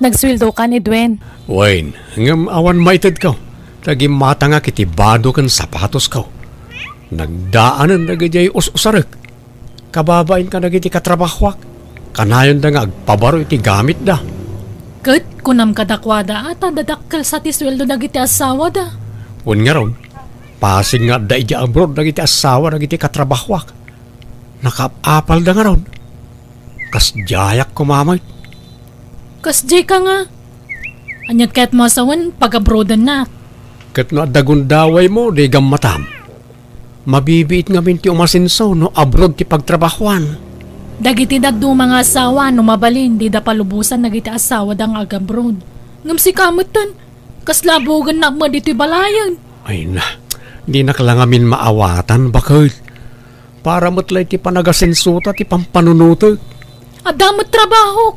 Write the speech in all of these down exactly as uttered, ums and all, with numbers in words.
Nagsueldokan, Edwin. Wen, ngem awan maitedko. Ta gimmatangak iti bado ken sapatosko. Nagdaanen dagidiay us-usarek. Kababain kadagiti katrabahoak. Kanayonda nga agpabaro iti gamitda. Ket kunam kadakuada a ta dadakkel sa ti sueldo dagiti asawada. Wen ngarud, pasig nga adda idiay abroad dagiti asawa dagiti katrabahoak. Nakaap-apalda ngarud. Kasdiayak koma met. Kasdiay ka nga. Aniat kayatmo a sawen, pag-abroadennak? Ket no adda gundawaymo, di gammatam. Mabibiit ngamin ti umasenso no abroad ti pagtrabahoan. Dagiti dadduma nga asawa, no mabalin, dida palubosan dagiti asawada nga agabroad. Ngem sika metten, kasla bugennak met ditoy balayen. Ay na, dinak la ngamin maawatan, baket. Para met la iti panagasensota ti pampanunotek. Adda met trabahok.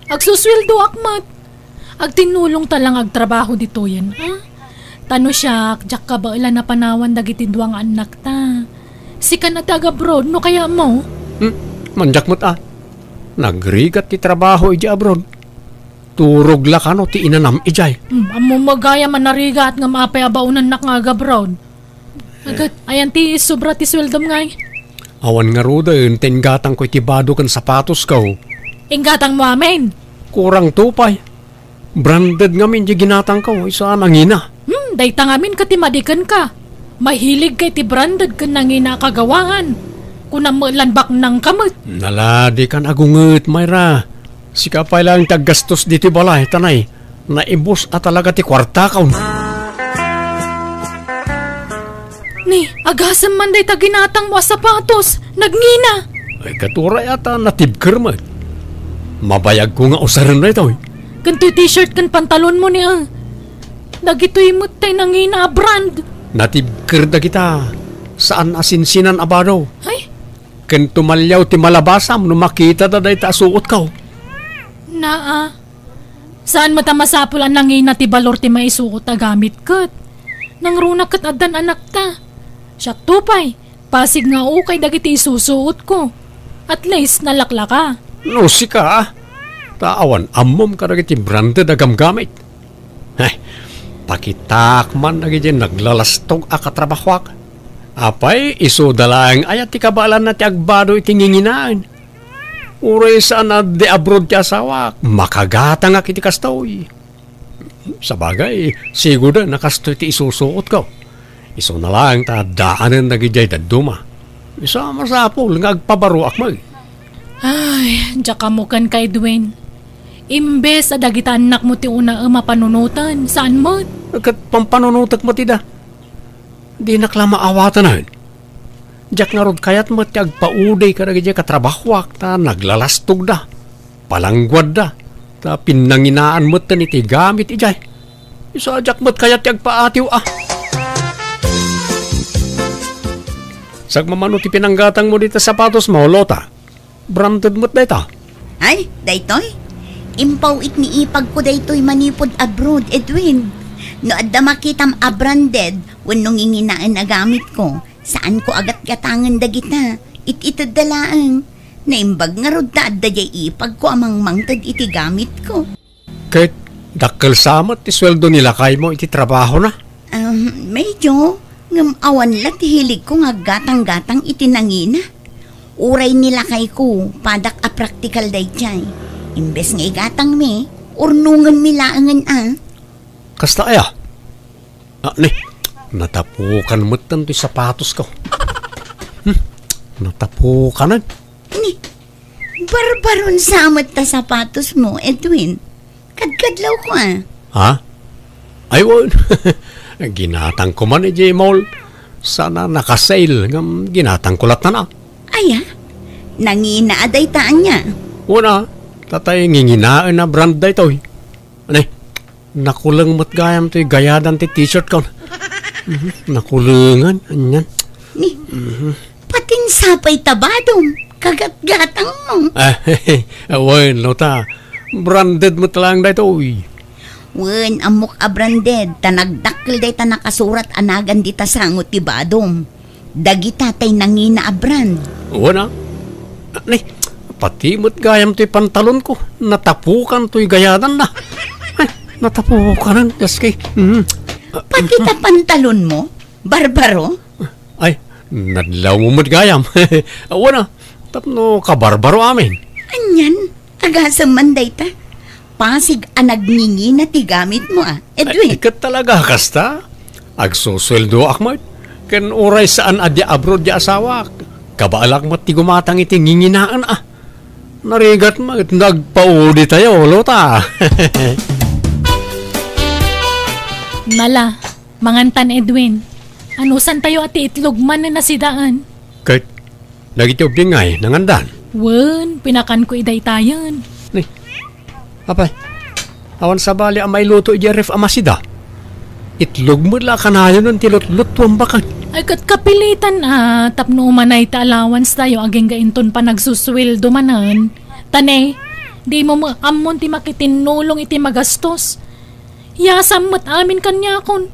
Agsusueldoak met. Agtinnulongta la nga agtrabaho ditoyen, a? Ta no siak, diak kabaelan a panawan dagiti dua nga annakta. Sikan a ti agabroad, no kayatmo? Hmm, mandiak met a. Nagrigat ti trabaho idiay abroad. Turog la kano ti inanam idiay. Hmm, ammom met gayam a narigat ngem apay a baonennak nga agabroad? Agat, ayan ti sobra ti sueldom ngay? Awan ngaruden, ta inggatangko iti bado ken sapatosko. Inggatangmo amin? Kurangto pay. Branded ngamin ti ginatangko, isu a nangina. Hmm, dayta ngamin ket ti madikenka. Mahiligka iti branded ken nangina a kagawaan. Kunam met lan baknangka met. Naladikan agunget, Myra. Sika pay laeng ti aggastos ditoy balay, ta nay, naibus a talaga ti kuartakon. Ni, agasem man dayta ginatangmo a sapatos, nagngina. Ay, ket uray a ta natibker met. Mabayagko nga usaren daytoy. Ken toy t-shirt ken pantalonmo ni, a. Dagitoy met tay nangina a brand. Natibker dagita. Saan a sinsinan a bado. Ay? Ken tumaliaw ti malabasam no makitada dayta a suotko. Naa, saan met a masapul a nangina ti balor ti maisuot a gamit ket. Nangruna ket addan anakta. Siakto pay, pasig nga ukay dagiti isusuotko. At least, nalaklaka. No sika, ta awan ammom kadagiti branded a gamgamit. Ay, pakitaak man dagiti naglalastog a katrabahoak. Apay, isuda laeng aya ti kabaelanna ti agbado iti nginginaen? Uray saan a di abroad ti asawak, makagatangak iti kastoy. Sabagay, sigurda a kastoy ti isusuotko. Isuna laeng ta addaanen dagidiay dadduma. Isu a masapul nga agpabaroak met. Ay, diak ammo kenka, Edwin. Imbes a dagiti annakmo ti unaem a panunoten, saan met? Ket pampanunotek met ida. Dinak la maawatanen. Diak ngarud kayat met ti agpaudi kadagiti katrabahoak ta naglalastogda, palangguadda, ta pinnanginaan metten iti gamit idiay. Isu a diak met kayat ti agpaatiw a. Sagmamano ti pinanggatangmo dita sapatosmo, Lota. Branded met dayta. Ay, daytoy? Impaw-it ni ipagko daytoy manipud abroad, Edwin. No adda makitam a branded wenno nginginaen a gamitko, saanko a gatgatangen dagita. It-itedda laeng. Naimbag ngarud ta adda diay ipagko a mangmangted iti gamitko. Ket dakkel sa met ti sueldo ni lakaymo iti trabahona? Um, medyo, ngem awan la ti hiligko nga aggatang-gatang iti nangina. Uray ni lakayko, padak a praktikal daydiay. Imbes nga igatangmi, urnongenmi laengen a. Kasta aya? Ah, ni, natapukan metten ti sapatosko. Hmm, natapukanen. Ni, barbaron sa met ta sapatosmo, Edwin. Kadkadlawko a. Ha? Ay, wen. Ginatangko man idiay mall. Sana naka-sale, ngem ginatangko latta na. Aya? Nangina a dayta ania? Wen a, tatay nginginaen a brand daytoy. Ani, nakuleng met gayam toy gayadan ti t-shirt ko. Mhm, nakulengan, anian. Ni, patin sapay ta badom, kagatgatangmo. Ah, wen, Lota. Branded met laeng daytoy. Wen, ammok a branded, ta nagdakkel dayta nakasurat a nagan dita sango ti badom. Dagita tay nangina a brand. Wen a. Ni, Pati met gayam toy pantalonko, natapukan toy gayadanna. Ay, natapukanan, gaskay. Mm. Pati ta pantalonmo, Barbaro? Ay, nadlawmo met gayam. Wen a, tapno kabarbaro amin. Anian, agasem man dayta. Pasig a nagngingina ti gamitmo, a, Edwin. Ay, ket talaga kasta? Agsusueldoak met, ken uray saan a dia abroad ti asawak, kabaelak met ti gumatang iti nginginaen, a. Narigat met, nagpauditayo, Lota. Nala, mangantan, Edwin. Anusantayo a ti itlog manen a sidaen? Ket dagiti ubbing ngay, nangandan? Wen, pinakanko idaytayen. Ni, apay, awan sabali a mailuto idiay ref a masida. Itlog met la a kanayonen ti lutluttuam baket. Ay, ket kapilitan a, tapno umanay ti allowance tayo, agingga inton panagsusueldo manen. Ta ne, dimo met ammon ti makitinnulong iti magastos. Yasam met amin kaniakon.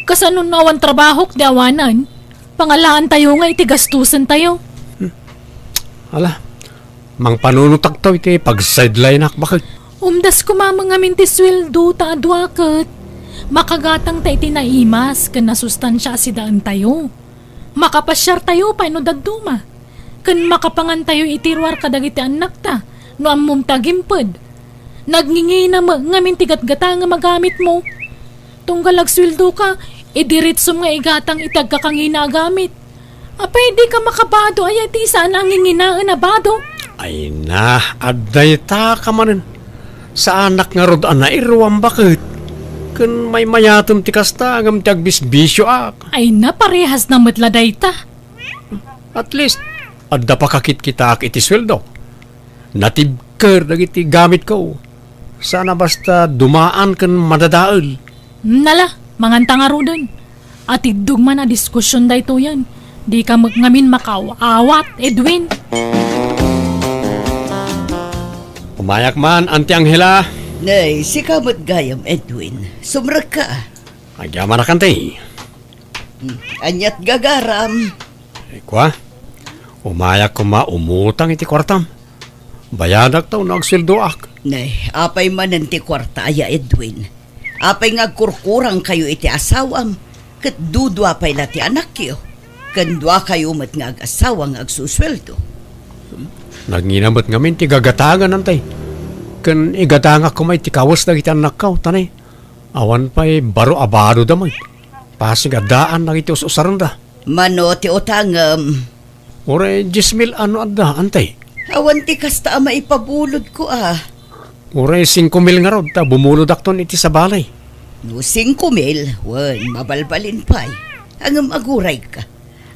Kasano no awan trabahok ti awanan? Pangalaantayo nga iti gastusentayo. Hmm. Ala, mangpanunotakto iti pag-sideline-ak baket. Umdas koma met ngamin ti sueldo ta a dua ket makagatangta iti naimas ken nasustansia a sidaentayo. Makapasiartayo pay no dadduma. Ken makapangantayo iti ruar kadagiti annakta no ammom ti agimped. Nagngingina met ngamin ti gatgatangem a gamitmo. Tunggal agsueldoka, idiritsom nga igatang iti agkakangina a gamit. Apay, dika makabado aya iti saan a nginginaen a bado? Ay na, adda ita ka manen. Saanak ngarud a nairuam baket. Ken maymayatem ti kasta, ngem ti agbisbisioak. Ay na, parehas na met la dayta. At least, adda pakakitkitaak iti sueldo. Natibker dagiti gamitko. Saan a basta dumaan ken madadael. Nala, manganta ngaruden. Atiddog man a diskusion daytoyen. Dika met ngamin makaaw-awat, Edwin. Umayak man, Auntie Angela. Nay, sika met gayam, Edwin. Sumrekka. Agyamanak, Auntie. Hmm, aniat gagaram? Ay, kua, umayak koma umutang iti kuartam. Bayadak ta no agsueldoak. Nay, apay manen ti kuarta aya, Edwin? Apay nga agkurkurangkayo iti asawam? Ket dudua pay la ti anakyo. Ken duakayo met nga ag-asawa nga agsusueldo. Nagngina met ngamin ti gagatangan, Auntie. Ken igatangak koma iti kawes dagiti annakko, ta ne, awan pay baro a badoda met. Pasig a daan dagiti us-usarenda. Mano ti utangem? Uray dies mil no adda, Auntie. Awan ti kasta a maipabulodko a. Uray singko mil ngarud ta bumulodakton iti sabali. No singko mil, wen, mabalbalin pay. Ngem agurayka.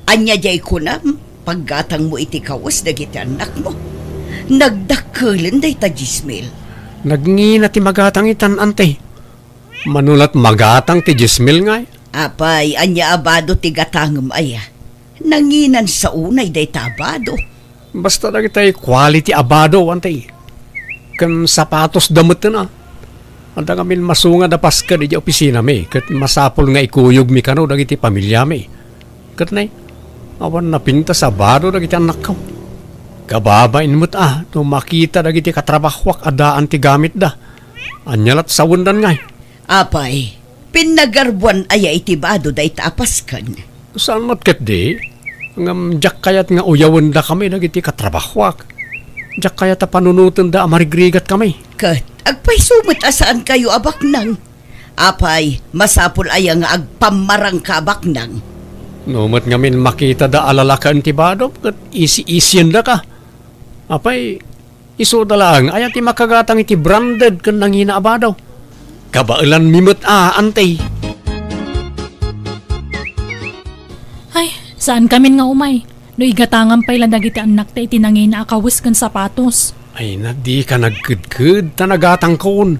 Ania diay kunam? Paggatangmo iti kawes dagiti annakmo. Nagdakkelen dayta dies mil. Nagngina ti magatang itan, Auntie. Mano la't magatang ti dies mil ngay? Apay, ania a bado ti gatangem aya? Nanginan sa unay dayta a bado. Basta dagitay quality a bado, Auntie. Ken sapatosda metten a. Adda ngamin masungad a pasked idiay opisinami, ket masapul nga ikuyogmi kano dagiti pamiliami. Ket ne, awan napintas a bado dagiti annakko. Kababain met a no makita dagiti katrabahoak a daan ti gamitda. Ania la't sawendan ngay? Apay, pinnagarbuan aya iti bado dayta a pasken? Saan met ketdi, ngem diak kayat nga uyawendakami dagiti katrabahoak. Diak kayat a panunotenda a marigrigatkami. Ket agpayso met a saankayo a baknang. Apay, masapul aya nga agpammarangka a baknang? No met ngamin makitada a lalakaen ti badom ket isi-isiendaka. Apay, isuda laeng aya ti makagatang iti branded ken nangina a bado. Kabaelanmi met a, Auntie. Ay, saankamin nga umay. No igatangan pay la dagiti annakta iti nangina a kawes ken sapatos. Ay na, dika nagkedked ta nagatangkon.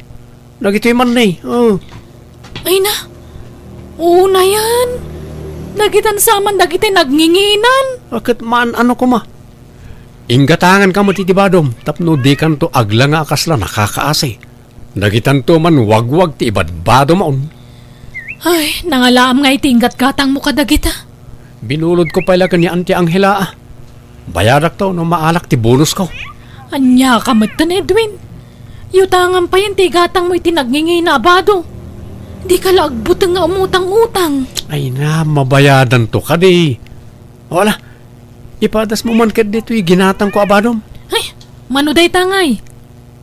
Dagitoy man ne, oh. Ay na, unayen. Dagitan sa man dagiti nagnginginan. A, ket maan-ano koma. Inggatanganka met iti badom tapno dikanto aglanga a kasla nakakaasi. Dagitanto man wagwag ti ibadbadom a un. Ay, nangalaam nga iti inggatgatangmo kadagita. Binulodko pay la ken ni Auntie Angela, a. Bayadakto no maalak ti bonusko. Ania ka metten, Edwin? Utangam payen ti igatangmo iti nagngingina a bado. Dika la agbuteng nga umutang-utang. Ay na, mabayadanto kadi. O ala, ipadasmo man ket ditoy ginatangko a badom. Ay, mano dayta ngay?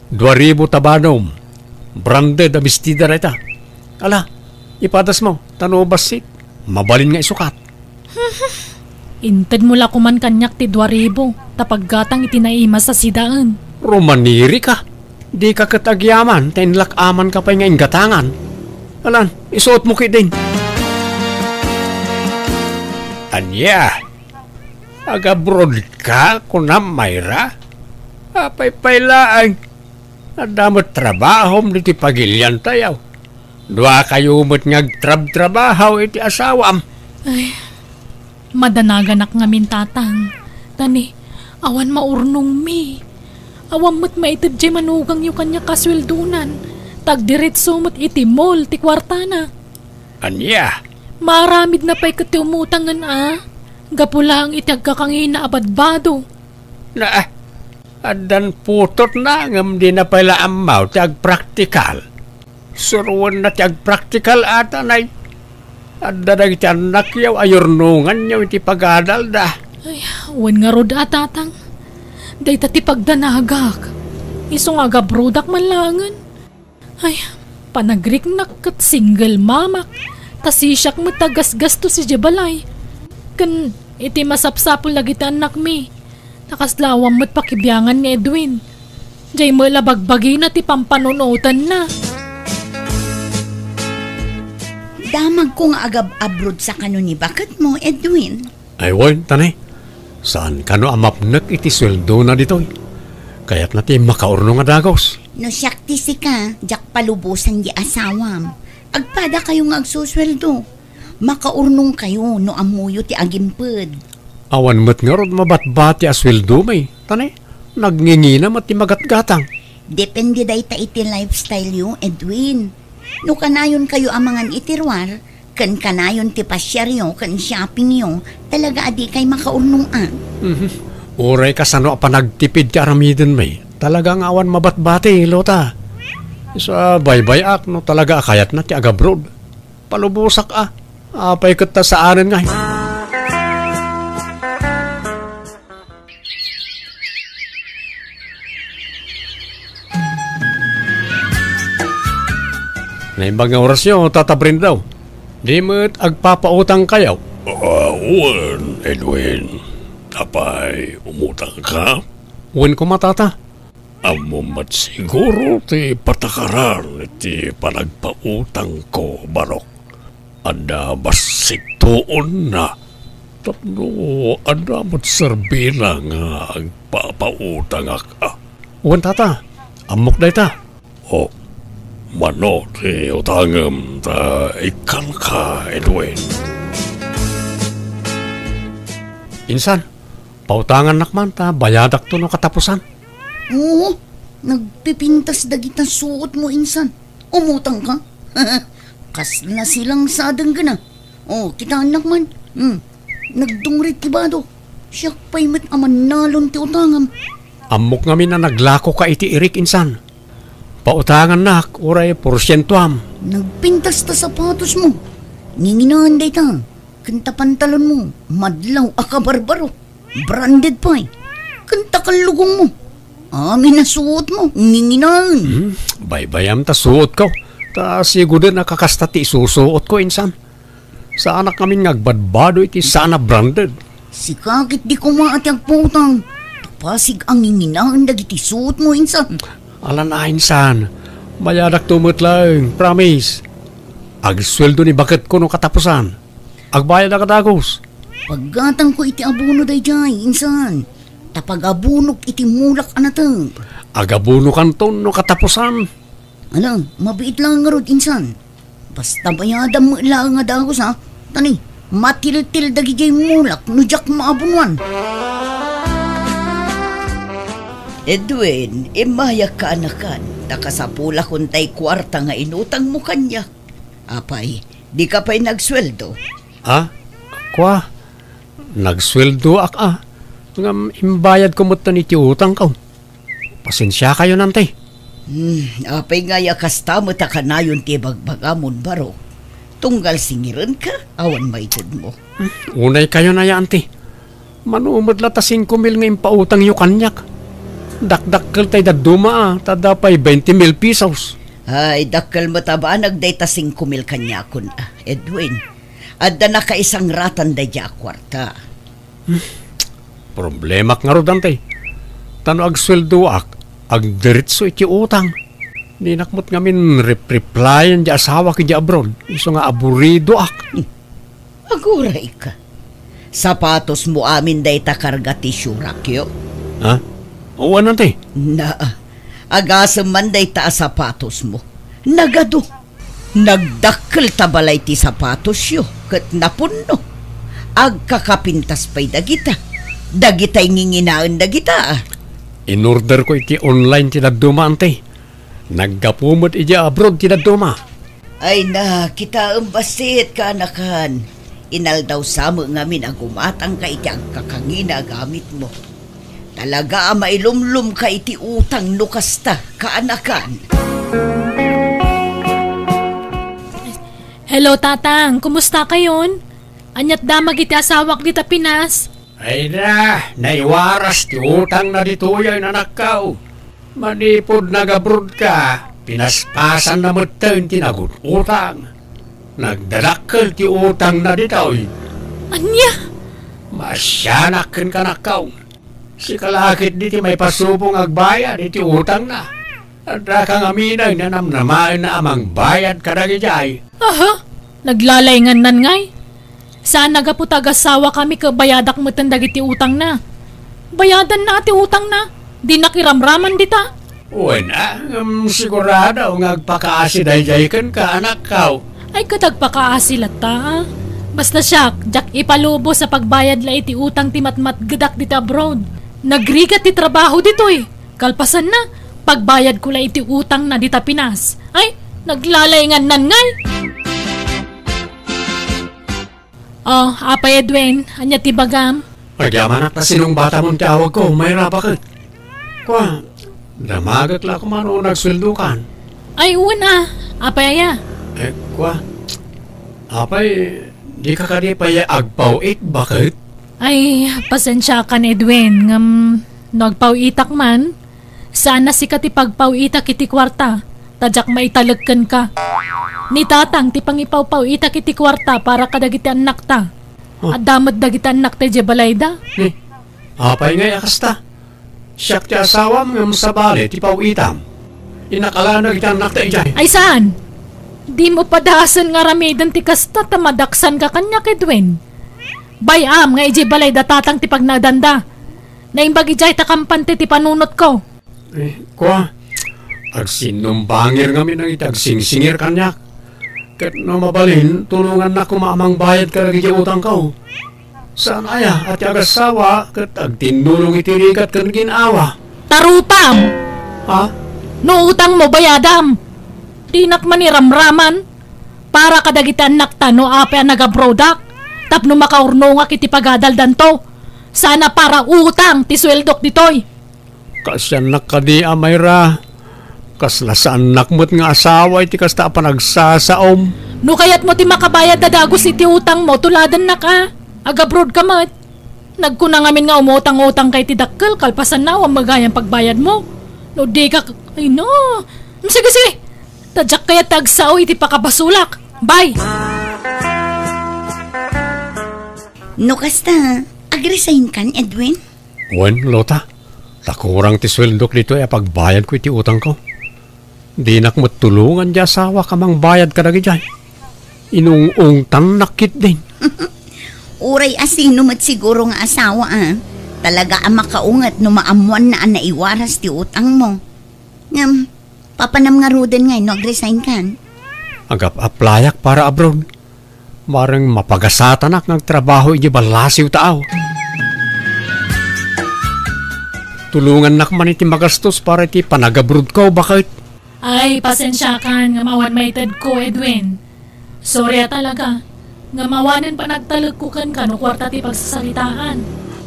Dua ribu ta badom. Branded a bestida dayta. Ala, ipadasmo, ta no bassit, mabalin nga isukat. Intedmo la koman kaniak ti dua ribu, ta paggatang iti naimas a sidaen. Rumanirika. Dika ket agyaman, ta inlak-amanka pay nga inggatangan. Alan, isuotmo ketdin. Ania? Agabrodka, kunam, Myra? Apay pay laeng? Adda met trabahom ditoy pagiliantayo. Duakayo met nga agtrabtrabaho iti asawam. Ay, madanaganak ngamin, Tatang. Ta ni, awan maurnongmi. Awan met maited diay manugangyo kaniak a sueldonan. Ta agdiretso met iti mall ti kuartana. Ania? Maaramidna pay ket ti umutangen a. Gapu laeng iti agkakangina a badbado. Na, addan putotna ngem dina pay la ammo ti agpraktikal. Suroenna ti agpraktikal a, Tanay. Adda dagiti annakyo a yurnonganyo iti pagadalda. Ay, wen ngarud a, Tatang. Dayta ti pagdanagak. Isu nga agabrodak man laengen. Ay, panagriknak ket single mamak. Ta sisiak met ti agasgastos idiay balay. Ken iti masapsapul dagiti annakmi, ta kasla awan met pakibiangan ni Edwin. Diay met la bagbagina ti pampanunotenna. Damagko nga agab-abroad sa kano ni baketmo, Edwin. Ay wen, Tanay. Saan kano a mapnek iti sueldona ditoy? Kayatna ti makaurnong a dagus. No siak ti sika, diak palubosan ti asawam. Agpadakayo nga agsusueldo. Makaurnongkayo no ammoyo ti agimped. Awan met ngarud mabatbati a sueldomi, Tanay. Nagngingina met ti magatgatang. Depende dayta iti lifestyle yo, Edwin. No kanayonkayo a mangan iti ruar, ken kanayon ti pasiaryo ken shoppingyo, talaga a dikay makaurnong a. Mhm. Uray kasano a panagtipid ti aramidenmi, talaga nga awan mabatbati, Lota. Isu a baybay-ak no talaga a kayatna ti agabroad. Palubosak a. Apay ket ta saanen ngay? Naimbag nga orasyo, Tata Brendo. Di met agpapautangkayo? Ah, wen, Edwin. Apay, umutangka? Wen koma, Tata. Ammom met siguro ti patakaran iti panagpautangko, Barok. Adda bassit tuonna. Tapno adda met serbina nga agpapautangak a. Wen, Tata. Ammok dayta. O, mano ti utangem ta ikkanka, Edwin? Insan, pautangannak man ta bayadakto no katapusan. Oo, nagpipintas dagita suotmo insan. Umutangka? Kasla silang sa denggana. O, kitaennak man. Hmm. Nagdungrit ti bado. Siak pay met a mannalon ti utangam. Ammok ngamin a naglakoka iti irik insan. Pautangannak, uray porsientoam. Nagpintas ta sapatosmo. Nginginaen dayta. Ken ta pantalonmo, madlaw a kabarbaro. Branded pay. Ken ta kallugongmo. Amin a suotmo, nginginaen. Hmm, baybayam ta suotko. Ta siguden a kakasta ti isusuotko insan. Saanak ngamin nga agbadbado iti saan a branded. Sika ket di koma a ti agpautang. Ta pasig a nginginaen dagiti suotmo insan. Alan a insan. Mayadakto met laeng, promise. Agsueldo ni baketko no katapusan. Agbayadak a dagus. Paggatangko iti abono daydiay, insan. Ta pagabonok iti mulak a nateng. Agabonokanton no katapusan. Ala, mabiit laeng ngarud, insan. Basta bayadam met laeng a dagus, ha? Ta ni, matiltil dagidiay mulak no diak maabonoan. Edwin, immayak kaanakan, ta kasapulakon tay kuarta nga inutangmo kaniak. Apay, dika pay nagsueldo? Ha? Kua, nagsueldoak a. Ngem imbayadko metten iti utangko. Pasensiakayon, Auntie. Hmm, apay ngay a kasta met a kanayon ti ibagbagamon, Baro? Tunggal singirenka, awan maitedmo. Hmm, unaykayon aya, Auntie. Mano met la ta singko mil nga impautangyo kaniak. Dakdakkel tay dadduma, a, ta adda pay twenty mil pesos. Ay, dakkel met a banag dayta singko mil kaniakon, a, Edwin. Adda nakaisangratan daydiay a kuarta. Hmm. Problemak ngarud, Auntie. Ta no agsueldoak, agdiretso iti utang. Dinak met ngamin rep-, replyan ti asawak idiay abroad. Isu nga aburidoak. Hmm. Agurayka. Sapatosmo amin dayta karga ti siorakyo? Ha? Wen, Auntie. Na, agasem man dayta a sapatosmo. Nagadu. Nagdakkel ta balay ti sapatosyo ket napunno. Agkakapintas pay dagita. Dagitay nginginaen dagita, a. Inorderko iti online ti dadduma, Auntie. Naggapu met idiay abroad ti dadduma. Ay na, kitaem bassit, kaanakan. Inaldaw sa met ngamin a gumatangka iti agkakangina a gamitmo. Talaga a mailumlomka iti utang no kasta, kaanakan. Hello, Tatang. Kumustakayon? Aniat damag iti asawak dita Pinas? Ay na, naiwaras ti utangna ditoy, anakko. Manipud nagabrodka, pinaspasanna metten ti nagut-utang. Nagdadakkel ti utangna ditoy. Ania? Maasianak kenka, anakko. Sika la ketdi ti maipasubo nga agbayad iti utangna. Addaka ngamin a namnamaenna a mangbayad kadagidiay. Aha? Naglalaingannanna ngay? Saan a gapu ta agasawakami ket bayadak metten dagiti utangna. Bayadanna ti utangna. Dinak iramraman dita. Wen, a, ngem sigurado nga agpakaasi daydiay kenka, anakko. Ay, ket agpakaasi latta, a. Basta siak, diak ipalubos a pagbayad la iti utang ti matmatgedak dita abroad. Nagrigat ti trabaho ditoy. Kalpasanna, pagbayadko la iti utangna dita Pinas. Ay, naglalaingannanna ngay. Oh, Apay Edwin, ania ti bagam? Agyamanak ta sinungbatamon ti awagko, Mayra, baket. Kua, damagek la koma no nagsueldokan. Ay, wen a. Apay aya? Eh, kua, apay, dika kadi pay agpaw-it, baket? Ay, pasensiakan, Edwin, ngem no agpaw-itak man, saan a sika ti pagpaw-itak iti kuarta, ta diak maitalek kenka. Ni Tatang ti pangipawpaw-itak iti kuarta para kadagiti annakta. Oh. Adda met dagiti annakta idiay balayda. Ni, apay ngay a kasta? Siak ti asawam ngem sabali ti paw-itam. Innak a la dagiti annakta idiay. Ay saan? Dimo padasen nga aramiden ti kasta ta madaksanka kaniak, Edwin. Bay-am nga idiay balayda Tatang ti pagnaedanda. Naimbag idiay ta kampante ti panunotko. Eh, kua, agsinumbangir ngamin dagiti agsingsingir kaniak. Ket no mabalin, tulongannak koma a mangbayad kadagiti utangko. Saan aya a ti agassawa ket agtinnulong iti rigat ken gin-awa? Ta rupam! Ha? No utangmo, bayadam! Dinak man iramraman para kadagiti annakta no apay a nagabrodak tapno makaurnongak iti pagadaldanto. Saan a para utang ti sueldok ditoy. Kaasiannak kadi a, Mayra? Kasla saannak met nga asawa iti kasta a panagsasaom. No kayatmo ti makabayad a dagus iti utangmo, tuladennak a. Agabrodka met. Nagkuna ngamin nga umutang-utangka iti dakkel, kalpasanna, awan met gayam pagbayadmo. No dika, ay no. Sige, sige. Ta diak kayat ti agsao iti pakabasolak. Bye! No kasta, agresign kan, Edwin? Wen, Lota, ta kurang ti sueldok ditoy a pagbayadko iti utangko. Dinak met tulongan ti asawak a mangbayad kadagidiay. Inung-ungtannak ketdin. Uray asino met siguro nga asawa, a. Talaga a makaunget no maammoanna a naiwaras ti utangmo. Ngem, papanam ngaruden ngay no agresign kan? Agap-aplayak para abroad. Bareng mapagasatanak nga agtrabaho idiay ballasiw ta aw. Tulongannak man iti magastos para iti panagabrodko, baket. Ay, pasensiakan nga awan maitedko, Edwin. Sorry a talaga. Ngem awanen panagtalekko kenka no kuarta ti pagsasaritaan.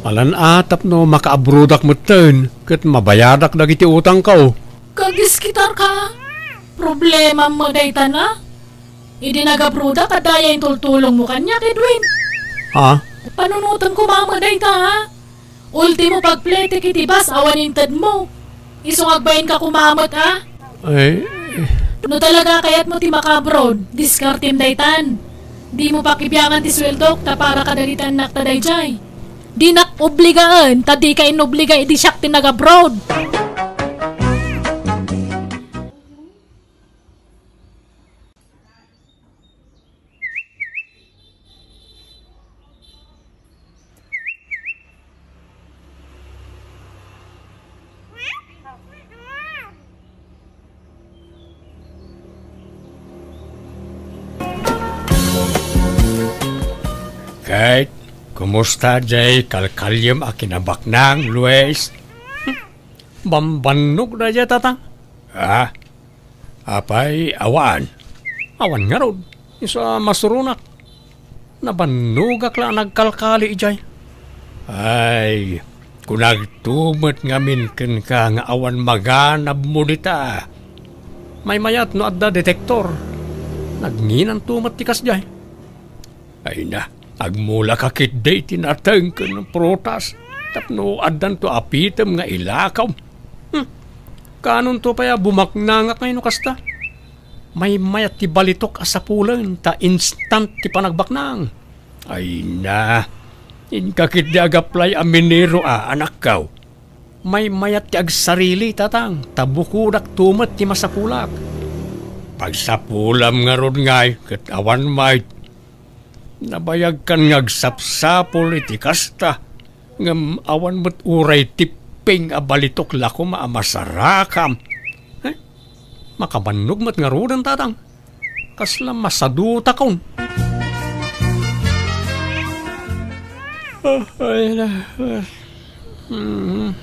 Alan a tapno makaabroadak metten ket mabayadak dagiti utangko. Kagiskitarka. Problemam met daytan a. Idi nagabroadak, adda aya intultulongmo kaniak, Edwin? Ha? Panunotem koma met dayta, ha? Ultimo, pagpletek iti bus awan intedmo. Isu nga agbainka koma met, a? Ay. No talaga kayatmo ti maka-abroad, diskartem daytan. Dimo pakibiangan ti sueldok ta para kadagiti annakta daydiay. Dinak obligaen, ta dika inobliga idi siak ti nag-abroad. Ket, kumusta jay kalkaliem a kinabaknang, Luis? Bambannog daydiay, Tatang. Ah, apay, awan? Awan ngarud. Isu a masuronak. Nabannogak la a nagkalkali idiay. Ay, kunagto met ngamin kenka nga awan maganabmo dita. Maymayat no adda detektor. Nagnginanto met ti kasdiay. Ay na, agmulaka ketdi iti nateng ken prutas tapno addanto apitem nga ilakaw. Hmm. Kaanonto pay a bumaknangak ngay no kasta? Maymayat ti balitok a sapulen ta instant ti panagbaknang. Ay na, inka ketdi agaplay a minero a, anakko. Maymayat ti agsarili, Tatang, ta bukodakto met ti masapulak. Pagsapulam ngarud ngay ket awan met. Nabayagkan nga agsapsapul iti kasta, ngem awan met uray tipping a balitok la koma a masarakam. Eh, makabannog met ngaruden, Tatang. Kasla masadutakon. Ah, ay na, ah. Mm.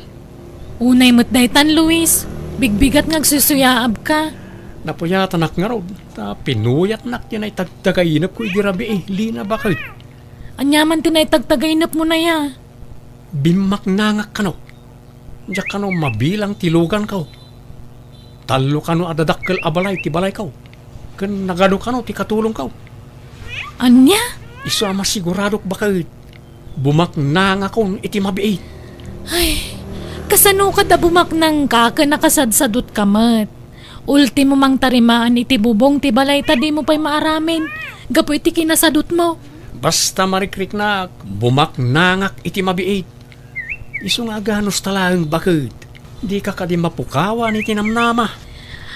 Unay met daytan, Luis. Bigbigat nga agsusuyaabka. Napuyatanak ngarud, ta pinuyatnak ti naitagtagainepko idi rabii, Lina, baket. Ania man ti naitagtagainepmo, nay a? Bimmaknangak kano. Diak kano mabilang ti luganko. Tallo kano a dadakkel a balay ti balayko. Ken nagadu kano ti katulongko. Ania? Isu a masiguradok baket. Bumaknangakon iti mabiit. Ay, kasano kad a bumaknangka ken nakasadsadutka met? Ultimo, mangtarimaan iti bubong ti balay ta dimo pay maaramen gapu iti kinasadutmo. Basta marikriknak, bumaknangak iti mabiit. Isu nga aganusta laeng baket, dika kadi mapukawan iti namnama.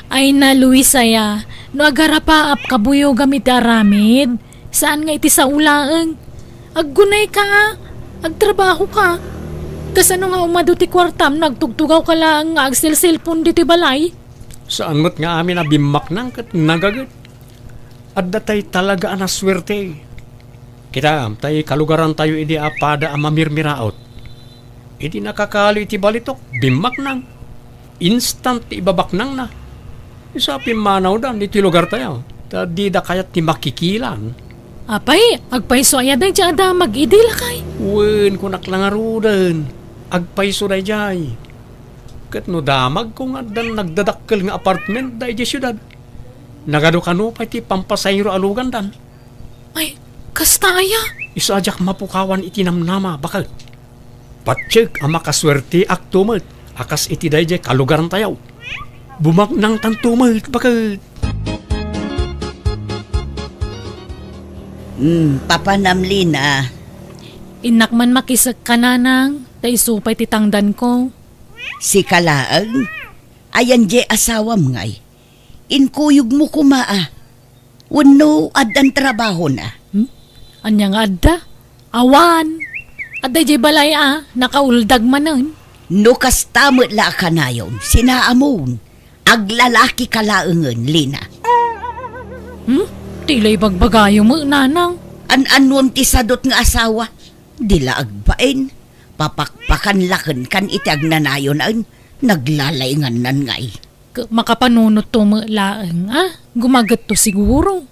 Ay na, Luis aya, no agarapaap, kabuyogam iti aramid, saan nga iti sao laeng. Aggunayka a, agtrabahoka. Kasano nga umadu ti kuartam no agtugtugawka laeng nga agselselpon ditoy balay? Saan met nga amin a bimmaknang ket nagaget. Adda tay talaga a nasuerte. Kitam, tay kalugarantayo idi a pada a mamirmiraot. Idi nakakali iti balitok, bimmaknang. Instant ti ibabaknangna. Isu a pimmanawdan iti lugartayo, ta dida kayat ti makikilan. Apay, agpayso aya daydiay a damag idi, lakay? Wen, kunak la ngaruden. Agpayso daydiay. Ket no damagko nga addan nagdadakkel nga apartment daydiay siudad, nagadu kano pay ti pampasayro a lugandan. Ay, kasta aya? Isu a diak mapukawan iti namnama, baket. Patiek a makasuerteakto met a kas iti daydiay kalugarantayo. Bumaknangtanto met, baket. Hmm, papanam, Lina. Innak man makisekka, nanang, ta isu pay ti tangdanko. Sika laeng? Ayan diay asawam ngay? Inkuyogmo koma a. Wenno addan trabahona? Hmm? Ania nga adda? Awan. Adda idiay balay a, nakauldag manen. No kasta met la a kanayon, sinaamon. Aglalakika laengen, Lina. Hmm? Ti la ibagbagayo met, nanang. An-annuam ti sadut nga asawa? Di la agbain. Papakpakan la kenkan iti agnanayon, naglalayngannay. Ket makapanunotto met laeng a, gumagetto siguro.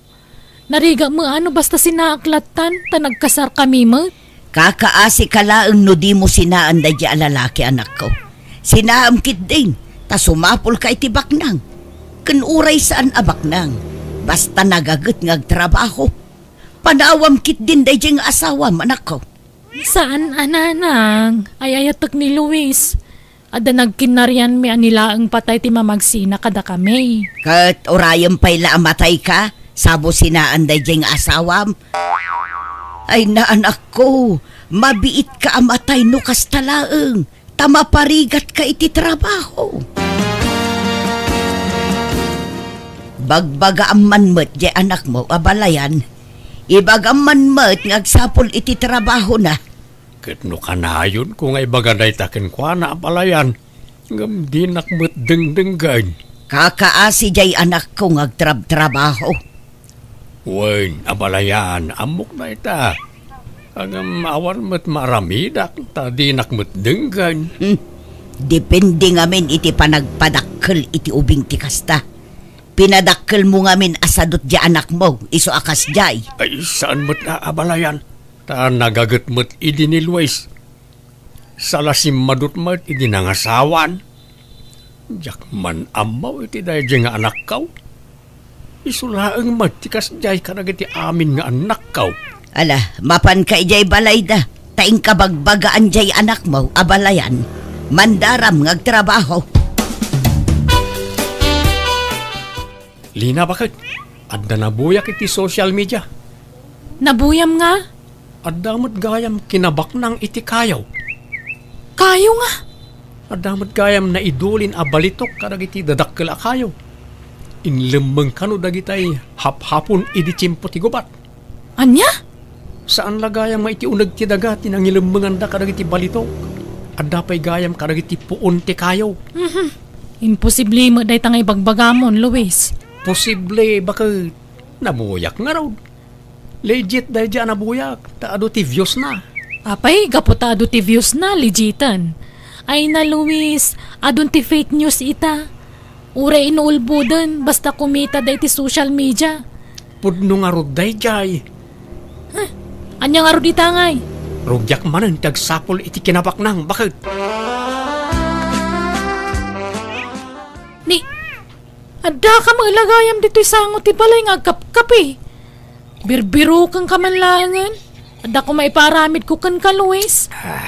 Narigat met a no basta sinaak lattan, ta nagkasarkami met. Kakaasika laeng no dimo sinaan daydiay a lalaki, anakko. Sinaam ketdin, ta sumapulka iti baknang. Ken uray saan a baknang, basta nagaget nga agtrabaho. Panawam ketdin daydiay nga asawam, anakko. Saan a nanang, ay-ayatek ni Luis. Adda nagkinnarianmi a ni laeng patay ti mamagsina kadakami. Ket urayem pay la a matayka, sabo sinaan daydiay nga asawam. Ay, naanakko, mabiitka a matay no kasta laeng, ta maparigatka iti trabaho. Bagbagaam man met diay anakmo, abalayan. Ibagam man met nga agsapul iti trabahona. Ket no kanayonko nga ibaga dayta kenkuana, abalayan, ngem dinak met dengdenggen. Kakaasi diay anakko nga agtrabtrabaho. Wen, abalayan, ammok dayta. Ngem awan met maaramidak, ta dinak met denggen. Hmm. Depende ngamin iti panagpadakkel iti ubing ti kasta. Pinadakkelmo ngamin a sadut diay anakmo, isu a kasdiay. Ay, saan met a abalayan. Ta nagaget met idi ni Luis. Sala simmadut met idi nangasawan. Diak man ammo iti daydiay nga anakko. Isu laeng met ti kasdiay kadagiti amin nga annakko. Ala, mapanka idiay balayda, ta inka bagbagaan diay anakmo, abalayan. Mandaram nga agtrabaho. Lina, baket, adda nabuyak iti social media. Nabuyam nga? Adda met gayam kinabaknang iti kayo. Kayo nga? Adda met gayam naidulin a balitok kadagiti dadakkel a kayo. Inlemmeng kano dagitay haphapon idi tiempo ti gubat. Ania? Saan la gayam nga iti uneg ti daga ti nangilemmenganda kadagiti balitok. Adda pay gayam kadagiti puon ti kayo. Mhm. Imposible met dayta nga ibagbagamon, Luis. Posible, baket. Nabuyak ngarud. Legit daydiay a nabuyak, ta adu ti views na. Apay, gapu ta adu ti views na, legiten. Ay na, Luis, adun ti fake news ita. Uray inuulboden, basta kumita da iti social media. Pudno ngarud daydiay. Huh, ania ngarud ita ngay? Rugiak manen ti agsapul iti kinabaknang, baket. Ni, addaka met la gayam ditoy sango ti balay nga agkapkapi. Birbirukenka man laengen. Adda koma ipaaramidko kenka, Luis. Ah,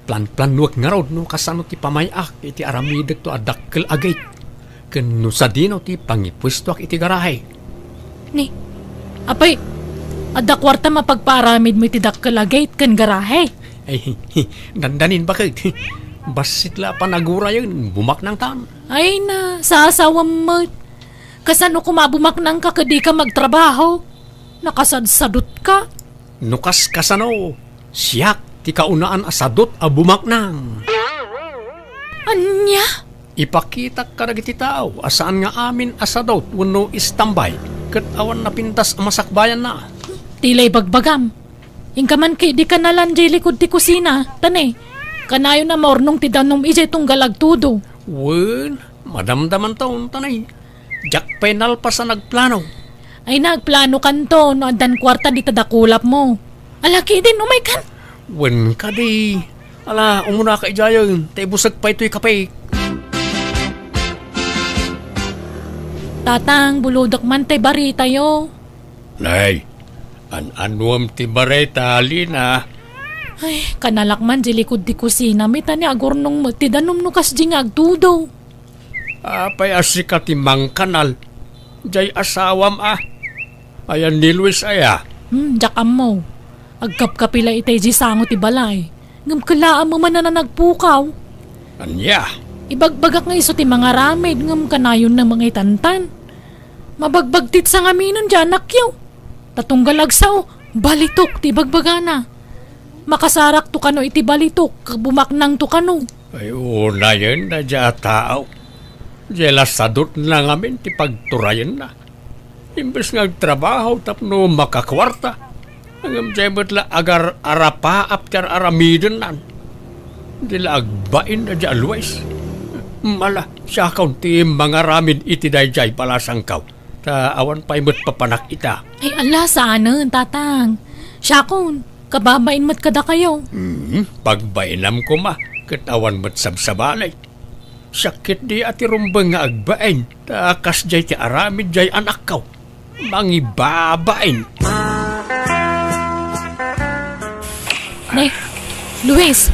planplanuek ngarud no kasano ti pamay-ak iti aramidekto a dakkel a gate. Ken no sadino ti pangipuestoak iti garahe. Ni, apay, adda kuartam a pagpaaramidmo iti dakkel a gate ken garahe? Ay, dandanin, baket. Bassit la a panagurayen, bumaknangtan. Ay na, sasawam met. Kasano koma a bumaknangka ket dika magtrabaho? Nakasadsadutka. No kas kasano, siak ti kaunaan a sadut a bumaknang. Ania? Ipakitak kadagiti tao a saan nga amin a sadut wenno istambay ket awan napintas a masakbayanna. Ti la ibagbagam. Inka man ket idi kanalan diay likud ti kusina, ta ne, kanayon a maurnong ti danum idiay tunggal agtudo. Wen, madamdamanton, ta ne, diak pay nalpas a nagplano. Ay, nagplanokanto no addan kuarta dita dakulapmo. Ala, kidin, umaykan. Wen kadi. Ala, umunaka idiayen, ta ibusek pay toy kape. Tatang, bulodek man tay baritayo. Nay, an-anuem ti barita, Lina? Ay, kanalak man di likud ti kusina, mi ta ni agurnong met ti danum no kasdi nga agtudo. Apay a sika ti mangkanal? Jay asawam a. Ayan ni Luis aya? Hmm, diak ammo. Agkapkapi la itay di sango ti balay. Ngem kellaam man a nagpukaw. Ania? Ibagbagak nga isu ti mangaramid ngem kanayon na mangaitantan. Mabagbagtit sa ngaminen di anakyo. Ta tunggal agsao, balitok ti ibagbagana. Makasarakto kano iti balitok, bumaknangto kano. Ay, unayen na dia a tao. Dia la sadutna ngamin ti pagturayenna. Imbes nga agtrabaho tapno makakuarta, ngem dia met la agar-arapaap ti ar-aramidennan. Di la agbain na dia Luis. Mala, siakon ti mangaramid iti daydiay balasangko. Ta awan pay met papanak ita. Ay, ala, saanen, tatang. Siakon, ta babain met kadakayo. Hmm, pagbainam koma, ket awan met sabsabali. Siak ketdi a ti rumbeng nga agbain, ta kasdiay ti aramid diay anakko. Mangibabain. Ne, Luis,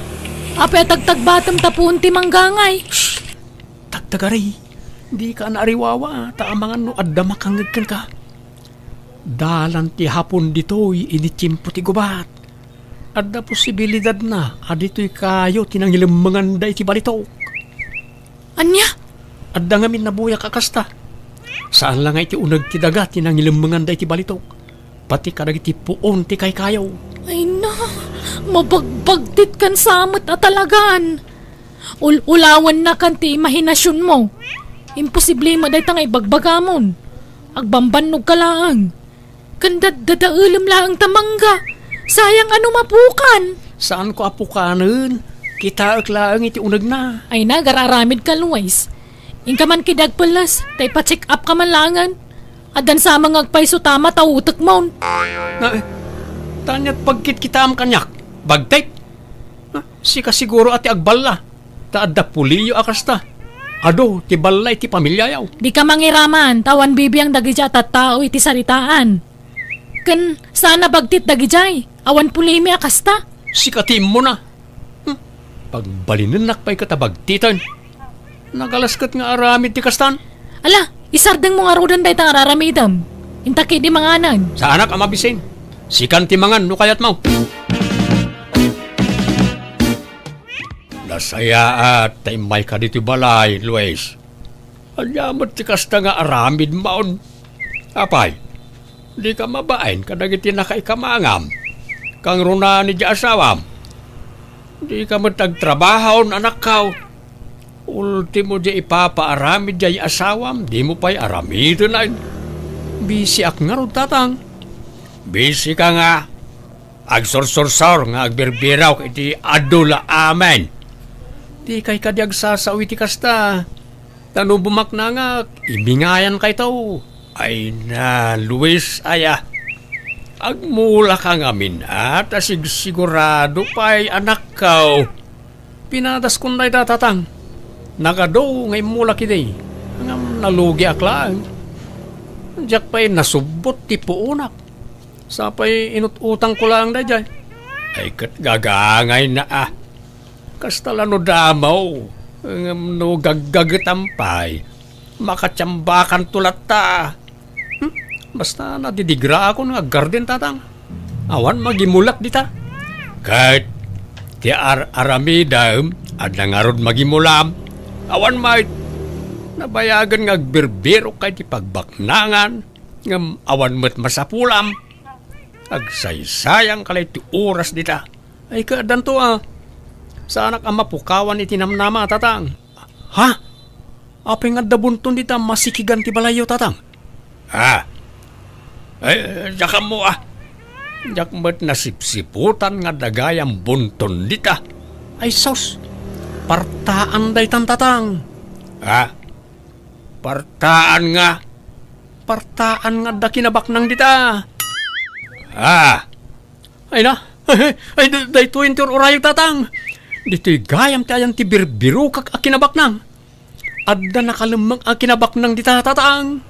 apay a tagtagbatem ta puon ti manggangay? Shh! Tagtagari, dika naariwawa, ta amangan no adda makangngeg kenka. Dalan ti hapon ditoy idi tiempo ti gubat. Adda posibilidadna a ditoy kayo ti nangilemmengan daydi balitok. Ania? Adda ngamin nabuyak a kasta. Saan la nga iti uneg ti daga ti nangilemmengan daydi balitok. Pati kadagiti puon ti kaykayo. Ay na, mabagbagtit kan sa met a talagan. Ul-ulawanna kan ti imahinasionmo. Imposible met dayta nga ibagbagamon. Agbambannog ka laeng. Ken daddadaelem laeng ta mangga. Sayang a no mapukan. Saanko a pukanen. Kitaek laeng iti unegna. Ay na, agar-aramid ka, Luis. Inka man ketdi agpelles, ta ipa-check up ka man laengen. Addan sa met nga agpayso ta mataw utekmon. Na, eh, ta aniat pagkitkitaam kaniak? Bagtit? Ah, sika siguro a ti agballa. Ta adda puliyo a kasta. Adu ti balla iti pamiliayo. Dika mangiraman, ta awan bibiang dagidiay a tattao iti saritaan. Ken saan a bagtit dagidiay, awan pulimi a kasta. Sika ti immuna. Hmm. Pagbalinennak pay ket a bagtiten. Nagalas ket nga aramid ti kastan. Ala, isardengmo ngaruden dayta nga ar-aramidem. Inta ketdi manganen. Saanak a mabisin. Sikan ti mangan no kayatmo. Nasayaat ta immayka ditoy balay, Luis. Ania met ti kasta nga aramidmon? Apay, dika mabain kadagiti nakaikamangam? Kangrunaan idiay asawam? Dika met agtrabahon, anakko. Ultimo, diay ipapaaramid diay asawam, dimo pay aramiden. Bisiak ngarud, tatang. Bisika nga. Agsursursor nga agbirbirok iti adu la amin. Dikay kadi agsasao iti kasta. Ta no bumaknangak, ibingayankayto. Ay na, Luis, aya. Agmulaka ngamin, a, ta sigsigurado pay, anakko. Pinadaskon dayta, tatang. Nagadu nga immulak idi. Ngem nalugiak laeng. Diak pay nasubbot ti puonak. Sapay inut-utangko laeng daydiay. Ay ket gagangayna a. Kasta la no damo. Ngem no gaggagetam pay, makatiambakanto latta. Hmm? Basta nadidigraakon nga aggarden, tatang. Awan magimulak dita. Ket ti ar-aramidem, adda ngarud magimulam. Awan met. Nabayagen nga agbirbirok kay ti pagbaknangan. Ngem awan met masapulam. Agsaysayanka la iti oras dita. Ay, kaaddanto a. Saanak a mapukawan iti namnama, tatang. Ha? Apay nga adda bunton dita masikigan ti balayyo, tatang? Ha? Ay, diak ammo a. Diak met nasipsiputan nga adda gayam bunton dita. Ay, sus. Partaan daytan, tatang. Ha? Partaan nga, partaan nga adda kinabaknang dita. Ah. Ay na, ay, da-, daytoy ti ur-urayo, tatang. Ditoy gayam ti ayan ti birbirokak a kinabaknang. Adda nakalemmeng a kinabaknang dita, tatang.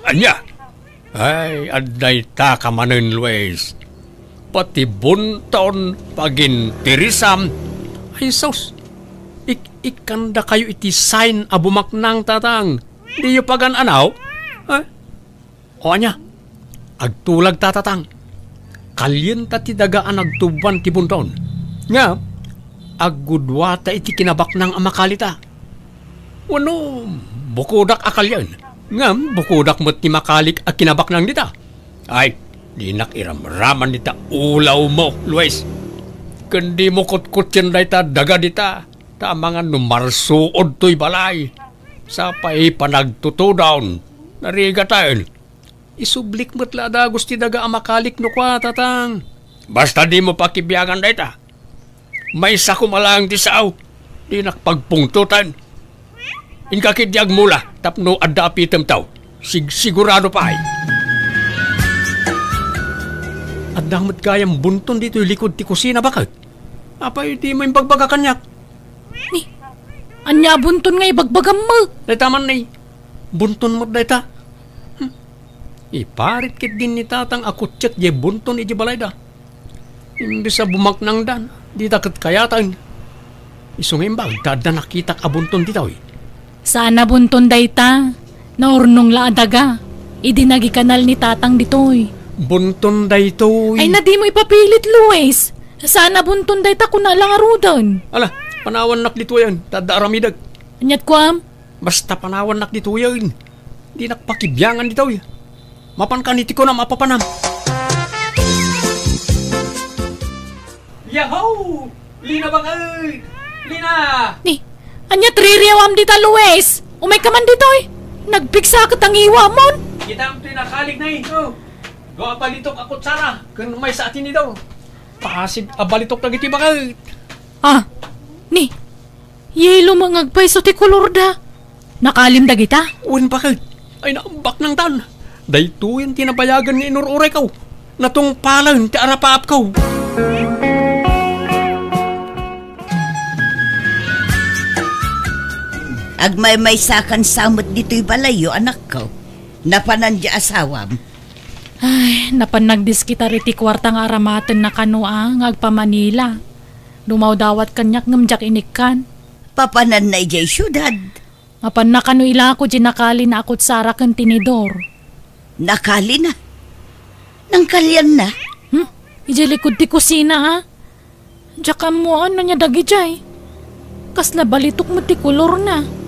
Ania? Ay, adda ita ka manen, Luis. Pati bunton, pagintirisam. Ay, sus. Ik-, ikkandakayo iti sign a bumaknang, tatang. Diyo pagan-anaw? Ha? O ania? Agtulag ta, tatang. Kalienta ti daga a nagtuboan ti bunton. Nga, aggudua ta iti kinabaknang a makali ta. Wenno, bukodak a kalien. Ngem bukodak met ti makalik a kinabaknang dita. Ay, dinak iramraman dita ulawmo, Luis. Ken dimo kutkutien dayta daga dita, ta amangan no marsuod toy balay. Sapay panagtutudon, narigaten. Isublik met la a dagus ti daga a makalik no kua, tatang. Basta dimo pakibiangan dayta. Maysa koma laeng ti sao, dinak pagpungtotan. Inka ketdi agmula tapno adda apitemto. Sigsigurado pay. Adda Dayta met gayam bunton ditoy likud ti kusina, baket. Apay dimo imbagbaga kaniak? Ni, ania a bunton nga ibagbagammo? Dayta man ni, bunton met dayta. Hmm. Iparit ketdin ni Tatang a kutsiek diay bunton idiay balayda. Imbes a bumaknangdan, dita ket kayataen. Isu nga imbag ta adda nakitak a bunton ditoy. Saan a bunton dayta. Naurnong la a daga idi nagikanal ni Tatang ditoy. Bunton daytoy. Ay, na dimo ipapilit, Luis. Saan a bunton dayta, kuna la ngaruden. Ala, panawannak ditoyen, ta adda aramidek. Aniat kuam? Basta panawannak ditoyen. Dinak pakibiangan ditoy. Mapanka ni ti kunam a papanam. Yahoo! Lina, baket! Lina! Ni, ania ti ririawam dita, Luis? Umayka man ditoy. Nagpigsa ket a ngiwamon. Kitam ti nakalikna, eh. Oh. Dua a balitok a kutsara ken maysa a tinidor. Pasig a balitok dagiti, baket. Ah, ni, yelo met nga agpayso ti kolorda. Nakalim dagita? Wen, baket. Ay, naambaknangtan. Daytoyen ti nabayagen nga inur-urayko. Natungpalen ti arapaapko. Agmaymaysakan sa met ditoy balayyo, anakko. Napanan diay asawam? Ay, napan nagdiskitar iti kuarta nga aramatenna kano a nga agpa-Manila. Dumawdawat kaniak ngem diak inikkan. Papananna idiay siudad? Mapanna kano ilako diay nakalina a kutsara ken tinidor. Nakalina? Nangkalianna? Hmm? Idiay likud ti kusina, a? Diak ammoan no ania dagidiay. Kasla balitok met ti kolorna.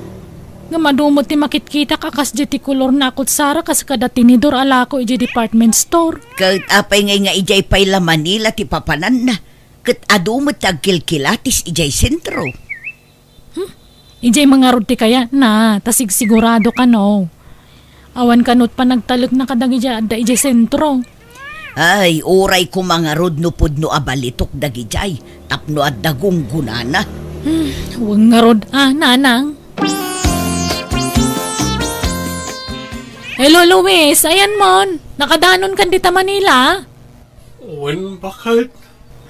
Ngem adu met ti makitkitak a kasdiay ti kolorna a kutsara kas kada tinidor a lako idiay department store. Ket apay ngay nga idiay pay la Manila ti papananna? Ket adu met ti agkilkilatis idiay sentro. Hmm? Idiay mangarud ti kayatna, ta sigsigurado kano. Awan kano ti panagtalekna kadagiti adda idiay sentro. Ay, uray koma ngarud no pudno a balitok dagidiay tapno adda gunggonana. Hmm, wen ngarud a, nanang. Hello, Luis. Ayanmon. Nakadanonkan dita Manila? Wen, baket.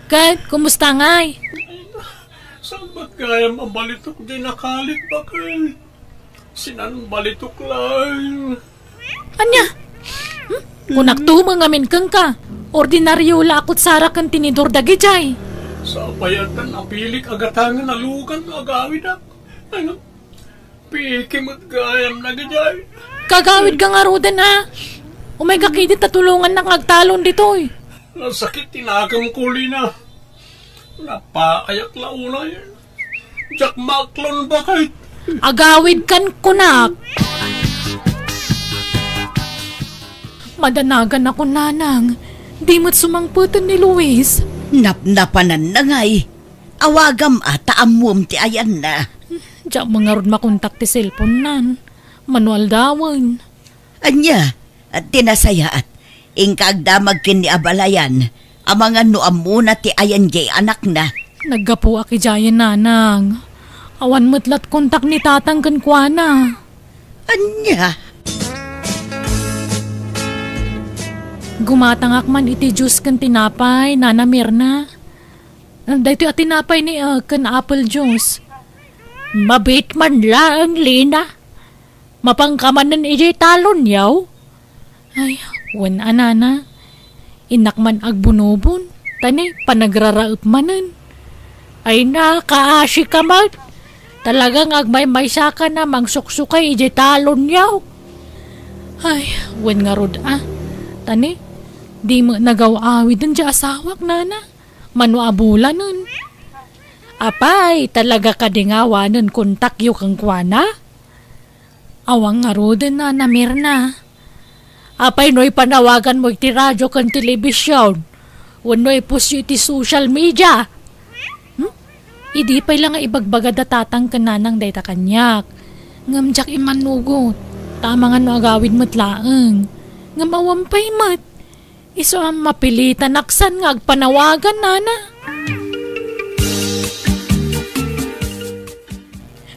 Ket, kumusta ngay? Saan met gayam a balitok diay nakalit, baket? Sinan balitok laeng. Ania? Hmm? Kunakto met ngamin kenka. Ordinario la a kutsara ken tinidor dagidiay. Sapay addan napilik a gatangen a lugan nga agawidak. Ay, piki met gayam dagidiay. Kagawidka ngaruden, a? Umayka ketdi ta tulongannak nga agtalon ditoy. Nasakit ti nakemko, Lina. Napaayak la unay. Diak maaklon, baket. Agawidkan kunak. Madanaganakon, nanang. Di met sumangpeten ni Luis. Napnapananna ngay. Awagam a ta ammuem ti ayanna. Diak met ngarud makontak ti cellphone-nan. Mano aldawen. Ania? Ti nasayaat, inka agdamag ken ni abalayan, amangan no ammona ti ayan diay anakna. Naggapuak idiayen, nanang. Awan met la ti kontak ni tatang kenkuana. Ania? Gumatangak man iti juice ken tinapay, Nana Mirna. Daytoy a tinapay ni, ah, ken apple juice. Mabiit man laeng, Lina. Mapanka manen idiay talonyo? Ay, wen a, nana. Innak man agbunobon, ta ni panagraraep manen. Ay, nakaasika met. Talaga nga agmaymaysakan a mangsuksukay idiay talonyo. Ay, wen ngarud a. Ta ni, di met nagaw-awiden diay asawak, nana. Mano a bulanen. Apay, talaga kadi nga awanen kontakyo kenkuana? Awan ngaruden, Nana Mirna. Apay no ipanawaganmo iti radio ken telebision wenno ipostyo iti social media? Hmm? Idi pay la nga ibagbaga da tatang ken nanang dayta kaniak. Ngem diak immanugot, ta amangan no agawid met laeng. Ngem awan pay met. Isu a mapilitan a ksan nga agpanawagan, nana.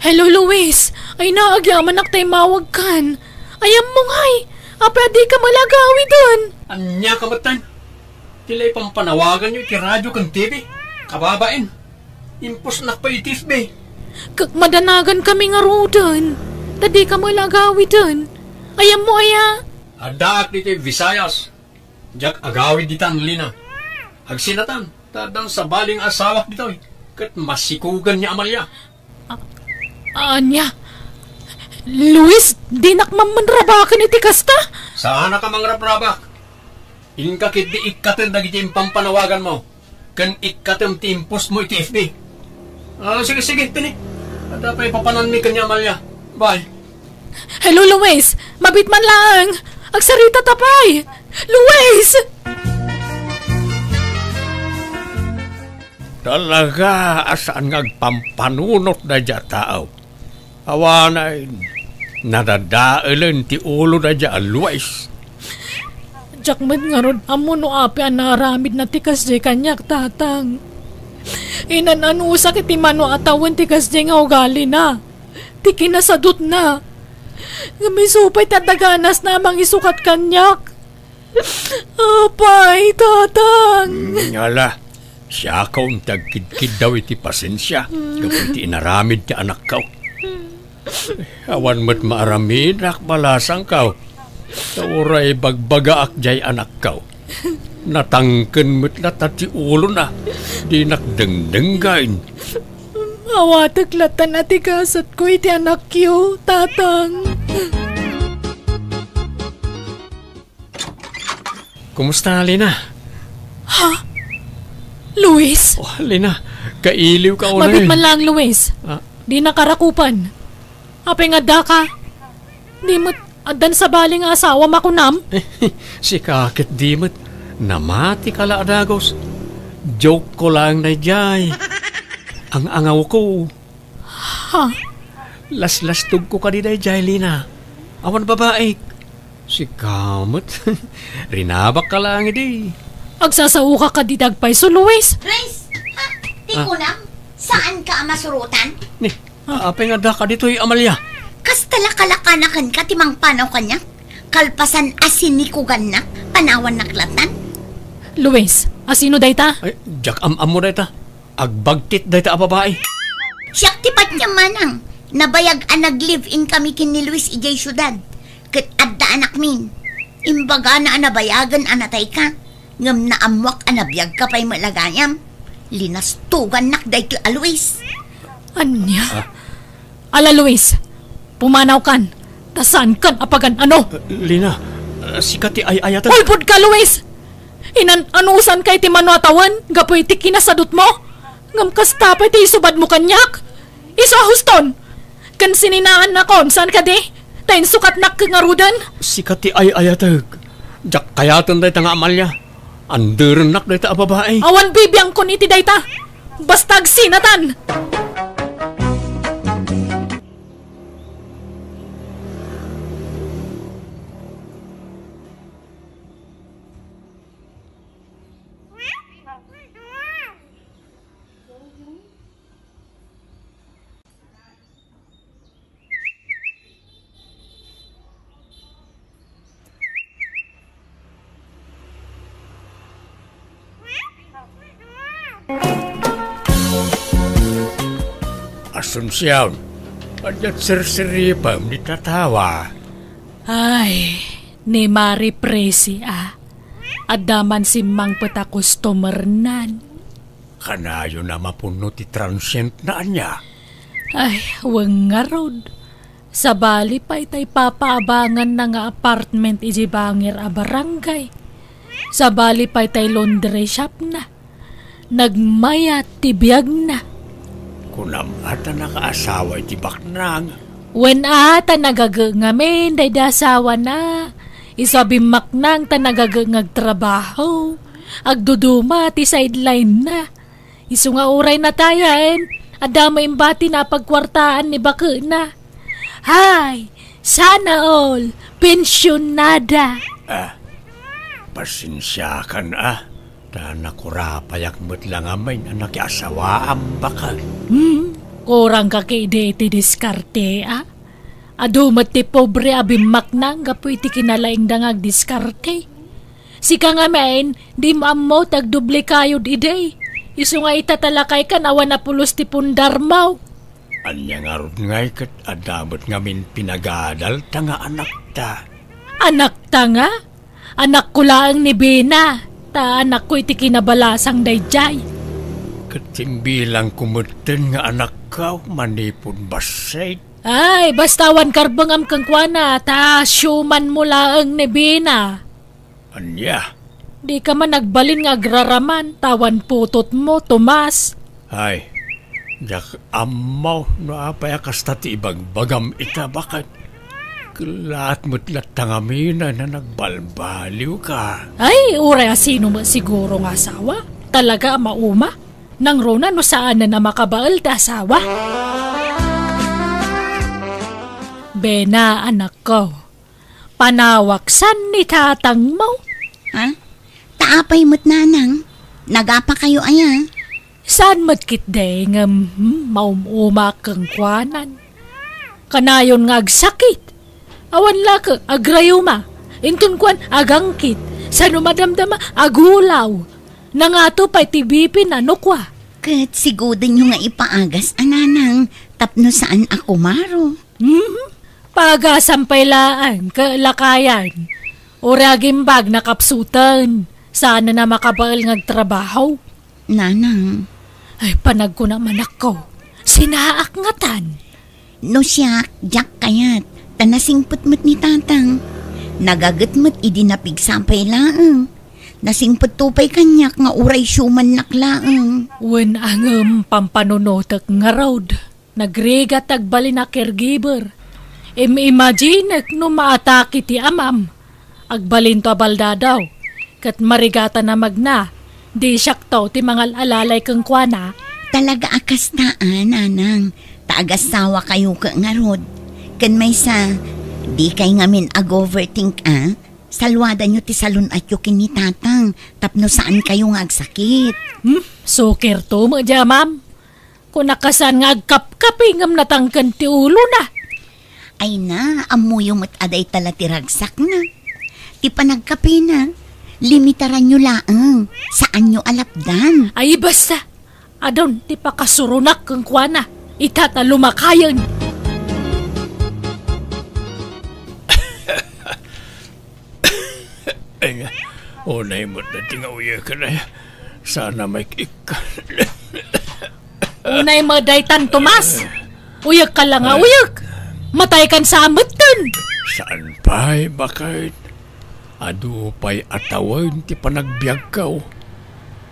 Hello, Luis. Ay, naagyamanak ta immawagkan. Ay, ammo ngay. Apay a dika malagawiden? Ania ka metten? Ti la ipampanawaganyo iti radio ken T V, kababain. Impusnak pay iti F B. K-, madanagankami ngaruden, ta dika met la agawiden. Ayanmo aya? Addaak ditoy Visayas. Diak agawid ditan, Lina. Agsinatan, ta addan sabali nga asawak ditoy, ket masikugan ni Amalia. A-, ania? Luis, dinak man manrabaken iti kasta? Saanak a mangrabrabak. Inka ketdi ikkaten dagiti impampanawaganmo, ken ikkatem ti impostmo iti F B. Ah, sige, sige, tini. Adda pay papananmi ken ni Amalia. Bye. Hello, Luis! Mabit man laeng! Agsarita ta pay! Luis! Talaga a saan nga agpampanunot daydiay a tao. Awanen, nadadaelen ti ulo daydiay a Luis. Diak met ngarud ammo no apay a naaramidna ti kasdiay kaniak, Tatang. Inan-anusak iti mano a tawen ti kasdiay nga ugalina, ti kinasadutna. Ngem isu pay ti adda ganasna a mangisukat kaniak. Apay, Tatang! Mm, ala, siakon ti agkidkiddaw iti pasensia gapu iti inaramid ti anakko. Awan met maaramidak balasangko. Ta uray bagbagaak diay anakko, natangken met latta ti ulona. Dinak dengdenggen. Awatek latta a ti gasatko iti anakyo, Tatang. Kumusta, Lina? Ha? Luis? Oh, Lina, kailiwka unay. Mabit man laeng, Luis. Ah. Dinaka rakupen. Apay nga addaka? Di met addan sabali nga asawam a kunam? Sika ket di met. Namatika la a dagus. Joke ko laeng daydiay. Ang-angawko. Ha? Laslastogko kadi daydiay, Lina. Awan babaik. Sika met. Rinabakka laeng idi. Agsasaoka kadi dagpayso, Luis? Luis, ha? Ti Ah. kunam, saanka a masurotan? Ni, apay nga addaka ditoy, Amalia? Kasta la kalakanakanka ti mangpanaw kaniak? Kalpasan a sinikugannak, panawannak latan? Luis, asino dayta? Ay, diak am-ammo dayta. Agbagtit dayta a babai. Siak ti patiem manang. Nabayag a nag-live-in kami ken ni Luis idiay siudad. Ket adda anakmin. Imbagana a nabayagen a natayka. Ngem naammoak a nabiagka pay met la gayam. Linastogannak daytoy a Luis. Ania? Ah. Ala, Luis, pumanawkan, ta saankan a pagan-ano. Lina, ah, sika ti ay-ayaten. Ulbodka, Luis! Inan-anusanka iti mano a tawen gapu iti kinasadutmo? Ngem kasta pay ti isubadmo kaniak? Isu a huston! Ken sininaannakon, saan kadi? Ta insukatnak ngaruden? Sika ti ay-ayatek. Diak kayaten dayta nga Amalia. Anderennak dayta a babai. Awan bibiangkon iti dayta. Basta agsinatan! Asuncion, ania ti sirsiripem dita tawa? Ay, ni Mari Presi a. Adda man simmangpet a customernan. Kanayon a mapuno ti transientna, ania? Ay, wen ngarud. Sabali pay tay papaabanganna nga apartment idiay bangir a barangay. Sabali pay tay laundry shopna. Nagmayat ti biagna. Kunam a ta nakaasawa iti baknang. Wen a ta nagaget ngamin daydi asawana. Isu a bimmaknang ta nagaget nga agtrabaho. Agduduma ti sideline-na. Isu nga uray natayen, adda met imbatina a pagkuartaan ni baketna. Hay, sana all, pensionada. Ah, pasensiakan a, ta nakurapayak met la ngamin a nakiasawaam baket. Hmm, kurangka ketdi iti diskarte a. Adu met ti pobre a bimmaknang gapu iti kinalaingda nga agdiskarte. Sika ngamin, di mo ammo ti agdublikayod idi. Isu nga ita ta lakaykan awan a pulos ti pundarmo. Ania ngarud ngay ket adda met ngamin pinagadalta nga anakta? Anakta nga? Anakko laeng ni Bena, ta anakko iti kinabalasang daydiay. Ket simbilangko metten nga anakko manipud bassit. Ay, basta awan karbengam kenkuana, ta siumanmo laeng ni Bena. Ania? Dika man agbalin nga agraraman, ta awan putotmo, Tomas. Ay, diak ammo no apay a kasta ti ibagbagam ita, baket. Kellaat met latta ngamin a nagbalbaliwka. Ay, uray a sino met siguro nga asawa? Talaga a mauma? Nangruna no saanen a makabael ti asawa? Bena, anakko. Panawaksan ni tatangmo. Ha? Ta apay met, nanang? Nagapakayo aya? Saan met ketdi ngem, hmm, maum-umaak kenkuanan. Kanayon nga agsakit. Awan la ket agrayuma. Inton kuan, agangkit. Sano madamdama, agulaw. Nangato pay ti B P na no kua. Ket sigudenyo nga ipaagas a, nanang, tapno saan a kumaro. Hmm? Paagasam pay laeng, ket lakayan. Uray agimbag nakapsuten. Saan a makabael nga agtrabaho. Nanang. Ay, panagkuna manakko. Sinaak ngatan. No siak, diak kayat, ta nasingpet met ni tatang. Nagaget met idi napigsa pay laeng. Nasingpetto pay kaniak nga uray siumannak laeng. Wen a ngem pampanunotek ngarud. Nagrigat ti agbalin a caregiver. Im-imaginek no maatake ti amam. Agbalinto a baldadaw. Ket marigatan a magna. Di siakto ti mangal-alalay kenkuana. Talaga a kasta a, nanang. Ta agasawakayo ket ngarud. Ken maysa, dikay ngamin ag-overthink a. Saluadanyo ti salun-atyo ken ni tatang tapno saankayo nga agsakit. Hmm, sukirto met diay amam. Kunak a saan nga agkapkapi ngem natangken ti ulona. Ay na, ammoyo met a dayta la ti ragsakna. Ti panagkapina, limitaranyo laeng, saanyo a lapdan. Ay, basta, adun ti pakasuronak kenkuana, ita ta lumakayen. Ay nga, unay met dayta nga uyek, ay. Sana may ikkan. Unay met daytan, Tomas. Uyek ka la nga uyek. Matay kan sa ametten. Saan pay, baket? Adu pay a tawen ti panagbiagko.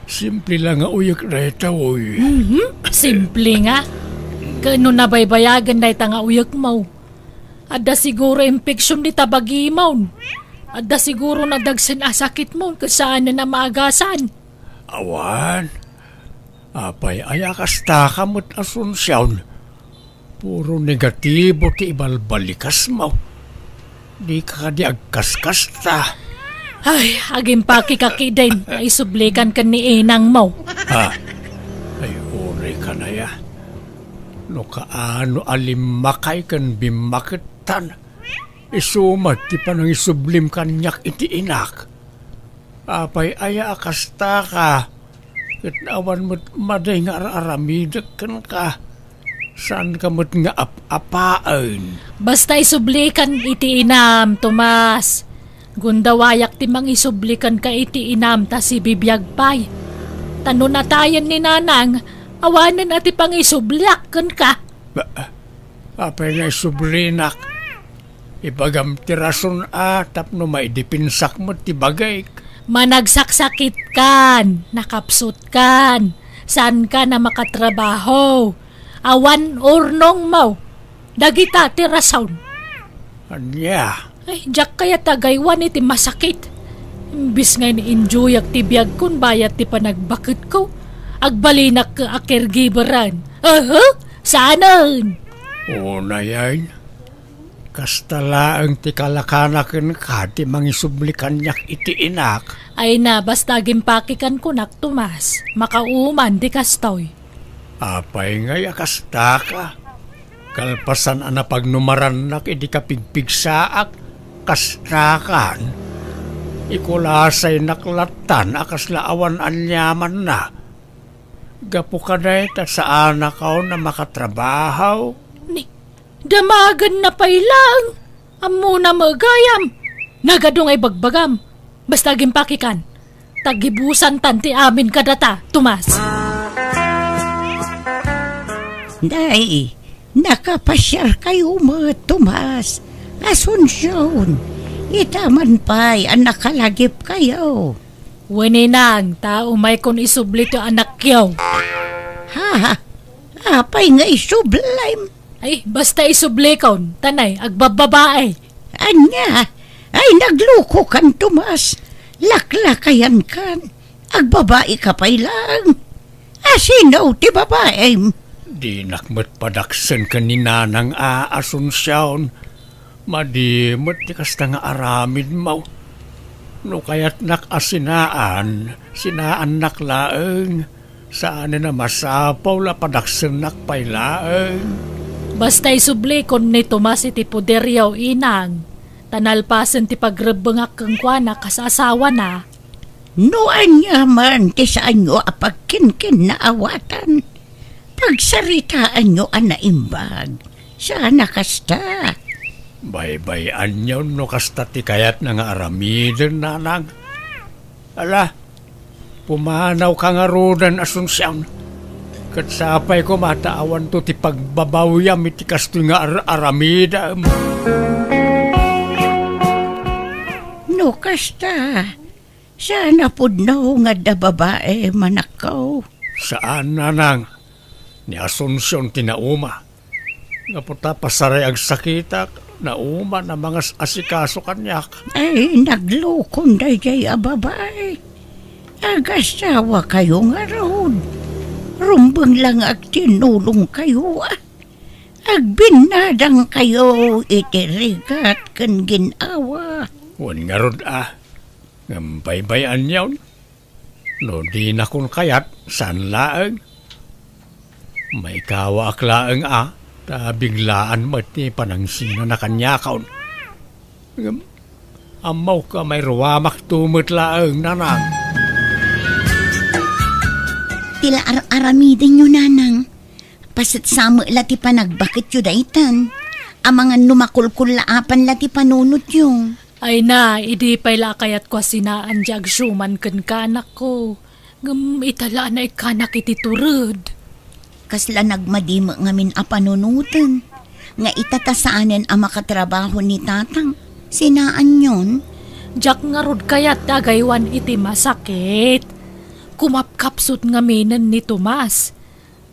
Simple la nga uyek dayta, oy. Mhm, simple nga. Ken no nabaybayagen dayta nga uyekmo, adda siguro infection dita bagimon. Adda siguro nadagsen a sakitmon ket saanen a maagasan. Awan. Apay aya kastaka met, Asuncion? Puro negatibo ti ibalbalikasmo. Dika kadi agkaskasta. Ay, agimpakek ketdin nga isublikan ken ni inangmo. Ha? Ay, uray ka na ya. No kaano a limmakay ken bimmakettan, isu met ti panangisublim kaniak iti inak. Apay aya a kastaka? Ket awan met madi nga ar-aramidek kenka. Saanka met nga ap-apaen. Basta isublikan iti inam, Tomas. Gundawayak ti mangisubli kenka iti inam ta sibibiag pay. Ta no natayen ni nanang, awanen a ti pangisubliak kenka. Ba, apay nga isublinak? Ibagam ti rason a tapno maidepensak met ti bagik. Managsaksakitkan, nakapsutkan, saankan a makatrabaho. Awan urnongmo. Dagita ti rason. Ania? Ay, diak kayat a gaywan iti masakit. Imbis nga ini-enjoyak ti biagkon bayat ti panagbaketko, agbalinak a caregiveran. Aha, saanen? Unayen, kasta laeng ti kalakana kenka ti mangisubli kaniak iti inak. Ay na, basta agimpakekan kunak, Tomas. Makauman ti kastoy. Apay ngay a kastaka? Kalpasan a napagnumarannak idi kapigpigsaak, kastakan? Ikulasaynak lattan a kasla awan aniamanna. Gapu kadayta, saanakon a makatrabaho. Ni, damagenna pay laeng. Ammona met gayam. Nagadu nga ibagbagam. Basta agimpakikan. Tagibusantan ti amin kadata, Tomas. Nay, nakapasiarkayo met, Tomas. Asuncion, ita man pay a nakalagipkayo. Wen, inang, ta umaykon isubli ti anakyo. Ha? Apay nga isublim? Ay, basta isublikon, ta nay, agbabbabae. Ania? Ay, naglukokan, Tomas. Laklakayankan. Agbabaika pay laeng. Asino ti babaem? Dinak met padaksen ken ni Nanang a Asuncion. Madi met ti kasta nga aramidmo. No kayatnak a sinaan, sinaannak laeng. Saanen a masapul a padaksennak pay laeng. Basta isublikon ni Tomas iti poderyo, inang, ta nalpasen ti pagrebbengak kenkuana kas asawana. No aniaman ti saanyo a pagkinkinnaawatan, pagsaritaanyo a naimbag. Saan a kasta? Baybay-anyon no kasta ti kayatna nga aramiden, Nanang. Ala, pumanawka ngaruden, Asuncion. Ket sapay koma ta awanto ti pagbabawyam iti kastoy nga ar-aramidem. No kasta, saan a pudno nga adda babaem, anakko? Saan, Nanang. Ni Asuncion ti nauma. Gapu ta pasaray agsakitak, nauman a mangas-asikaso kaniak. Ay, naglukon daydiay a babae. Agasawakayo ngarud. Rumbeng la nga agtinnulongkayo, a. Agbinnadangkayo iti rigat ken gin-awa. Wen ngarud, a. Ngem baybay-anyon. No dinakon kayat, saan laeng. Maikawaak laeng a, ta biglaan met ti panangsinana kaniakon. Ngem, ammok a mairuamakto met laeng, Nanang. Ti la ar-aramidenyo, Nanang. Pasetsa met la ti panagbaketyo daytan. Amangan no makulkullaapan la ti panunotyo. Ay na, idi pay la a kayatko a sinaan ti agsuman kenka, anakko. Ngem ita la a naikkanak iti tured. Kasla nagmadi met ngamin a panunoten, nga ita ta saanen a makatrabaho ni tatang, sinaanyon? Diak ngarud kayat ti agaywan iti masakit. Kumapkapsut ngaminen ni Tomas.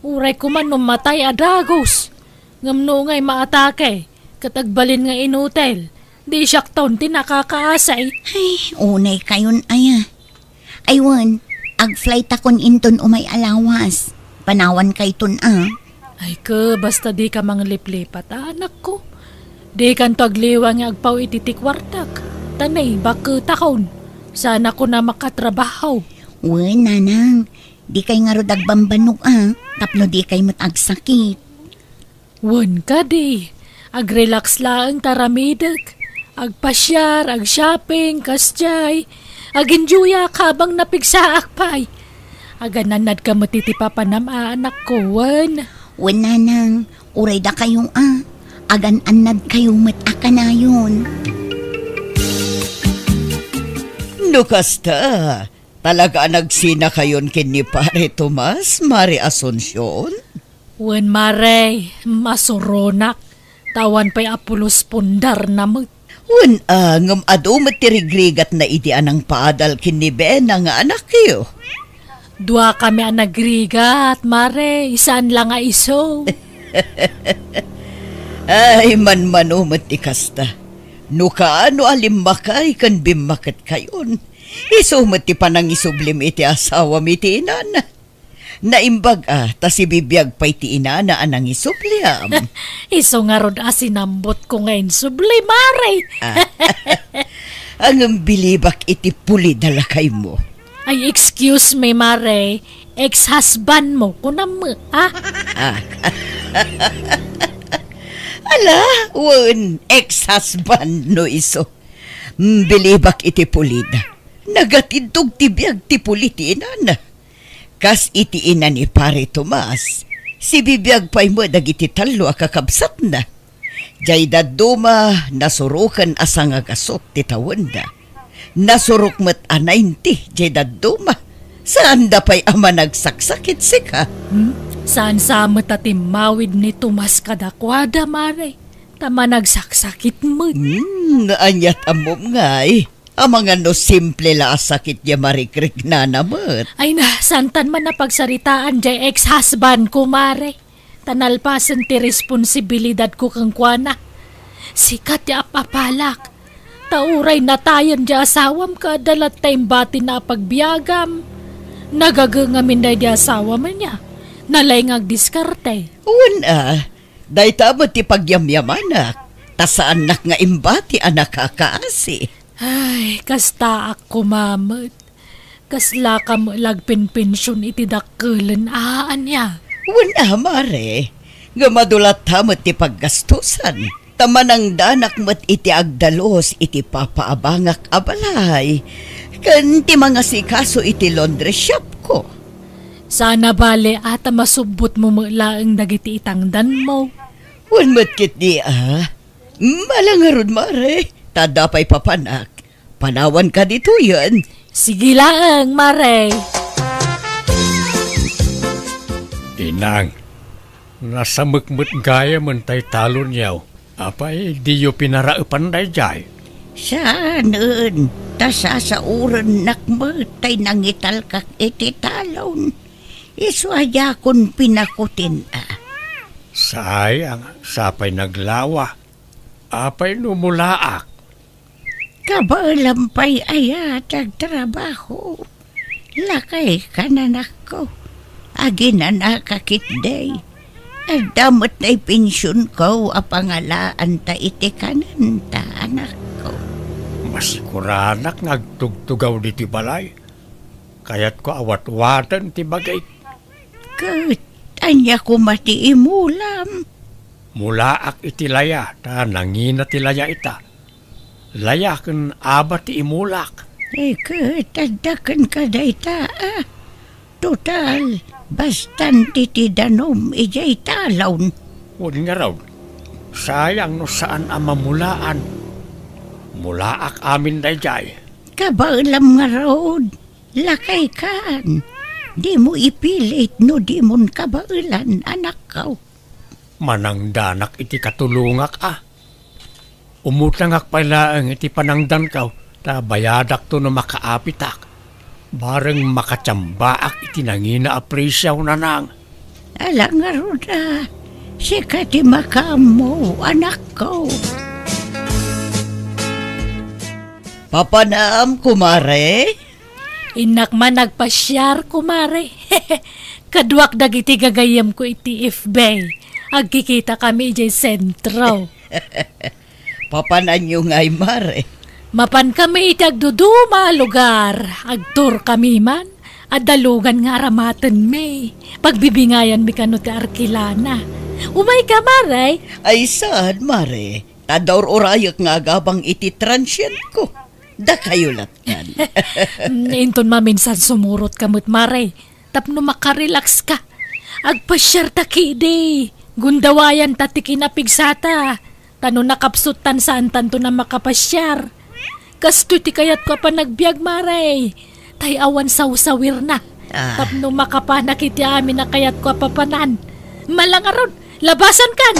Uray koma no matay a dagus. Ngem no ngay maatake, ket agbalin nga inutil, di siakton ti nakakaasay. Ay, unay kayon aya. Ay wen, ag-flightakon inton umay a lawas. Panawan kayton a. Ay ke, basta di ka mangliplipat, a, anakko. Di kanto agliwa nga agpaw iti ti kuartak. Ta nay, bakketakon. Saan a kuna makatrabaho. Wen, nanang, di kay ngarud agbambannog a, tapno di kay met agsakit. Wen kadi, ag-relax laeng ta aramidek. Agpasiar, ag-shopping, kasdiay. Ag-enjoyak habang napigsaak pay. Agan-annadka met iti papanam a anakko, wen? Wen, nanang, uray dakayo a. Agan-annadkayo met a kanayon. No kasta, talaga a nagsinakayon ken ni Pare Tomas, Mare Asuncion? Wen, Mare, masuronak. Ta awan pay a pulos pundarna met. Wen, a, ngem adu met ti rigrigatna idi a nangpaadal ken ni Bena nga anakyo. Duakami a nagrigat, Mare, saan la nga isu. Ay, manmano met ti kasta. No kaano a limmakay ken bimmaketkayon, isu met ti panangisublim iti asawam iti inana. Naimbag a, ta sibibiag pay ti inana a nangisubliam. Isu ngarud a sinambotko nga insubli, Mare. Ah. Ngem bilibak iti pulida lakaymo. Ay, excuse me, Mare. Ex-husband mo, kunam met, a? Ah. Ala, wen, ex-husband no isu. Hmm, bilibak iti pulida. Nagatindog ti biag ti puli ti inana. Kas iti ina ni Pare Tomas, sibibiag pay met dagiti tallo a kakabsatna. Jay dadduma, nasuroken a sangagasut ti tawenda. Nasurok met a ninety jay dadduma. Saanda pay a managsaksakit sika. Hmm? Saan sa met a timmawid ni Tomas kadakuada, Mare? Ta managsaksakit met. Hmm, aniat ammom ngay? Amangan no simple la a sakit ya marikrignana met. Ay na, santan man a pagsaritaan jay ex-husband ko, Mare. Ta nalpasen ti responsibilidad ko kenkuana. Sika ti apapalak. Ta uray natayen ti asawam ket adda latta imbatina a pagbiagam. Nagagengamin daydi asawam ania. Nalaing nga agdiskarte. Wen a, dayta met ti pagyamyamanak. Ta saannak nga imbati a nakakaasi. Ay, kastaak koma met. Kaslaka met la agpenpension iti dakkelen a ania? Wen a, Mare, ngem adu latta met ti paggastusan. Ta manangdanak met iti agdalus iti papaabangak a balay ken ti mangasikaso iti laundry shop ko. Saan a bale a ta masubbotmo met laeng dagiti itangdanmo. Wen met ketdi a. Mala ngarud, Mare, ta adda pay papanak. Panawanka ditoyen. Sige laeng, Mare. Inang, nasamek met gayamen tay talonyo. Apay, diyo pinaraepan daydiay? Saanen, ta sasaorennak met tay nangitalkak iti talon. Isu a diakon pinakutin a. Sayang, sapay naglawa. Apay no mulaak? Kabaelam pay aya ti agtrabaho? Lakay kan, anakko. Aginanaka ketdi. Adda met tay pensionko a pangalaanta iti kanenta, anakko. Masikuranak nga agtugtugaw ditoy balay. Kayatko a watwaten ti bagik. Ket ania koma ti imulam? Mulaak iti laya, ta nangina ti laya ita. Laya ken aba ti imulak. Eh, ket adda kenka dayta, a. Total, bastante ti danum idiay talon. Wen ngarud, sayang no saan a mamulaan. Mulaak amin daydiay. Kabaelam ngarud. Lakay kan, dimo ipilit no dimon kabaelan, anakko. Manangdanak iti katulongak a. Umutangak pay laeng iti panangdanko, ta bayadakto no makaapitak. Bareng makatiambaak iti nangina a presio, nanang. Ala ngarud a, sika ti makaammo, anakko. Papanam, kumare? Innak man agpasiar, kumare. Kaduak dagiti gagayyemko iti F B. Agkikitakami idiay sentro. Papananyo ngay, mare? Mapankami iti agduduma a lugar. Agtourkami man. Adda lugan nga aramatenmi. Pagbibingayanmi kano ti arkilana. Umayka, mare. Ay, saan, mare? Ta daur-urayek nga agabang iti transientko. Dakayo lattan. Mm, inton maminsan sumurotka met, mare, tapno makarelaxka. Agpasiarta ketdi. Gundawayanta ti kinapigsata. Ta no nakapsuttan, saantanto a makapasiar. Kastoy ti kayatko a panagbiag, mare. Tay awan sawsawirna. Ah. Tapno makapanak iti amin a kayatko a papanan. Mala ngarud, labasankan!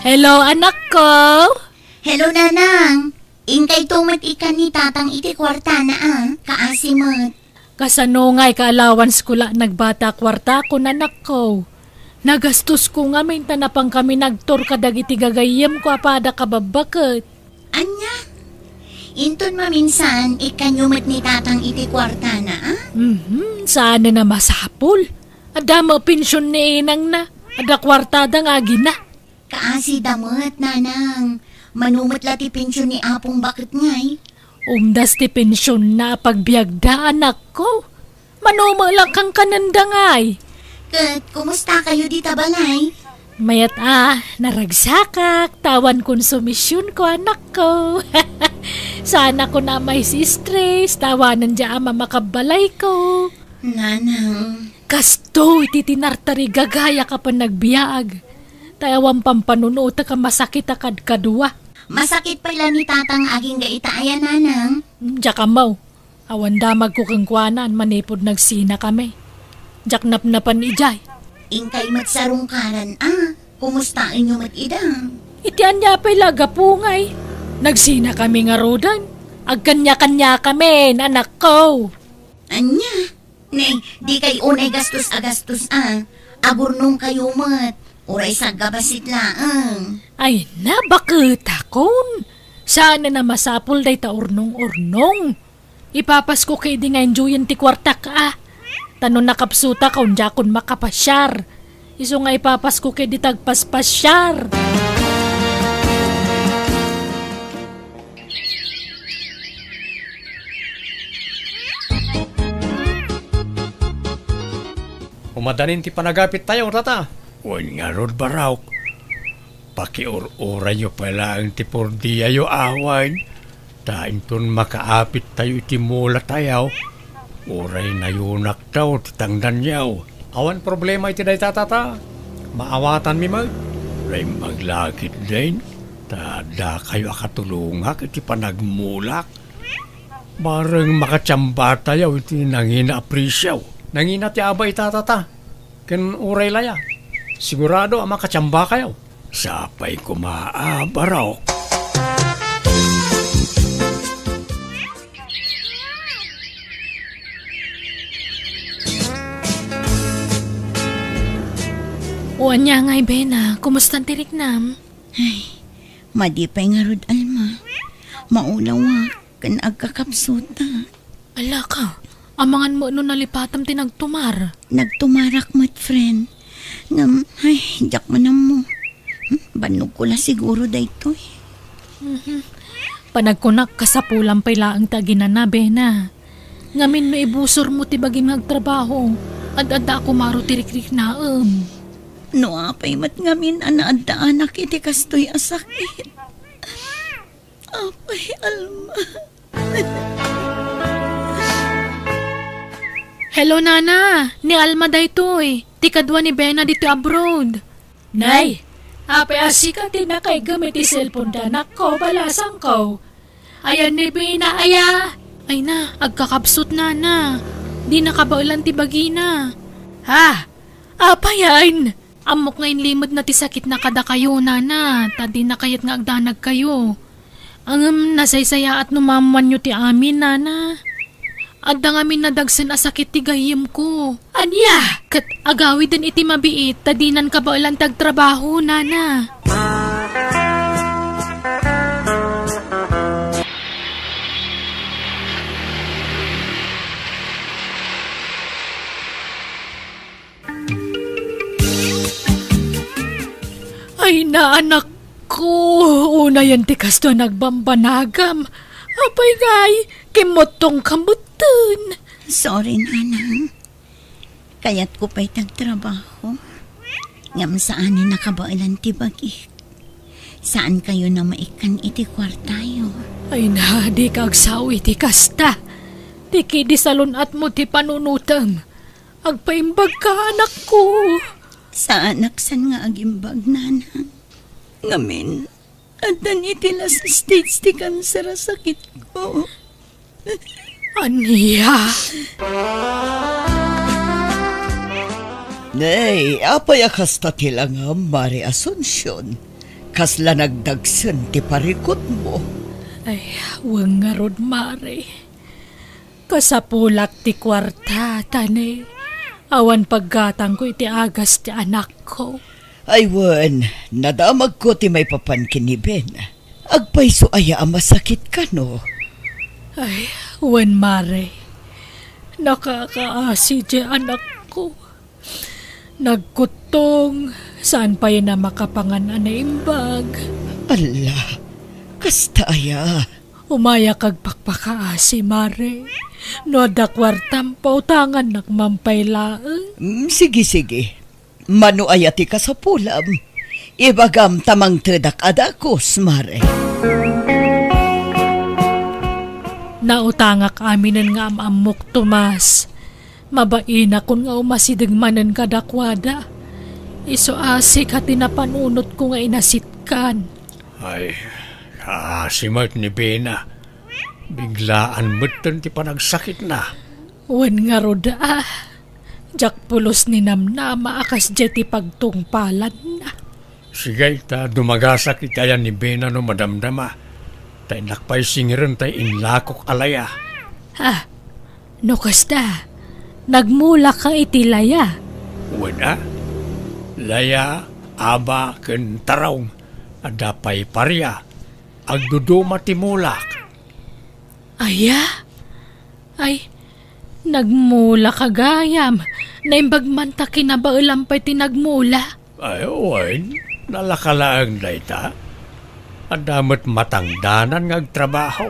Hello, anakko. Hello, nanang. Inkayto met ikan ni tatang iti kuartana a, kaasi met. Kasano ngay ka allowance ko la nagbati a kuartako, anakko? Nagastosko ngamin ta napankami nagtour kadagiti gagayyemko a pada kababbaket. Ania? Inton maminsan, ikkanyo met ni tatang iti kuartana a? Mhm, saanen a masapul. Adda met pension ni inangna. Adda kuartada nga agina. Kaasida met, nanang. Mano met la ti pension ni apong baket ngay? Umdas ti pensionna a pagbiagda, anakko. Mano met la kankanenda ngay? Ket kumustakayo dita balay? Mayat a, naragsakak, ta awan konsumisionko, anakko. Saanak a mais-stress, ta awanen dia a mamakabbalayko. Nanang. Kastoy ti tinartarigagayak a panagbiag. Ta awan pampanunotek a masakit a kadkadua. Masakit pay la ni Tatang agingga ita aya, Nanang? Diak ammo. Awan damagko kenkuana manipud nagsinakami. Diak napnapan idiay. Inkay met sarungkaran a. Kumustaenyo met ida? Iti ania pay la a gapu ngay? Nagsinakami ngaruden. Agkaniakaniakami, anakko. Ania? Ne, dikay unay gastos a gastos a. Agurnongkayo met. Uray saggabassit laeng. Ay, nabaketakon. Saan a masapul dayta urnong-urnong. Ipapasko ketdi nga enjoyen ti kuartak a. Ta no nakapsutak, diakon makapasiar. Isu nga ipapasko ketdi ta agpaspasiar. Umadanin ti panagapittayo, Tata. Wen ngarud, Barok. Pakiur-urayyo pay laeng ti pordiayo awan, ta inton makaapittayo iti mulatayo, uray nayunaktayo ti tangdanyo. Awan problema iti dayta, Tata. Maawatanmi met. Naimbag la ketdin, ta addakayo a katulongak iti panagmulak. Bareng makatiambatayo iti nangina a presio. Nangina ti aba ita, Tata. Ken uray la aya, sigurado a makatiambakayo. Sapay koma a, Barok. O ania ngay, Bena, kumustan ti riknam? Ay, madi pay ngarud, Alma. Maulawak ken agkakapsutak. Alaka, amangan met no nalipatam ti nagtumar. Nagtumarak met, friend. Ngem, ay, diak man ammo. Hmm, bannogko la siguro daytoy. Mhm. Panagkunak, kasapulam pay laeng ti aginana, Bena. Ngamin no ibusormo ti bagim nga agtrabaho, ad-adda a kumaro ti rikriknaem. No apay met ngamin a naaddaanak iti kastoy a sakit. Apay, Alma. Hello, Nana. Ni Alma daytoy. Ti kadua ni Bena ditoy abroad. Nay, apay a sika ti nakaiggem iti cellphone da, anakko, balasangko. Ayan ni Bena, aya? Ay na, agkakapsut, Nana. Dina kabaelan ti bagina. Ha? Apayen? Ammok nga inlimedna ti sakitna kadakayo, Nana, ta dina kayat nga agdanagkayo. Ngem nasaysayaat no maammoanyo ti amin, Nana. Adda ngamin nadagsen a sakit ti gayyemko. Ania? Ket agawiden iti mabiit ta dinan kabaelan ti agtrabaho, Nana. Ay, naanakko, unayen ti kastoy a nagbambanagam. Apay ngay, kimmuttongkam metten. Sorry, Nanang. Kayatko pay ti agtrabaho. Ngem saan a nakabaelan ti bagik. Saankayon a maikkan iti kuartayo. Ay na, dika agsao iti kasta. Ti kidi salun-atmo ti panunotem. Agpaimbagka, anakko. Saanak saan nga agimbag, Nanang. Ngamin, addan iti last stage ti kanser a sakitko. Ania? Nay, apay a kasta ti langam, Mare Asuncion? Kasla nagdagsen ti parikutmo. Ay, wen ngarud, Mare. Kasapulak ti kuarta, ta ne, awan paggatangko iti agas ti anakko. Ay wen, nadamagko ti maipapan ken ni Ben. Agpayso aya a masakit kano? Ay, wen, Mare. Nakakaasi ti anakko. Nagkuttong, saan pay a makapangan a naimbag. Alla, kasta aya? Umayak agpakpakaasi, Mare. No adda kuartam, pautangannak man pay laeng. Mm, sige, sige. Mano aya ti kasapulam? Ibagam ta mangtedak a dagus, Mare. Nautangak aminen nga am-ammok, Tomas. Mabainakon nga umasideg manen kadakuada. Isu a sika ti napanunotko nga inasitkan. Ay, kaasi met ni Bena. Biglaan metten ti panagsakitna. Wen ngarud a, diak pulos ni namnama a kasdiay ti pagtungpalanna. Sige, ta dumagasak iti ayan ni Bena no madamdama. Ta innak pay singirenta ti inlakok a laya. Ah, no kasta, nagmulak ka iti laya. Wen a, laya, aba, ken tarong, adda pay paria. Agduduma ti mulak. Aya? Ay, nagmula ka gayam. Naimbag man ta kinabaelam pay ti nagmula. Ay, wen, nalaka laeng dayta. Adda met matangdanan nga agtrabaho.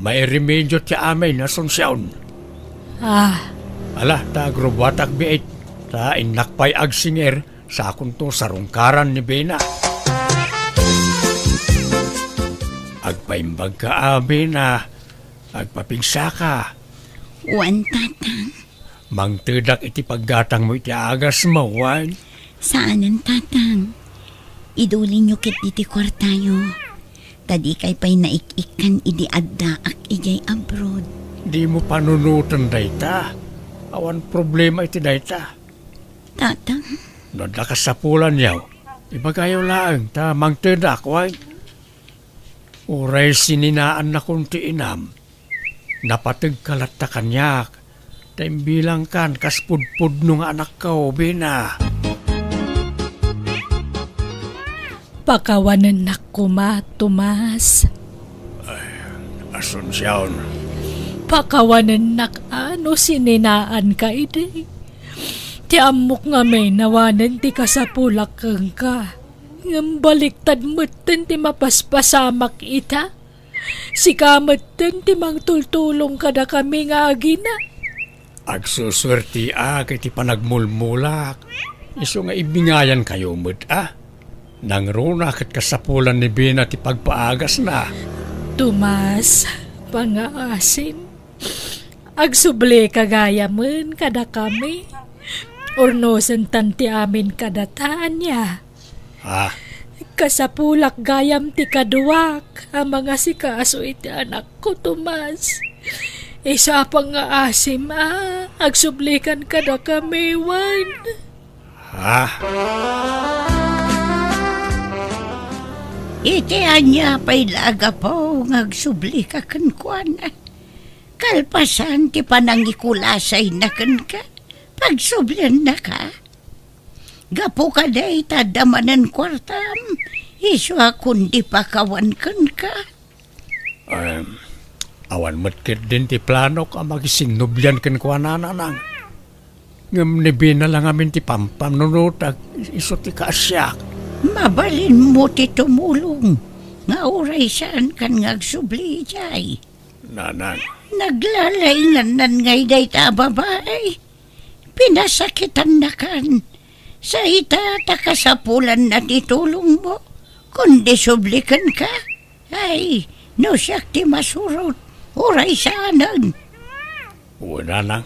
Mairemedio ti amin, Asuncion. Ah. Ala, ta agrubuatak biit, ta innak pay agsingir, sakonto sarungkaran ni Bena. Agpaimbagka a, Bena. Agpapigsaka. Wen, Tatang. Mangtedak iti paggatangmo iti agasmo, wen? Saanen, Tatang. Idulinyo ketdi ti kuartayo. Ta dikay pay naik-ikkan idi addaak idiay abroad. Dimo panunoten dayta. Awan problema iti dayta. Tatang. No adda kasapulanyo, ibagayo laeng ta mangtedak, wen? Uray sininaannakon ti inam, napategka latta kaniak, ta imbilangkan kas pudpudno nga anakko, Bena. Pakawanennak koma, Tomas. Ay, Asuncion. Pakawanennak a no sininaanka idi. Ti ammok ngamin awanen ti kasapulak kenka. Ngem baliktad metten ti mapaspasamak ita. Sika metten ti mangtultulong kadakami nga agina. Agsusuertiak iti panagmulmulak. Isu nga ibingayankayo met a. Nangruna ket kasapulan ni Bena ti pagpaagasna. Tomas, pangngaasim. Agsublika gayamen kadakami. Urnosentan ti amin kadata, ania? Ah. Kasapulak gayam ti kaduak a mangasikaso iti anakko, Tomas. Isu a pangngaasim a, agsublikan kadakami, wen. Ah. Iti ania pay la a gapu nga agsublika kenkuana? Kalpasan ti panangikulasayna kenka, pagsubliannaka. Gapu kadi ta adda manen kuartam, isu a kundi pakawan kenka. Em, awan met ketdin ti planok a makisinnublian kenkuana, Nanang. Ngem ni Bena la ngamin ti pampanunotak, isu ti kaasiak. Mabalinmo ti tumulong, nga uray saankan nga agsubli idiay. Nanang. Naglalaingannan ngay dayta a babai. Pinasakitannakan. Sa ita ta kasapulanna ti tulongmo, kundi sublikenka. Ay, no siak ti masurot, uray saanen. Wen, Nanang.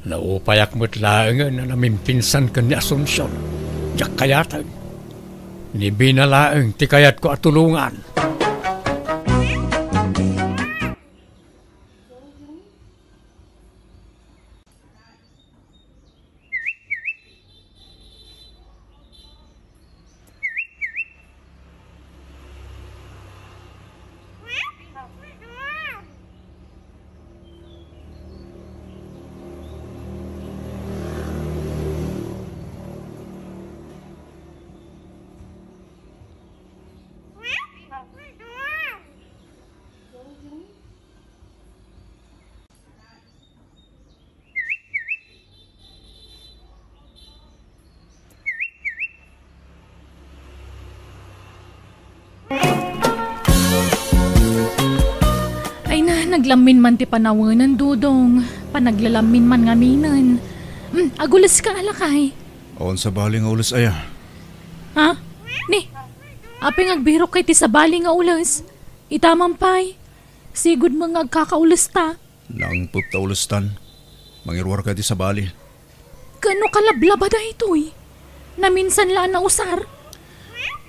Naupayak met laengen a namimpinsan ken ni Asuncion. Diak kayaten. Ni Bena laeng ti kayatko a tulongan. Ay na, naglammin man ti panawenen, Dodong. Panaglalamin man ngaminen. Hmm, agules ka, alakay. Awan sabali nga ules aya. Ha? Ni, apay nga agbirok ka iti sabali nga ules? Ita man pay, sigud met nga agkakaulesta. Nangpet ta ulestan. Mangiruar ka iti sabali. Ken no kalablaba daytoy? Naminsan la a nausar?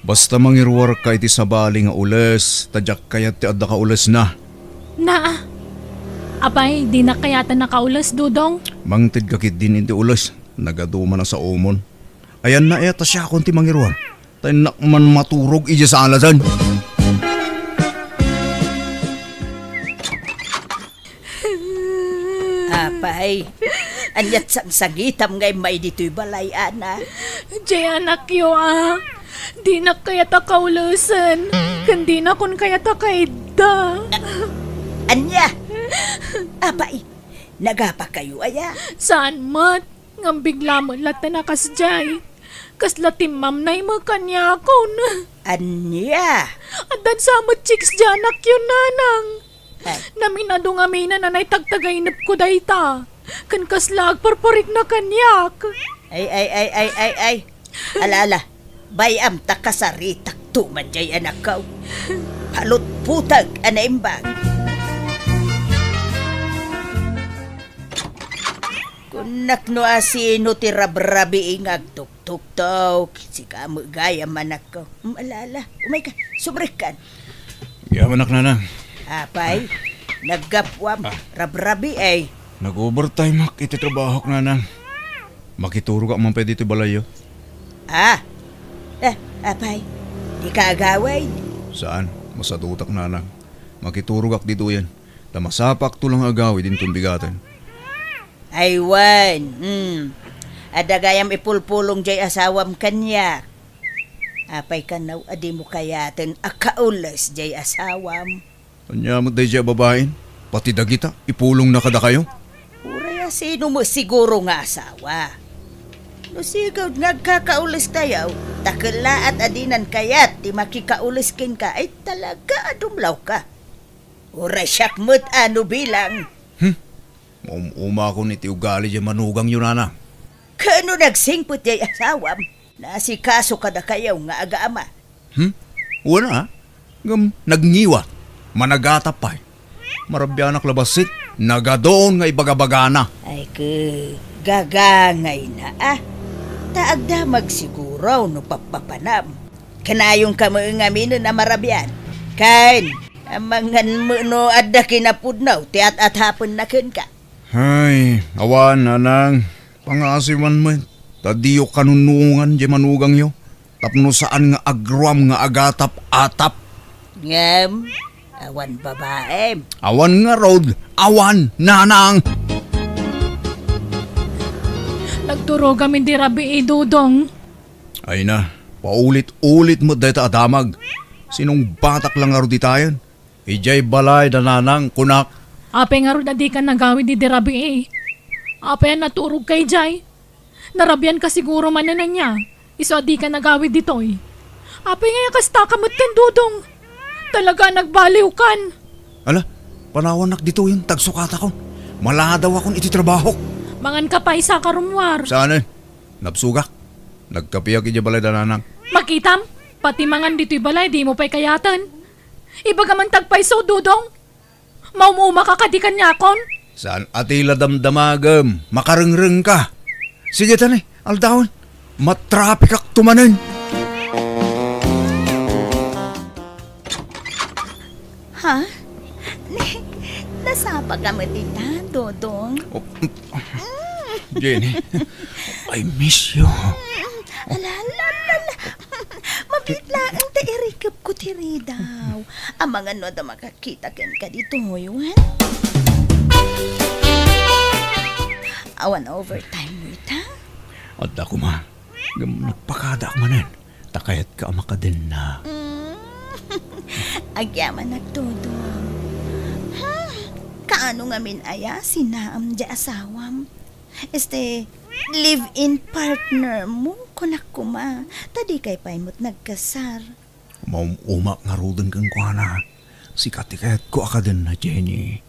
Basta mangiruar ka iti sabali nga ules, ta diak kayat ti adda kaulesna. Naa. Apay, dinak kayaten a kaules, Dodong? Mangted ka ketdin iti ules. Nagadu man a saomon. Ayanna aya ta siakon ti mangiruar. Ta innak man maturog idiay saladan. Apay, ania't sangsangitam nga immay ditoy balay, Ana? Diay anakyo, a. Dinak kayat a kaulesen, ken dinakon kayat a kaidda. A-, ania? Apay, nagapakayo aya? Saan met, ngem bigla met latta a kasdiay. Kasla timmamnay met kaniakon. Ania? Addan sa met chicks diay anakyo, Nanang. Ay. Naminado ngamin a naitagtagainepko dayta. Ken kasla agparparikna kaniak. Ay, ay, ay, ay, ay, ay. Ala, ala. Bay-am ta kasaritakto man diay anakko. Palutputag a naimbag. Kunak no asino ti rabrabii nga agtuktuktok, sika met gayam, anakko. Mm, ala, ala, umayka, sumrekkan. Agyamanak, Nanang. Apay, naggapuam, Ah. rabrabii. Nag-overtime-ak iti trabahok, Nanang. Makiturogak man pay ditoy balayyo. Ah, eh, apay, dika agawid? Saan, masadutak, Nanang. Makiturogak ditoyen. Ta masapakto la nga agawid inton bigaten. Ay wen, hmm. Adda gayam ipulpulong diay asawam kaniak. Apay kano a dimo kayaten a kaules diay asawam? Ania met daydiay a babain? Pati dagita, ipulongna kadakayo? Uray a sino met siguro nga asawa. No sigud nga agkakaulestayo, ta kellaat a dinan kayat ti makikaules kenka, ay talaga a dumlawka. Uray siak met a no bilang. Hmm? Maum-umakon iti ugali diay manugangyo, Nanang. Kano nagsingpet diay asawam? Naasikaso kadakayo nga agama. Hmm? Wen a. Ngem nagngiwat. Managatap pay. Marabianak la bassit. Nagadun nga ibagabagana. Ay, ke, gagangayna, a. Ta agdamag siguro no pappapanam. Kanayonka met ngaminen a marabian. Ken, amangan met no adda kinapudno ti at-atapenna kenka. Ay, awan, Nanang. Pangaasiwan met. Ta diyo kanunnuongan diay manugangyo. Tapno saan nga agruam nga agatap-atap. Ngem, awan babaem. Awan ngarud, awan, Nanang. Nagturogam idi rabii, Dodong. Ay na, paulit-ulit met dayta a damag. Sinungbatak la ngarud ditayen. Idiay balay da Nanang, kunak. Apay ngarud a dika nagawid idi rabii? Apay a naturogka idiay? Narabianka siguro manen ania, isu a dika nagawid ditoy. Apay ngay a kastaka met ken Dodong? Talaga a nagbaliwkan. Ala, panawannak ditoyen ta agsukatakon. Maladawakon iti trabahok. Manganka pay, saka rummuar. Saan, eh? Nabsogak. Nagkapiak idiay balay da Nanang. Makitam, pati mangan ditoy balay, dimo pay kayaten. Ibagam man ta agpayso, Dodong. Maum-umaka kadi kaniakon? Saan a ti la damdamagem? Makarengrengka. Sige ta ni, aldawen. Matrapikakto manen. Ha? Ni, nasapaka met ita, Dodong? Oh, Jenny, I miss you. Ala, ala, ala, ala. Mabiit laeng ta irikepko ti ridaw. Amangan no adda makakita kenka ditoy, wen? Awan overtime mo ita? Adda koma. Ngem nagpakadaak manen. Ta kayatka a makadenna. Mm. Agyamanak, Dodong. Hmm, kaano ngamin aya sinaam diay asawam? Este, live-in partner mo, kunak koma. Ta dikay pay met nagkasar. Maum-umak ngaruden kenkuana. Sika ti kayatko a kadenna, Jenny.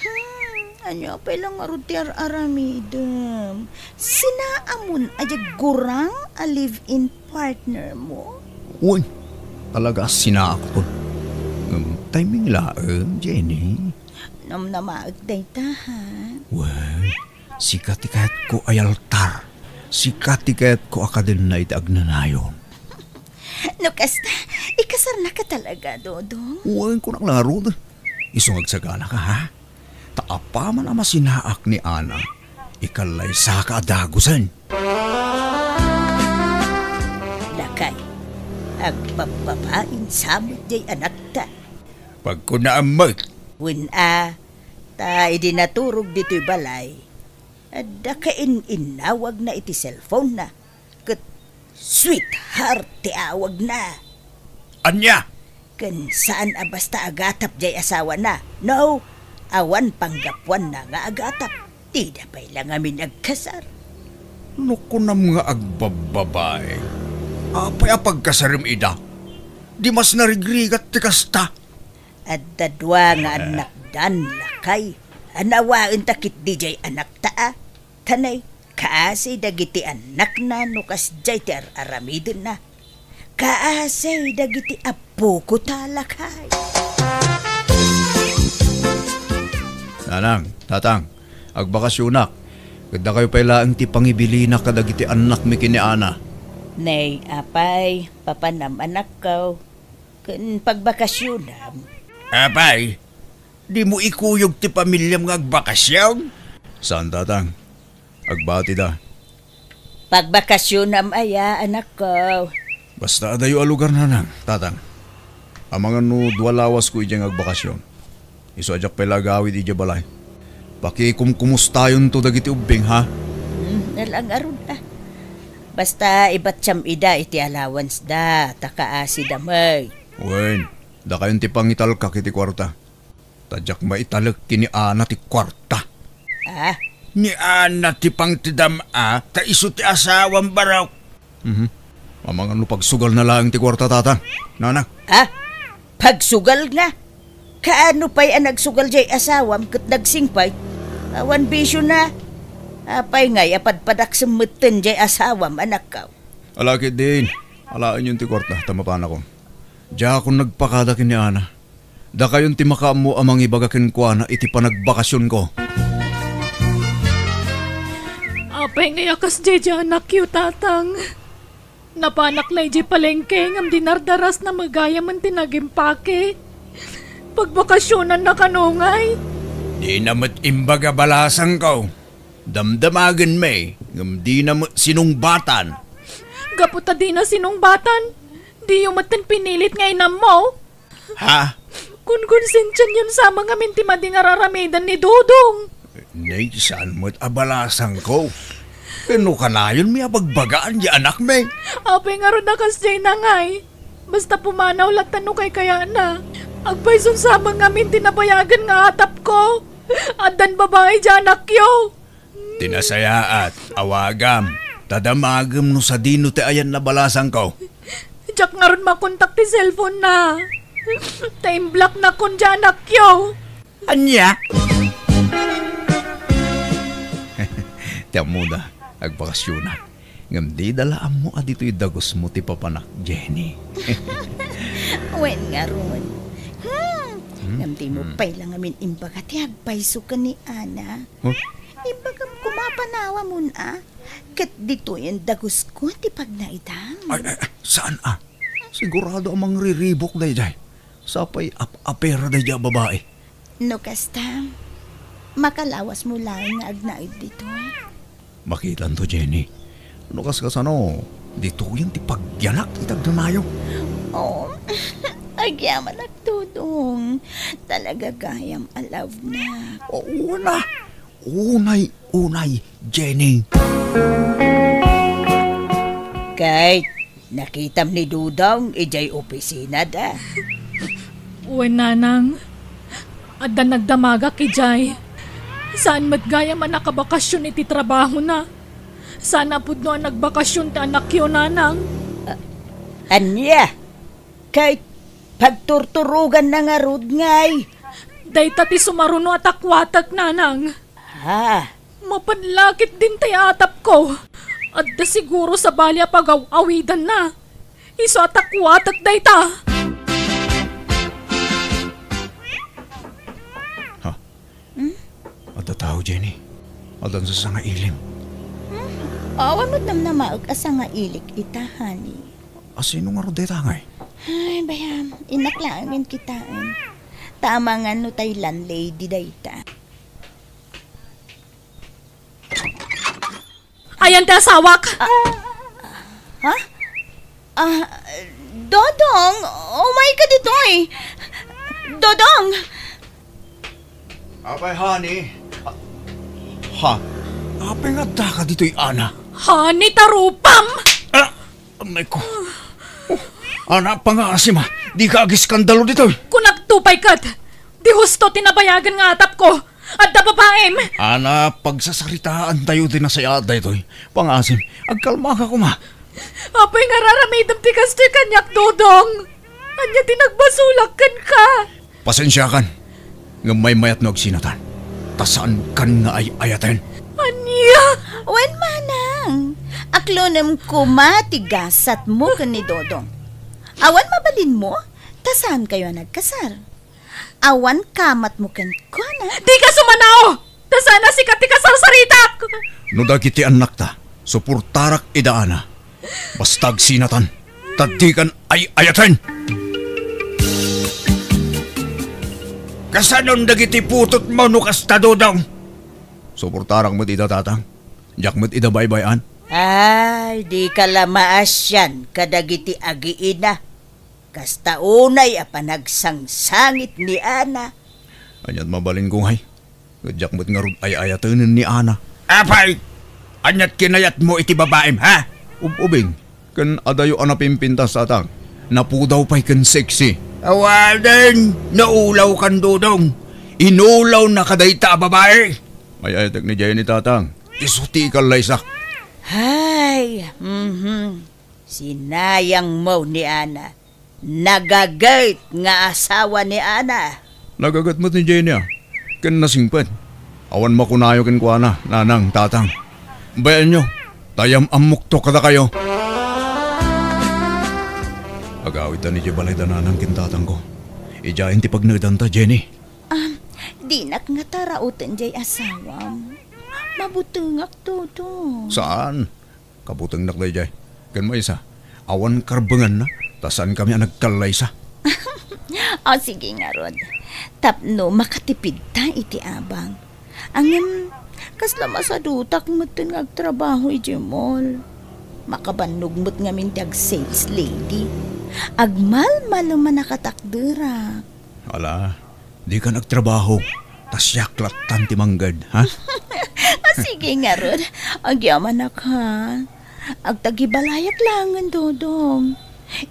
Hmm, Ania pay la ngarud ti ar-aramidem? Sinaamon a diay gurang a live-in partner mo? Wen, talaga a sinaakon. Ngem timing laeng, Jenny. Namnamaek dayta, ha? Wen, sika ti kayatko a altar. Sika ti kayatko a kadenna iti agnanayon. No kasta, ikasarnaka talaga, Dodong? Wen, kunak la ngarud. Isu nga agsaganaka, ha? Ta apaman a masinaak ni Ana, ikallaysaka a dagusen. Lakay, agbabbabain sa met diay anakta. Pagkunaam met. Wen a, ta idi naturog ditoy balay, adda kain-innawagna iti cellphone-na. Ket sweetheart ti awagna. Ania? Ken saan a basta agatap diay asawana. No, awan panggapuanna nga agatap. Dida pay la ngamin agkasar. No kunam nga agbabbabae, apay a pagkasarem ida? Di mas narigrigat ti kasta. Adda dua nga annakdan, lakay. Annawaenta ketdi diay anakta a. Kanay, kaasi dagiti annakna no kasdiay ti ar-aramidenna. Kaasi dagiti appoko ta, lakay. Nanang, tatang, agbakasionak. Ket dakayo pay laeng ti pangibilinak kadagiti annakmi ken ni Ana. Nay, apay, papanam, anakko, ken pagbakasionam. Apay, dimo ikuyog ti pamiliam nga agbakasion? Saan, tatang. Agbatida. Pagbakasionam aya, anakko? Basta adayo a lugar, nanang, tatang. Amangan no dua lawasko idiay nga agbakasion. Isu a diak pay la agawid idiay balay. Pakikumkumustayonto dagiti ubbing, ha? Hmm, ala ngarud a. Basta ibatiam ida iti allowance da, ta kaasida met. Wen, dakayon ti pangitalkak iti kuarta. Ta diak maitalek ken ni Ana ti kuarta. Ah? Ni Ana ti pangtedam a, ta isu ti asawam, barok. Mhm. Amangan no pagsugalna laeng ti kuarta, tatang. Nanang. Ah? Pagsugalna? Kaano pay a nagsugal diay asawam ket nagsingpet? Awan bisiona. Apay ngay a padpadaksem metten diay asawam, anakko? Ala ketdin, alaenyon ti kuarta, ta mapanakon. Diakon nagpakada ken ni Ana. Dakayon ti makaammo a mangibaga kenkuana iti panagbakasionko. Apay ngay a kasdiay diay anakyo, tatang? Napanak la idiay palengke ngem dinardarasna met gayamen ti nagimpake. Pagbakasionanna kano ngay? Dina met imbaga balasangko. Damdamagenmi, ngem dina met sinungbatan. Gapu ta dina sinungbatan, diyo metten pinilit nga inammo. Ha? Konkonsensianyon sa met ngamin ti madi nga ar-aramiden ni Dodong. Nay, saan met a balasangko? Ken no kanayonmi a bagbagaan diay anakmi. Apay ngarud a kasdiay ngay? Basta pumanaw latta no kaykayatna. Agpayson sa met ngamin ti nabayagen nga atapko. Addan babai diay anakyo. Ti nasayaat, awagam. Ta damagem no sadino ti ayanna balasangko. Diak ngarud makontak ti cellphone-na. Ta imblocknakon diay anakyo. Ania? Ti ammoda, agbakasionak. Ngem dida la ammo a ditoy dagusmo ti papanak, Jenny. Wen ngarud. Hmm. Hmm. Ngem dimo Hmm. pay la ngamin imbaga ti agpayso ken ni Ana. Huh? Imbagam koma a panawamon a. Ket ditoyen dagusko ti pagnaidam. Ay, ay, ay, saan a? Sigurado a mangriribuk daydiay. Sapay ap-apera daydiay a babai. No kasta, makalawasmo laeng nga agnaed ditoy. Makitanto, Jenny. No kaskasano, ditoyen ti pagyanak iti agnanayon. Oh, agyamanak, Dodong. Talaga gayam a love na. Oo na. Unay-unay, Jenny. Kay, nakitam ni Dodong idiay opisinada. Wen, Nanang. Adda nagdamagak idiay. Saan met gayam a nakabakasyon iti trabahona. Saan a pudno a nagbakasyon ti anakyo, Nanang. A-, ania? Kay pagturturoganna ngarud ngay. Dayta ti sumaruno a takuatek, nanang. Ha? Mapanlakit din tay atapko. Adda siguro sabali a pagaw-awidanna. Isu a takuatek dayta. Ha? Hmm? Adda tao, Jenny. Adda sangailim. Hmm? Awan met namnamaek a sangailik ita, honey. A sino ngarud dayta ngay? Ay, bayam. Innak laengen kitaen. Ta amangan no tay landlady dayta. Ayan ti asawak. Ah, ha? Ah, Dodong, umay ka ditoy. Dodong! Apay, honey? Ha? Apay nga adda ka ditoy, Ana? Honey, tarupam! Ah! Amay ko. Oh, Ana, pangaasim a, dika agiskandalo ditoy. Kunak to pay ket, di husto ti nabayagen nga atapko. Adda babaim. Ana, pagsasaritaantayo ti nasayaat daytoy. Pangaasim, agkalmaka koma. Apay nga ar-aramidem ti kastoy kaniak, Dodong? Ania ti nagbasolak kenka? Pasensiakan, ngem maymayat no agsinatan, ta saankan nga ay-ayaten. Ania? Wen, manang, aklonem koma ti gasatmo ken ni Dodong. Awan mabalinmo, ta saankayo a nagkasar. Awan kamatmo kenkuana. Dika sumanao! Ta saan a sika ti kasarsaritak! No dagiti annakta, suportarak ida, Ana. Basta agsinatan, ta dikan ay-ayaten! Kasanon dagiti putotmo no kasta, Dodong? Suportarak met ida, Tatang. Diak met ida baybay-an. Ay, dika la maasian kadagiti agiina. Kasta unay a panagsangsangit ni Ana. Aniat mabalinko ngay? Ket diak met ngarud ay-ayatenen ni Ana. Apay! Aniat kinayatmo iti babaim, ha? Ub-ubing, ken adayo a napimpintas, Tatang. Napudaw pay ken sexy. Awanen, naulawkan, Dodong. Inulawna kadayta a babai. Ay-ayatek ni Jenny, Tatang. Isu ti ikallaysak. Ay, mhm. Sinayangmo ni Ana. Nagaget nga asawa ni Ana. Nagaget met ni Jenny a, ken nasingpet. Awan makunayo kenkuana, nanang, tatang. Bayaenyo, ta yam-ammokto kadakayo. Agawidtan idiay balayda nanang ken tatangko. Idiayen ti pagnaedanta, Jenny. Ah, dinak ngata rauten diay asawam. Mabutengak, Dodong. Saan? Kabutengnak daydiay. Ken maysa, awan karbenganna, ta saankami a nagkallaysa. O, sige ngarud. Tapno makatipidta iti abang. Ngem, kasla masadutak metten nga agtrabaho idiay mall. Makabannog met ngamin ti ag-sales lady. Agmalmalem a nakatakderak. Ala, dikan agtrabaho, ta siak lattan ti mangged, ha? A, sige ngarud, agyamanak, ha? Agtagibalayak laengen, Dodong.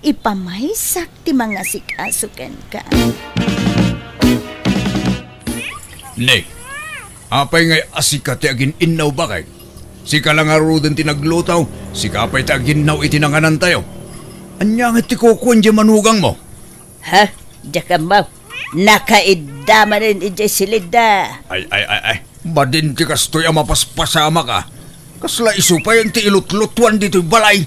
Ipamaysak ti mangasikaso kenka. Ne, apay ngay a sika ti agin-innaw, baket? Sika la ngaruden ti nagluto, sika pay ti aginnaw iti nanganantayo. Ania ngay ti kukuan diay manugangmo? Ha? Diak ammo. Nakaidda manen idiay silidda. Ay, ay, ay, ay. Madin ti kastoy a mapaspasamak a. Kasla isu pay ti ilutlutuan ditoy balay.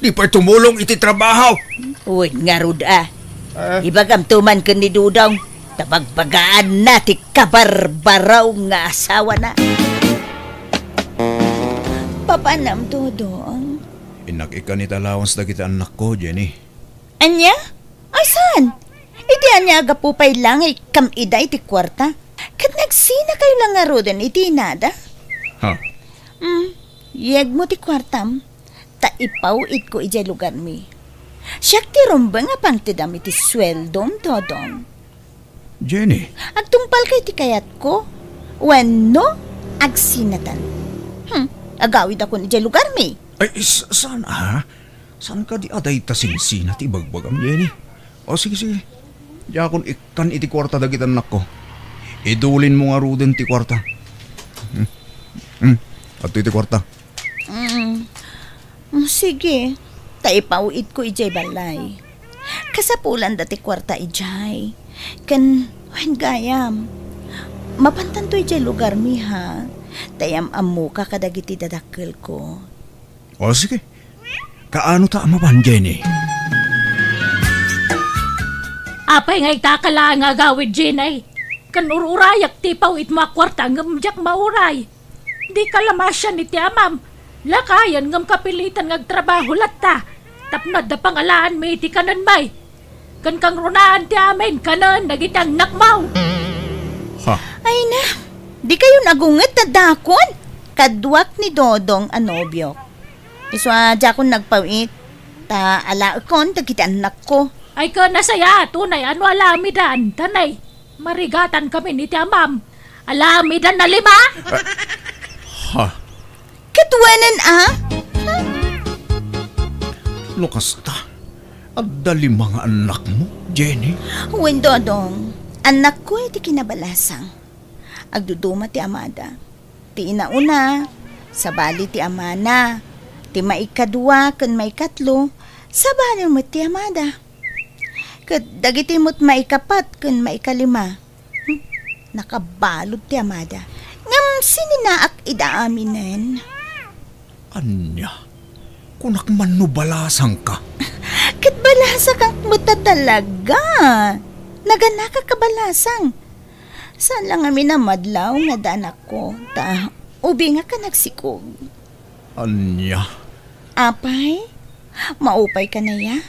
Di pay tumulong iti trabaho. Wen ngarud a. Ah. Ibagamto man ken ni Dodong, ta bagbagaanna ti kabarbaraw nga asawana. Papanam, Dodong? Innak ikkan iti allowance dagiti annakko, Jenny. Ania? Ay, saan? Iti ania a gapu pay la nga ikkam ida iti kuarta? Ket nagsinakayo la ngaruden iti inada? Ha? Mm, yegmo ti kuartam, ta ipaw-idko idiay lugarmi. Siak ti rumbeng a pangtedam iti sueldom, Dodong. Jenny. Agtungpalka iti kayatko? Wenno, agsinatan? Hmm, agawidakon idiay lugarmi. Ay, s-, saan a? Saan kadi a dayta sinsina ti ibagbagam, Jenny? O, sige, sige. Diakon ikkan iti kuarta dagiti annakko. Idulinmo ngaruden ti kuarta. Hmm. Hmm. Adtoy ti kuarta. Mm. Mm, sige. Ta ipaw-idko idiay balay. Kasapulanda ti kuarta idiay. Ken Wen gayam, mapantanto idiay lugarmi, ha? Ta iam-ammoka kadagiti dadakkelko. O, sige. Kaano ta a mapan, Jenny? Apay nga ita ka laeng nga agawid, Jenny? Ken ur-urayak ti paw-itmo a kuarta ngem diak mauray. Dika la masian iti amam. Lakayen ngem kapilitan nga agtrabaho latta. Tapno adda pangalaanmi iti kanenmi. Ken kangrunaan ti amin kanen dagiti annakmo. Ha? Ay na, dikayon agunget ta dakon. Kaduak ni Dodong a nobiok. Isu a diakon nagpaw-it, ta alaekon dagiti annakko. Ay, ken nasayaat unay a no alamidan, ta nay, marigatankami iti amam. Alamidan a lima? Ha? Ket wenen a? No kasta, adda lima nga annakmo, Jenny? Wen, Dodong. Annakko iti kinabalasang. Agduduma ti amada. Ti inauna, sabali ti amana. Ti maikadua ken maikatlo, sabali met ti amada. Ket dagiti met maikapat ken maikalima, hmm, nakabalud ti amada. Ngem sininaak ida aminen. Ania? Kunak man no balasangka. Ket balasakak met a talaga. Naganakak a balasang. Saan la ngamin a madlaw nga adda anakko, ta ubingak a nagsikog. Ania? Apay, maupay ka naya?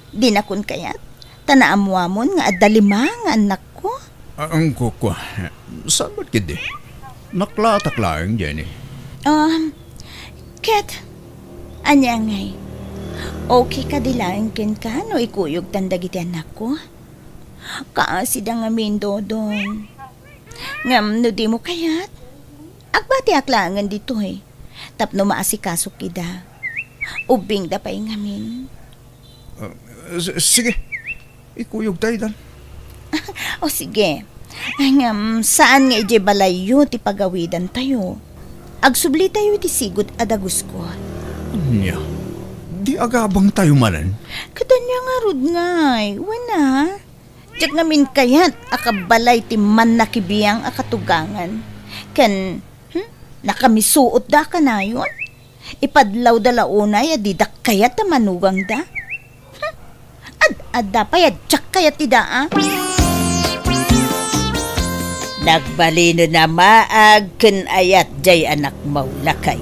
Dinakon kayat, ta naammoamon nga adda lima nga annakko. Ah, ang kukwa. Saan met ketdi? Naklatak laeng, Jenny. Um, ket, ania ngay? Okay kadi laeng kenka no ikuyogtan dagiti annakko? Kaasida ngamin, Dodong. Ngem no dimo kayat, agbatiak laengen ditoy tapno maasikasok ida. Ubbingda pay ngamin. Ah, s-, sige. Ikuyogta idan. O sige. Ngem saan nga idiay balayyo ti pagawidantayo? Agsublitayo iti sigud a dagusko. Ania? Di agabangtayo manen? Ket ania ngarud ngay? Wen a? Diak ngamin kayat a kabalay ti mannakibiang a katugangan. Ken, hmm, nakamisuotda a kanayon? Ipadlawda la unay a didak kayat a manugangda? Hmm, ad-adda pay a diak kayat ida a? Nagbalinen a maag ken ayat diay anakmo, lakay.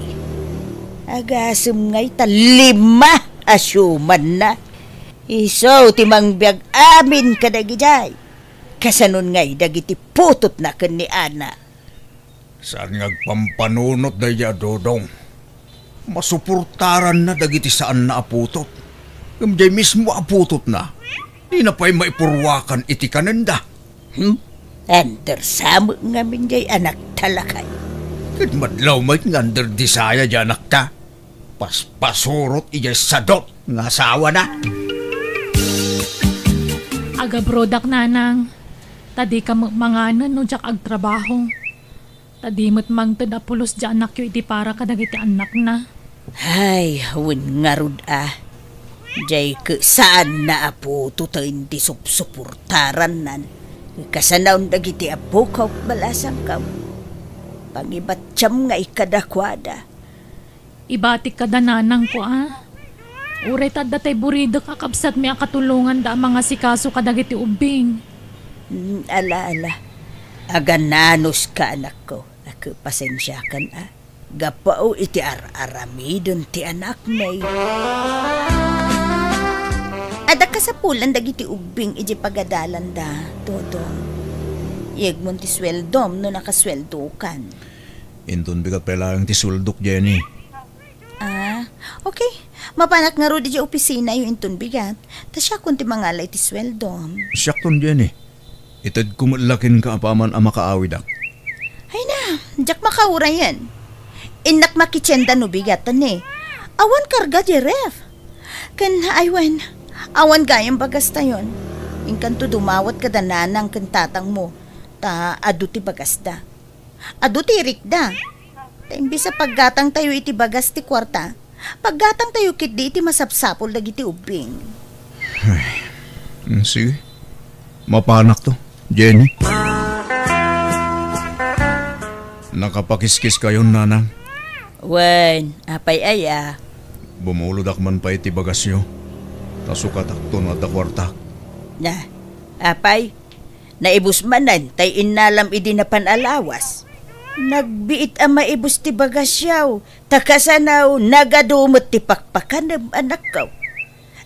Agasem ngay ta lima a siumanna. Isu ti mangbiag amin kadagidiay. Kasanon ngay dagiti putotna ken ni Ana? Saan nga agpampanunot daydiay a Dodong? Masuportaranna dagiti saanna a putot. Ngem diay mismo a putotna, dina pay maipurwakan iti kanenda. Hmm? Andersa met ngamin diay anakta, lakay. Ket madlaw met nga under desire diay anakta. Paspasurot idiay sadot nga asawana. Agabrodak, nanang, ta dika met manganen no diak agtrabaho. Ta di met mangted a pulos diay anakyo iti para kadagiti annakna. Ay, wen ngarud a. Diay ket saanna a putoten ti supsuportarannan. Kasanaon dagiti apok, balasangko. Pangibattiam ngay kadakuada. Ibatik kada nanangko a. Uray ta adda tay buridek a kabsatmi a katulonganda a mangasikaso kadagiti ubbing. Mm, ala, ala. Agananuska, anakko. Ket pasensiakan a. Gapu iti ar-aramiden ti anakmi. Adda kasapulan dagiti ubbing iti pagadalanda, Dodong. Yegmon ti sueldom no nakasueldokan. Inton bigat pay laeng ti sueldok, Jenny. Ah, okay. Mapanak ngarud iti opisinayo inton bigat. Ta siakon ti mangala iti sueldom. Siakton, Jenny. Itedko met la kenka apaman a makaawidak. Ay na, diak makaurayen. Innak makitienda no bigat, ni. Awan karga di ref. Ken, ay wen, awan gayam bagastayon. Inkanto dumawat kada nanang ken tatangmo, ta adu ti bagasda. Adu ti irikda. Ta imbes a paggatangtayo iti bagas ti kuarta, paggatangtayo ketdi iti masapsapul dagiti ubbing. Ay, mm, sige. Mapanakto. Jenny? Nakapakiskiskayon, nanang? Wen, apay aya? Bumulodak man pay ti bagasyo, ta sukatakto no adda kuartak. Na, apay, naibus manen tay innalam idi napan a lawas. Nagbiit a maibus ti bagasyaw, ta kasano nagadu met ti pakpakanem, anakko.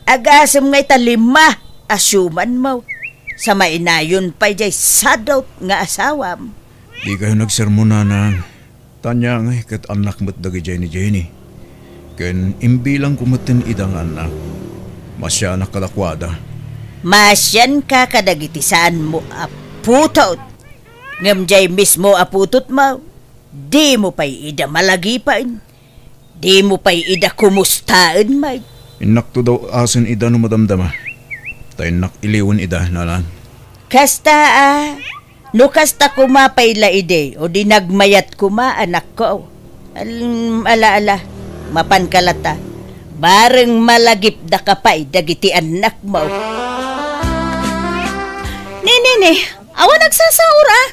Agasem ngay ta lima a siumanmo. Samainayon pay jay sadut nga asawam. Dikayo nagsermon, nanang. Tanya ngay ket annak met dagidiay ni Jenny. Ken imbilangko metten ida nga annak. Masianak kadakuada. Masianka kadagiti saanmo a putot. Ngem jay mismo a putotmo, dimo pay ida malagipen. Dimo pay ida kumustaen met. Innakto daw asen ida no madamdama. Ta innak iliwen ida, nanang. Kasta a, no kasta koma pay la idi, o di nagmayat koma, anakko. Al-, ala, ala, mapanka lata. Bareng malagipdaka pay dagiti annakmo. Ni, ni, ni, awan agsasaur a.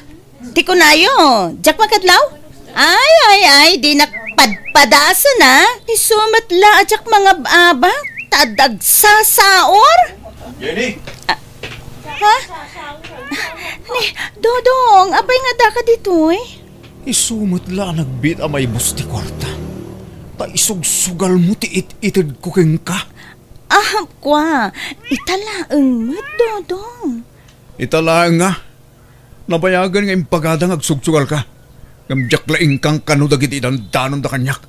Ti kunayo, diak makadlaw? Ay, ay, ay, dinak padpadasen a. Isu met la a diak mangab-abak, ta adda agsasaur. Jenny! Ah, ha? Ni, Dodong, apay nga daka ditoy? Isu met la a nagbiit a maibus ti kuarta. Ta isugsugalmo ti it-itedko kenka. Ah, kua, ita laeng met, Dodong. Ita laeng nga. Nabayagen nga impagada nga agsugsugalka. Ngem diak la inkangkano dagiti dandanonda kaniak.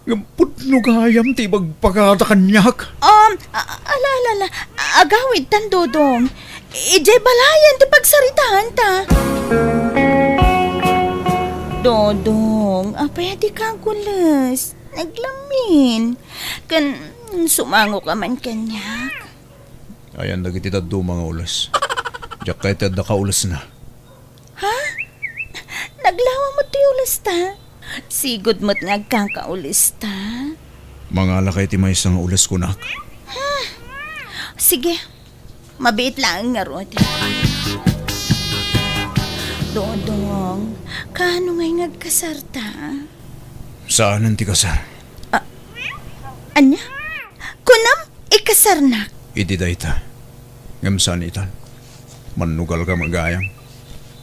Ngem pudno gayam ti ibagbaga kaniak. Um, a-, ala, ala, ala. Agawidtan, Dodong. Idiay balayen ti pagsaritaanta. Dodong, apay a dika agules? Naglamin. Ken sumangoka man kaniak. Ayan dagiti dadduma nga ules. Diak kayat ti adda kaulesna. Ha? Naglawa met ti ulesta? Sigud met nga agkakaulesta? Mangalakay ti maysa nga ules, kunak. Hmm. Sige. Mabiit laeng ngarud. Dodong, kaano ngay nga agkasarta? Saanen ti kasar? Ah, ania? Kunam, ikasarnak? Idi dayta. Ngem saan itan. Mannugalka met gayam.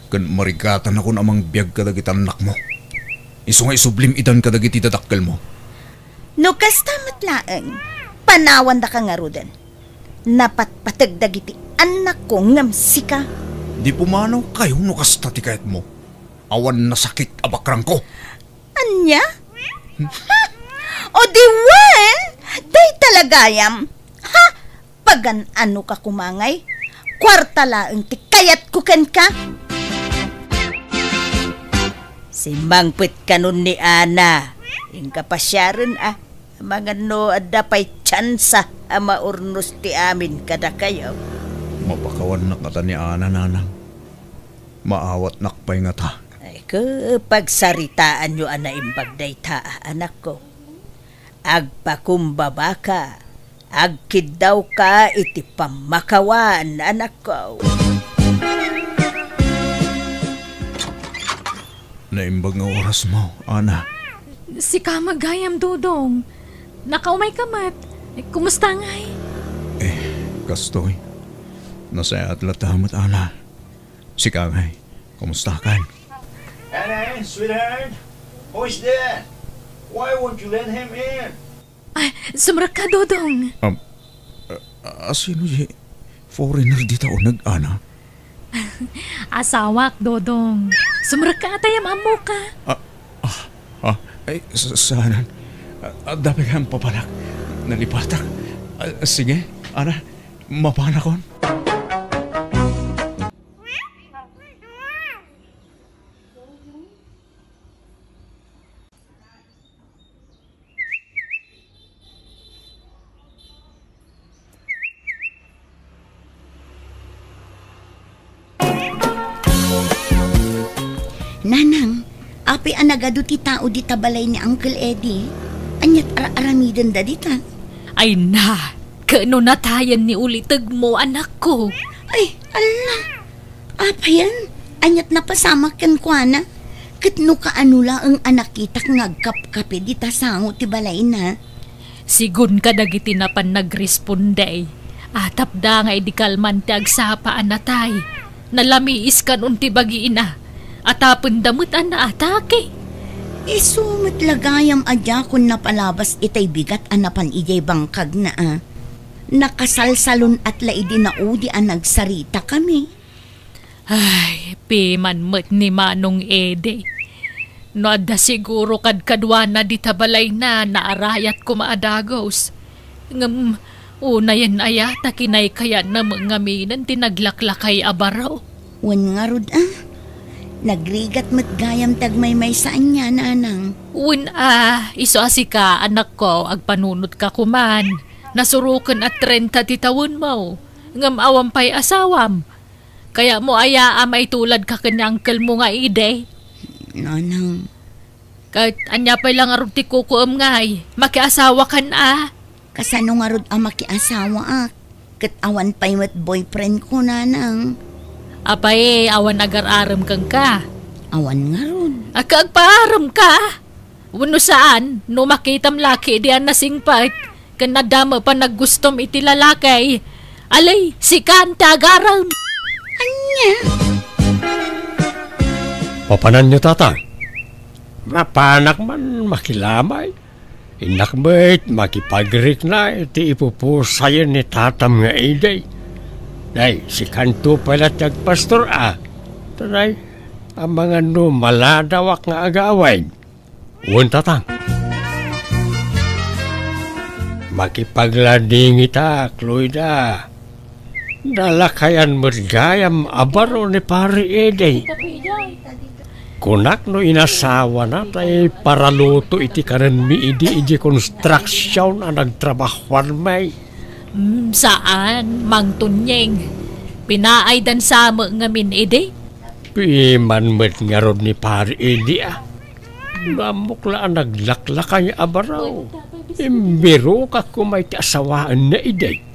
Ken marigatanakon a mangbiag kadagiti annakmo. Isu nga isublim idan kadagiti dadakkelmo. No kasta met laeng, panawandaka ngaruden. Napatpateg dagiti annakko ngem sika. Di pumanawkayo no kasta ti kayatmo. Awan nasakit a bakrangko. Ania? Ha? O di wen, dayta la gayam. Ha? Pagan-anoka koma ngay? Kuarta laeng ti kayatko kenka. Simmangpet kanon ni Ana. Inka pasiaren a. Amangan no adda pay tsansa a maurnos ti amin kadakayo. Mapakawannak ngata ni Ana, nanang. Maawatnak pay ngata. Ay, ke, pagsaritaanyo a naimbag dayta, anakko. Agpakumbabaka, agkiddawka iti pammakawan, anakko. Naimbag nga orasmo, Ana. Sika met gayam, Dodong. Nakaumayka met. Kumusta ngay? Eh, kastoy. Nasayaat latta met, Ana. Sika ngay, kumustakan? Ana, sweetheart, who is there? Why won't you let him in? Ay, sumrekka, Dodong. Um, a-, a-, asino di foreigner dita uneg, Ana? Asawak, Dodong. Sumrekka, ta ammok. Ah, ah, ah, ay, sa-, saanan? Ah, ah, adda pay kayam papanak. Nalipatak. Ah, sige, Ana, mapanakon. Nanang, apay a nagadu ti tao dita balay ni Uncle Eddie? Aniat ar-aramidenda dita? Ay na, ket no natayen ni ulitegmo, anakko. Ay, ala! Apayen, aniat napasamak kenkuana? Ket no kaano laeng a nakitak nga agkapkapi dita sango ti balayna? Sigun kadagiti napan nagresponde, atapda nga idi kalman ti agsapa a natay, nalamiis kanon ti bagiina, atapenda met a naatake. Isu met la gayam a diakon napalabas itay bigat a napan idiay bangkagna a. Nakasalsalun-at la idi naudi a nagsaritakami. Ay, piman met ni Manong Ede. No adda siguro kadkaduana dita balayna, naarayat koma a dagus. Ngem, unayen aya ta kinaykayatna met ngaminen ti naglaklakay a baro? Wen ngarud a. Nagrigat met gayam ti agmaymaysa ania, nanang. Wen a, isu a sika, anakko, agpanunotka koman. Nasuroken a trenta ti tawenmo, ngem awan pay asawam. Kayatmo aya a maituladka ken ni uncle mo nga idi? Nanang. Ket ania pay la ngarud ti kukuem ngay? Makiasawakan a? Kasano ngarud a makiasawaak? Ket awan pay met boyfriend ko, nanang. Apay, awan agar-arem kenka? Awan ngarud. A, ket agpaaremka? Wenno saan, no makitam la ketdi a nasingpet, ken adda met panaggustom iti lalaki, alay, sikan ti agarem. Ania? Papananyo, Tatang? Mapanak man makilamay. Innak met makipagrikna iti ipupusayen ni tatam nga idi. Nay, sikanto pay la ti agpastor a. Tanay, amangan no maladawak nga agawid. Wen, Tatang. Makipagladingitak, Loida. Nalakayan met gayam a baro ni Pari Ede. Kunak no inasawana tay paraluto iti kanenmi idi idiay construction a nagtrabahoanmi. Mm, saan, Mang Tunyeng. Pinaaydan sa met ngamin idi? Piman met ngarud ni Pari Ede a. Ammok la a naglaklakay a baro. Imbirokak koma iti asawaenna idi.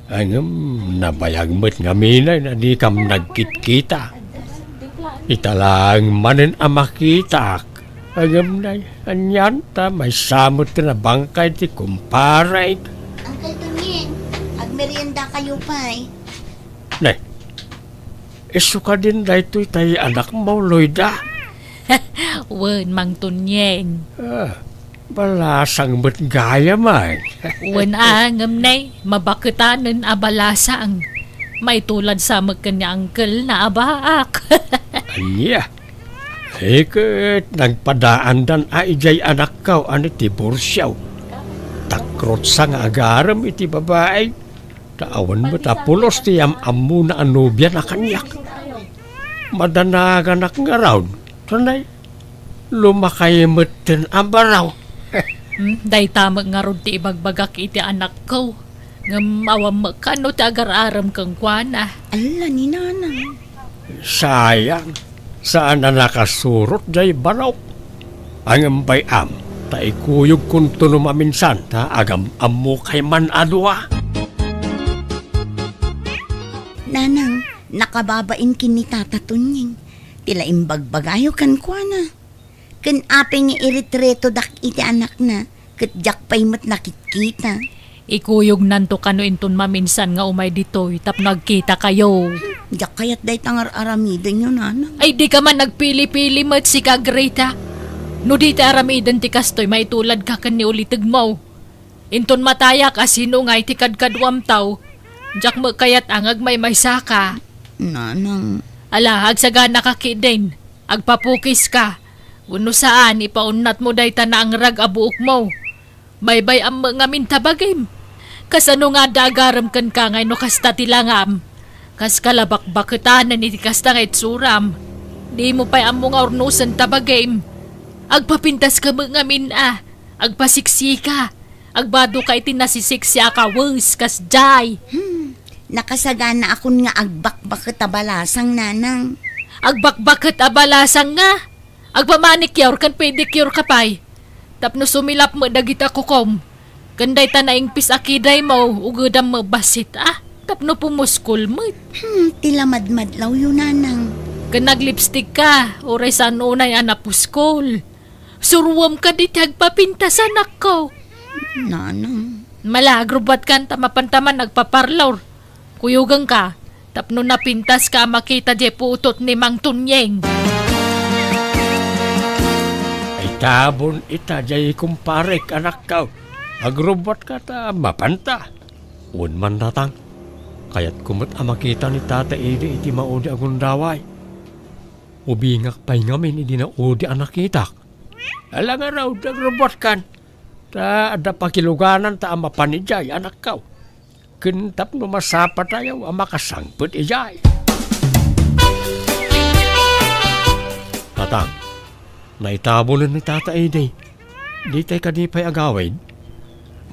Ngem nabayag met ngamin a dikam nagkitkita. Ita laeng manen a makitak. Ngem nay, anian ta maysa met ti nabangkay ti kumparek. Uncle Tunying, agmeriendakayo pay. Nay, isu kadin daytoy tay anakmo, Loida? Wen, Mang Tunyeng. Ah, balasang met gayam a. Wen a, ngem nay, mabaketanen a balasang. Maitulad sa met ken ni uncle na a baak. Ania? Iket nagpadaandan a idiay anakko a ni Tiburcio. Takrotsa nga agarem iti babai. Ta awan met a pulos ti am-ammona a nobiana kaniak. Madanaganak ngarud, tanay, lumakay metten a baro. Hmm, dayta met ngarud ti ibagbagak iti anakko. Ngem awan met kano ti agar-arem kenkuana. Alla ni nanang. Sayang, saan a nakasurot jay barok. Ngem bay-am, ta ikuyogkonto no maminsan, ta agam-ammokay man a dua. Nanang, nakababain ken ni Tata Tunying. Ti la imbagbagayo kenkuana. Ken apay nga iretretodak iti anakna, ket diak pay met nakitkita. Ikuyognanto kano inton maminsan nga umay ditoy tapno agkitakayo. Diak kayat dayta nga ar-aramidenyo, nanang. Ay, dika man nagpili-pili met, sika, Greta. No di ti aramiden ti kastoy, maituladka ken ni ulitegmo. Inton matayak a sino ngay ti kadkaduamtaw, diak met kayat a nga agmaymaysaka. Nanang. Ala, agsaganaka ketdin. Agpapukiska. Wenno saan, ipaunnatmo dayta naangrag a buokmo. Baybay-am met ngamin ta bagim. Kasano nga adda agarem kenka ngay no kasta ti langam? Kaska la bakbaketanen iti kasta nga itsuram. Dimo pay ammo nga urnosen ta bagim. Agpapintaska met ngamin a. Agpasiksika. Agbadoka iti nasisiksi a kawes, kasdiay. Hmm, nakasaganaakon nga agbakbaket a balasang, nanang. Agbakbaket a balasang nga? Agpamanicure ken pedicure ka pay. Tapno sumilap met dagita kukom. Ken dayta naingpis a kidaymo, ugedam met bassit, a? Tapno pumuskol met. Hmm, ti lamadmadlawyo, nanang. Ken naglipstick ka, uray saan unay a napuskol. Suruem kadi ti agpapintas, anakko. Nanang. Mala, agrubbuatkan ta mapanta man agpaparlor. Kuyogenka, tapno napintaska a makita diay putot ni Mang Tunyeng. Ay tabon ita diay kumparek, anakko. Agrubbuatka ta mapanta. Wen man, tatang, kayatko met a makita ni Tata Idi iti maudi a gundaway. Ubingak pay ngamin idi naudi a nakitak. Ala ngarud, agrubbuatkan, ta adda pakilugananta a mapan idiay, anakko. Ken tapno masapatayo a makasangpet idiay. Tatang, naitabulen ni Tata Idi. Ditay kadi pay agawid?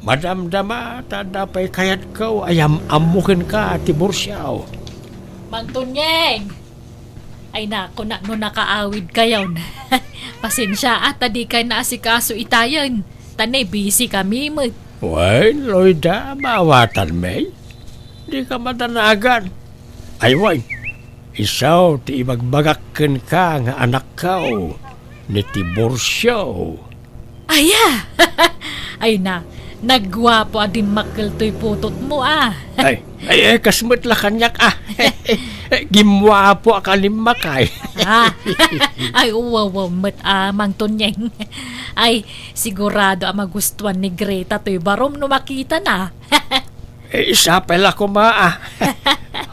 Madamdama ta adda pay kayatko a yam-ammo kenka, Tiburcio. Mang Tunyeng! Ay, naku, na, no nakaawid kayon. Pasensia, a, ta dikay naasikaso itayen. Ta ne, busy kami met. Wen, Loida, maawatanmi. Dika madanagan. Ay, wen, isu ti ibagbagak kenka nga anakko, ni Tiburcio. Aya! Ay na, nagguapo a dimmakkel toy putotmo, a. Ay, ay, ay, kas met la kaniak, a. Gimmuapo a kalimmakay. Ah, ay, uwaw met, a, Mang Tunyeng. Ay, sigurado a magustuan ni Greta toy barom no makitana. Eh, sapay la koma, a.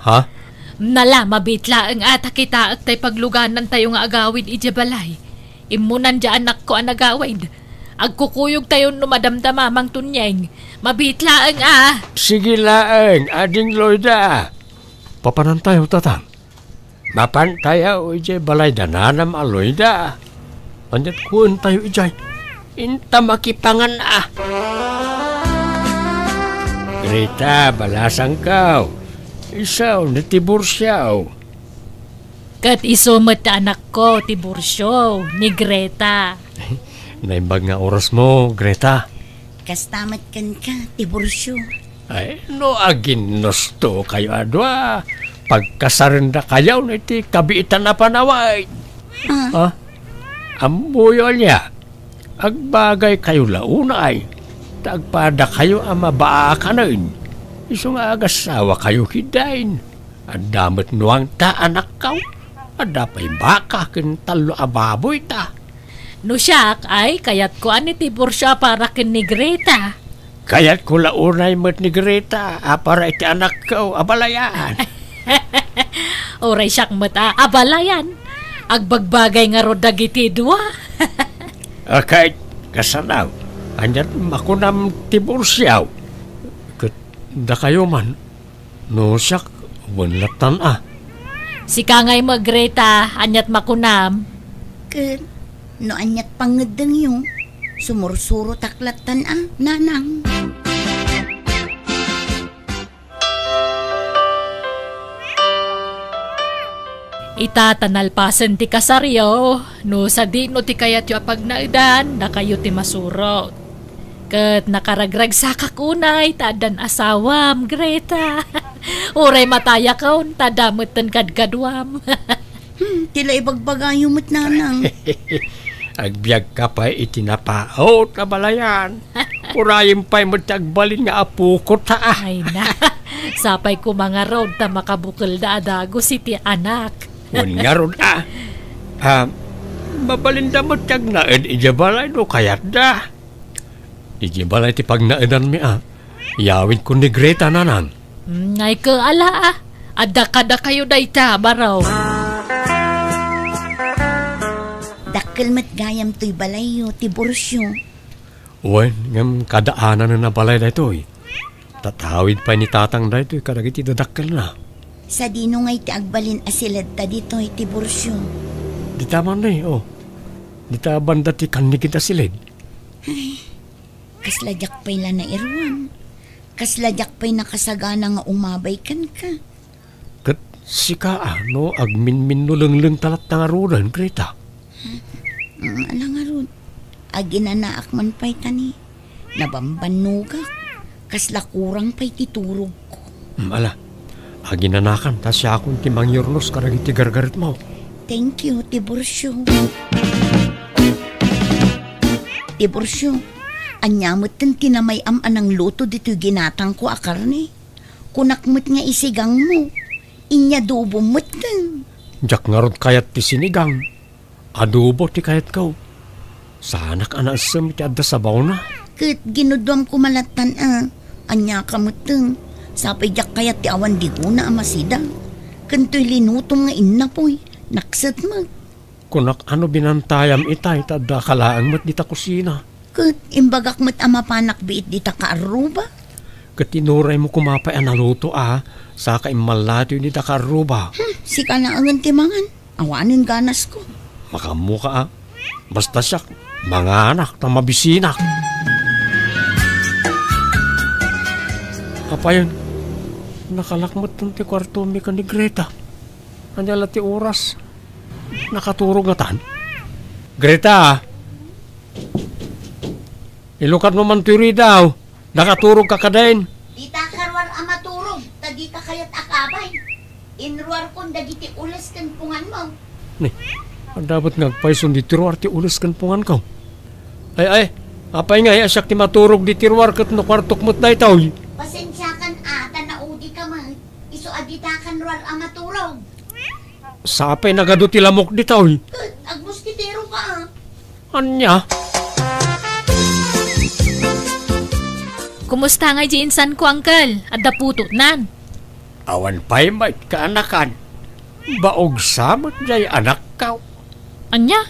Ha? Nala, mabiit laeng a ta kitaek tay pagluganantayo nga agawid idiay balay. Immunan diay anakko a nagawid. Agkukuyogtayon no madamdama, Mang Tunyeng. Mabiit laeng a. Sige laeng, Ading Loida. Papanantayo, tatang. Mapantayo idiay balay da nanam a Loida. Aniat kuentayo idiay? Inta makipangan a. Greta, balasangko. Isu ni Tiburcio. Ket isu met ti anakko, Tiburcio, ni Greta. Naimbag nga orasmo, Greta. Kasta met kenka, Tiburcio. Ay, no aginnustokayo a dua, pagkasarendakayon iti kabiitan a panawen. Ah. Ah? Ammoyo ania? Agbagaykayo la unay, ta agpadakayo a mabaakanen. Isu nga agasawakayo ketdin. Adda met nuangta, anakko. Adda pay baka ken tallo a baboyta. No siak, ay, kayatko a ni Tiburcio a para ken ni Greta. Kayatko la unay met ni Greta a para iti anakko a balayan. Uray siak met a, a balayan. Agbagbagay ngarud dagiti dua. Akay, kasano? Aniat makunam, Tiburcio? Ket dakayo man, no siak, wen lattan a. Sika ngay met, Greta, aniat makunam? Ket no aniat pangngeddengyo, sumursurotak lattan a, nanang. Ita ta nalpasen ti kasaryo, no sadino ti kayatyo a pagnaedan, dakayo ti masurot. Ket nakaragragsakak unay ta addan asawam, Greta. Uray matayakon ta adda metten kadkaduam. Hmm, ti la ibagbagayo met, nanang. Agbiagka pay iti napaut a balayan. Urayem pay met ti agbalin nga apokota a. Ay na, sapay koma ngarud ta makabukelda a dagus iti anak. Wen ngarud a. Ah, mabalinda met ti agnaed idiay balay no kayatda. Idiay balay ti pagnaedanmi a. Iyawidko ni Greta, nanang. Mm, ay ket ala a. Adda kadakayo dayta, baro. Dakkel met gayam toy balayyo, Tiburcio. Wen, ngem kadaananen a balay daytoy. Tatawid pay ni tatang daytoy kadagiti dadakkelna. Sadino ngay ti agbalin a siledta ditoy, Tiburcio? Dita man ni, o. Dita banda ti kannigid a siled. Ay, kasla diak pay la nairuan. Kasla diak pay nakasagana nga umabay kenka. Ket sika a, no agminminno lengleng ta latta ngaruden, Greta? Mm, ala ngarud. Aginanaak man pay ta ni, nabambannogak. Kasla kurang pay ti turogko. Mm, ala. Aginanakan ta siakon ti mangiyurnos kadagiti gargaretmo. Thank you, Tiburcio. Tiburcio, ania metten ti namay-am a nangluto ditoy ginatangko a karne? Kunak met nga isigangmo. Inyadobom metten. Diak ngarud kayat ti sinigang. Adobo ti kayatko. Saanak a naessem iti adda sabawna. Ket ginuduam ko malattan a. Ania ka metten? Sapay diak kayat ti awan digona a masida. Ken toy linutom nga innapoy, nakset met. Kunak a no binantayam itay ta adda ka laeng met dita kusina. Ket imbagak met a mapanak biit dita kaarruba. Ket inuraymo koma pay a naluto a, saka immallatoy dita kaarruba. Hmm, sika laengen ti mangan. Awanen ganasko. Makaammoka a. Basta siak, manganak ta mabisinak. Apayen, nakalak metten ti kuartomi ken ni Greta. Ania la ti oras? Nakaturog ngatan? Greta! Ilukatmo man toy ridaw. Nakaturog ka kadin. Dita ka ruar a maturog, ta dika kayat a kabay. Inruarkon dagiti ules ken punganmo. Ni, adda met nga agpayson ditoy ruar ti ules ken punganko. Ay, ay, apay nga, ay, siak ti maturog ditoy ruar ket no kuartok met daytoy. Pasensiakan a, ta naudika met. Isu a dita ka ruar a maturog. Sapay nagadu ti lamok ditoy. Ket agmoskitero ka a. Ania? Kumusta ngay di insanko, Uncle? Adda putotnan? Awan pay met kaanakan. Baog sa met jay anakko. Ania?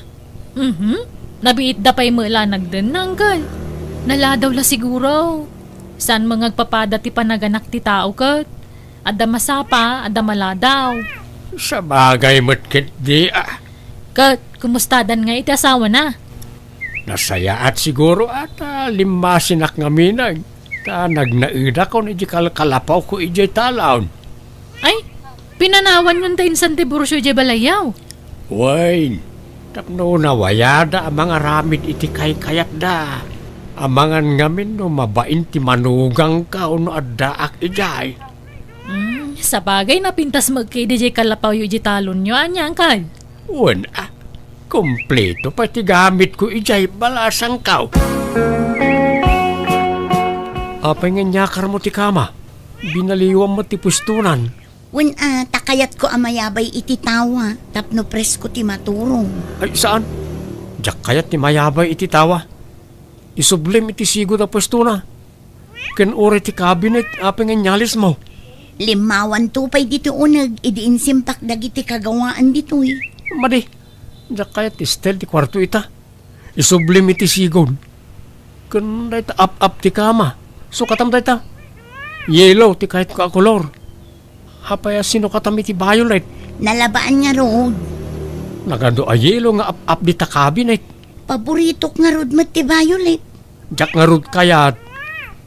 Mhm. Nabiitda pay met la nagdenna, Uncle. Naladaw la siguro. Saan met nga agpapada ti panaganak ti tao ket? Adda masapa, adda maladaw. Sabagay met ketdi a. Ket, kumustadan ngay iti asawana? Nasayaat siguro a ta limmasinak ngamin, ta nagnaedakon iti kalkalapawko idiay talon. Ay, pinanawanyon ta insan ti burso idiay balayyo? Wen, tapno nawayada a mangaramid iti kaykayatda. Amangan ngamin no mabain ti manugangko no addaak idiay. Hmm, sabagay, napintas met ketdi diay kalapawyo idiay talonyo, ania, Uncle? Wen a, kompleto pay ti gamitko idiay balasangko. Apay nga inyakarmo ti kama? Binaliwam met ti puestonan. Wen a, ta kayatko a mayabay iti tawa tapno presko ti maturog. Ay, saan. Diak kayat ti mayabay iti tawa. Isublim iti sigud a puestona. Ken uray ti kabinet, apay nga inyalismo? Limmawanto pay ditoy uneg idi insimpak dagiti kagawaan ditoy. Madi, diak kayat ti style ti kuarto ita. Isublim iti sigud. Ken dayta ap-ap ti kama. Sukatam dayta. Yellow ti kayatko a kolor. Apay a sinukatam iti violet? Nalabaan ngarud. Nagadu a yellow nga ap-ap dita kabinet. Paboritok ngarud met ti violet. Diak ngarud kayat.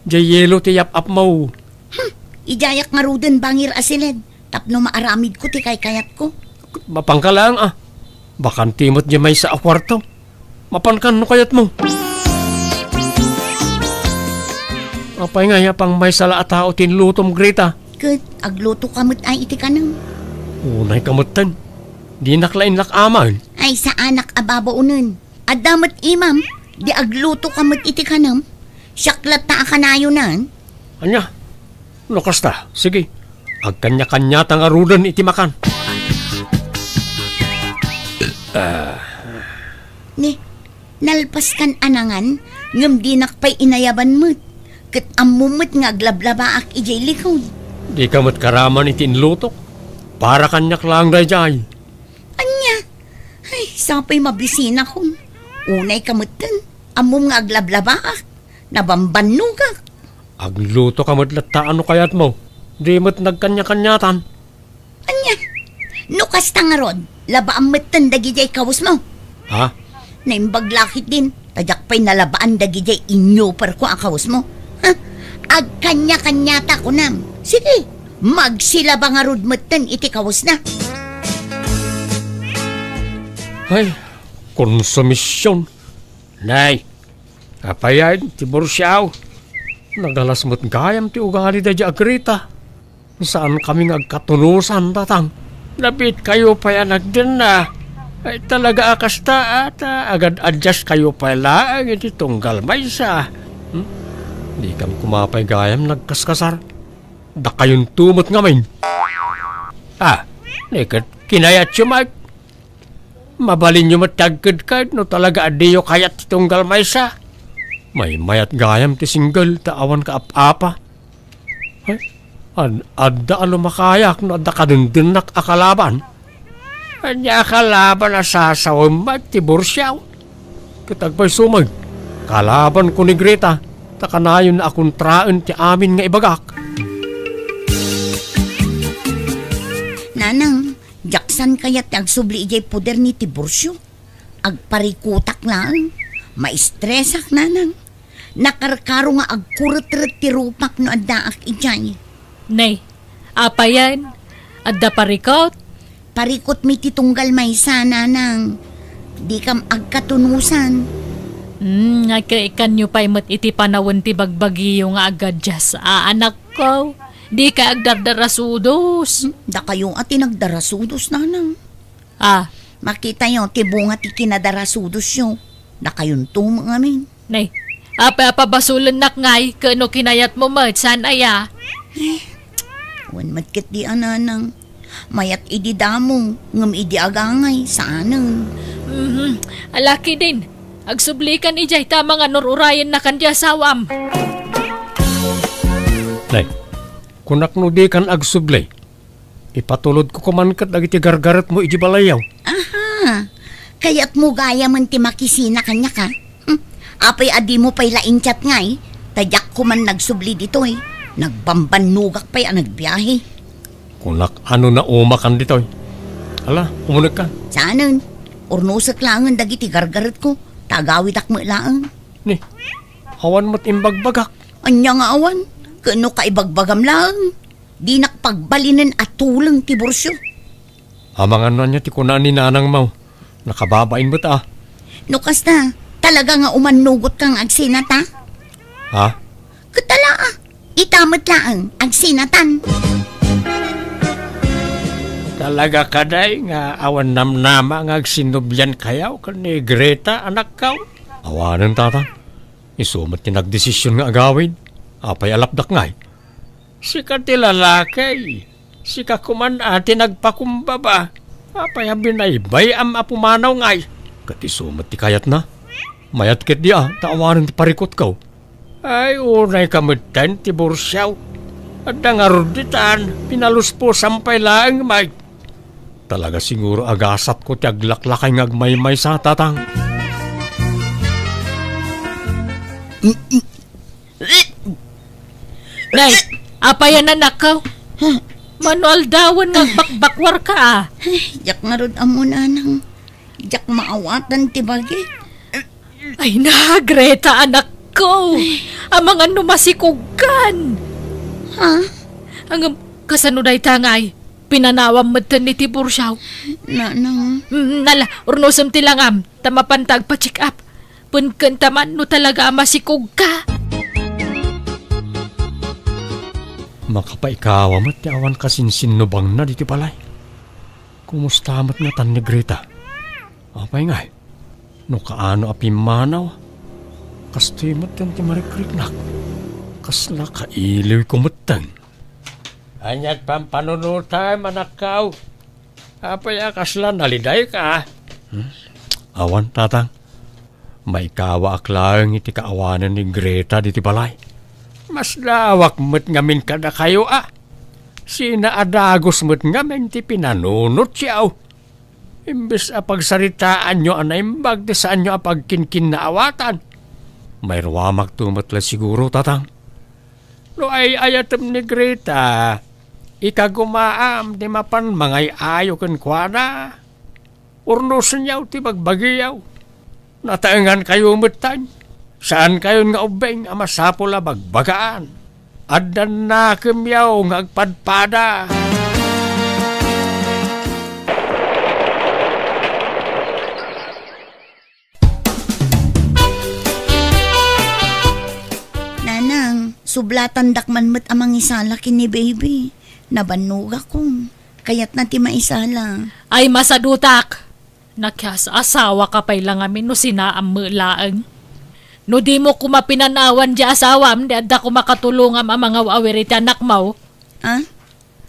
Diay yellow ti yap-apmo. Hmm, idiayak ngaruden bangir a siled tapno maaramidko ti kaykayatko. Mapanka laeng a. Bakante met diay maysa a kuarto. Mapankan no kayatmo. Apay nga, apay maysa la a tao ti inlutom, Greta? Ket aglutoka met a iti kanem. Unayka metten. Dinak la inlak-aman. Ay, saanak a babaonen. Adda met imam, di aglutoka met iti kanem. Siak latta a kanayonan. Ania? No kasta, sige. Agkanya-kanyata ngaruden iti makan. Ah. Ni, nalpaskan a nangan, ngem dinak pay inayaban met. Ket ammom met nga aglablabaak idiay likod. Dika met karaman iti inlutok. Para kaniak laeng daydiay. Ania? Ay, sapay mabisinakon. Unayka metten, ammom nga aglablabaak. Nabambannogak. Aglutoka met latta a no kayatmo. Di met nagkanya-kanyatan. Ania? No kasta ngarud, labaam metten dagidiay kawesmo. Ha? Naimbag la ketdin, ta diak pay nalabaan dagidiay inyuperko a kawesmo. Ha? Agkanya-kanyata, kunam. Sige, magsilaba ngarud metten iti kawesna. Ay, konsumision. Nay, apay a, Tiburcio? Nagalas met gayam ti ugali daydiay a Greta. Saankami nga agkatunosan, tatang. Napitkayo pay a nagdenna. Ay, talaga a kasta, a ta agad-adjustkayo pay laeng iti tunggal maysa. Hmm? Dikam koma pay gayam nagkaskasar. Dakayonto met ngamin. Ah, ni ket kinayatyo met. Mabalinyo met ti agkedked no talaga a diyo kayat ti tunggal maysa. Maymayat gayam ti single ta awan kaap-apa. Ay, ad-, adda a lumakayak no adda kadendennaka a kalaban. Ania a kalaban a sasawem met ti bursiaw? Ket agpayso met, kalabanko ni Greta, ta kanayon a kontraen ti amin nga ibagak. Nanang, diak saan kayat ti agsubli idiay poder ni Tiburcio. Agparikutak laeng. Maistresak, nanang. Nakarkaro nga agkuretret ti rupak no addaak idiay. Nay, apayen? Adda parikut? Parikutmi ti tunggal maysa, nanang. Dikam agkatunosan. Hmm, agkaikanyo pay met iti panawen ti bagbagiyo nga agaddias, a, anakko. Dikay agdardarasudos. Hmm, dakayo a ti nagdarasudos, nanang. Ah. Makitayo ti bunga ti kinadarasudosyo. Dakayonto met ngamin. Nay, apay a pabasolennak ngay, ket no kinayatmo met, saan aya? Eh, awan met ketdi a, nanang. Mayat idi damo, ngem idi agangay, saanen. Mhm. Alakiden, agsublikan idiay ta amangan no urayennakan ti asawam. Nay, kunak no dikan agsubli. Ipatulodko koman ket dagiti gargaretmo idiay balayyo. Aha. Kayatmo gayamen ti makisina kaniak, a? Hmm. Apay a dimo pay la in-chat ngay? Ta diak koman nagsubli ditoy. Nagbambannogak pay a nagbiahe. Kunak a no naumakan ditoy. Ala, umunegka. Saanen? Urnosek laengen dagiti gargaretko. Ta agawidak met laeng. Ni, awan met imbagbagak. Ania nga awan? Ket no kaibagbagam laeng. Dinak pagbalinen a tuleng ti Tiburcio. Amangan no ania ti kuna ni nanangmo. Nakababain met, a. No kasta, talaga nga umannugotka nga agsinata? Ha? Ket ala, a. Ita met laeng, agsinatan. Talaga kadi nga awan namnama nga agsinnubliankayo ken ni Greta, anakko? Awanen, tatang. Isu met ti nagdesision nga agawid. Apay a lapdak ngay? Sika ti lalaki. Sika koman a ti nagpakumbaba. Apay a binaybay-am a pumanaw ngay? Ket isu met ti kayatna. Mayat ketdi a, ta awanen ti parikutko. Ay, unayka metten ti bursiaw. Adda ngarud ditan, pinaluspusam pay laeng met. Talaga siguro a gasatko ti aglaklakay nga agmaymaysa, tatang. Nay, apayen, anakko? Mano aldawen nga agbakbakwarka, a? Ay, diak ngarud ammo, nanang. Diak maawatan ti bagi. Ay na, Greta, anakko. Amangan no masikogkan. Ha? Ngem, kasano dayta ngay? Pinanawam metten ni Tiburcio. Nanang. Mm, ala, urnosem ti langam, ta mapanta agpa-check up. Penkenta man no talaga a masikogka. Makapaikawa met ti awan kasinsinnubangna ditoy balay. Kumusta met ngatan ni Greta? Apay ngay? No kaano a pimmanaw, kastoy metten ti marikriknak. Kasla kailiwko metten. Ania't pampanunotam, anakko? Apay a kasla nalidayka? Hmm? Awan, tatang. Maikawaak laeng iti kaawanen ni Greta ditoy balay. Masdaawak met ngamin kadakayo, a. Sinaadagus met ngamin ti pinanunotyo. Imbes a pagsaritaanyo a naimbag ti saanyo a pagkinkinnaawatan, mairuamakto met la siguro, tatang. No ay-ayatem ni Greta, ikagumaam ti mapan mangay-ayo kenkuana. Urnosenyo ti bagbagiyo. Nataengankayo metten. Saankayon nga ubbing a masapul a bagbagaan. Adda nakemyo nga agpadpada. Nanang, sublatandak man met a mangisala ken ni baby. Nabannogakon. Kayatna ti maisala. Ay, masadutak! Nakias-asawa ka pay la ngamin no sinaam met laeng. No dimo koma pinanawan diay asawam, di adda koma katulongam a mangaw-awir iti anakmo. Ah?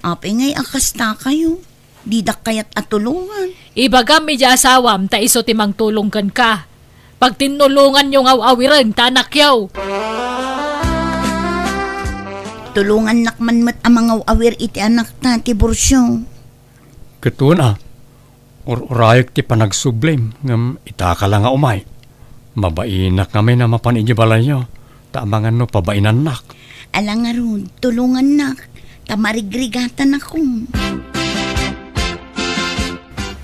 Apay ngay a kasta kayo? Didak kayat a tulongan. Ibagam idiay asawam ta isu ti mangtulong kenka. Pagtinnulonganyo nga aw-awiren ta anakyo. Tulongannak man met a mangaw-awir iti anakta, Tiburcio. Ket wen a, ur-urayek ti panagsublim, ngem itaka la nga umay. Mabainak ngamin a mapan idiay balayyo, ta amangan no pabainannak. Ala ngarud, tulongannak, ta marigrigatanakon.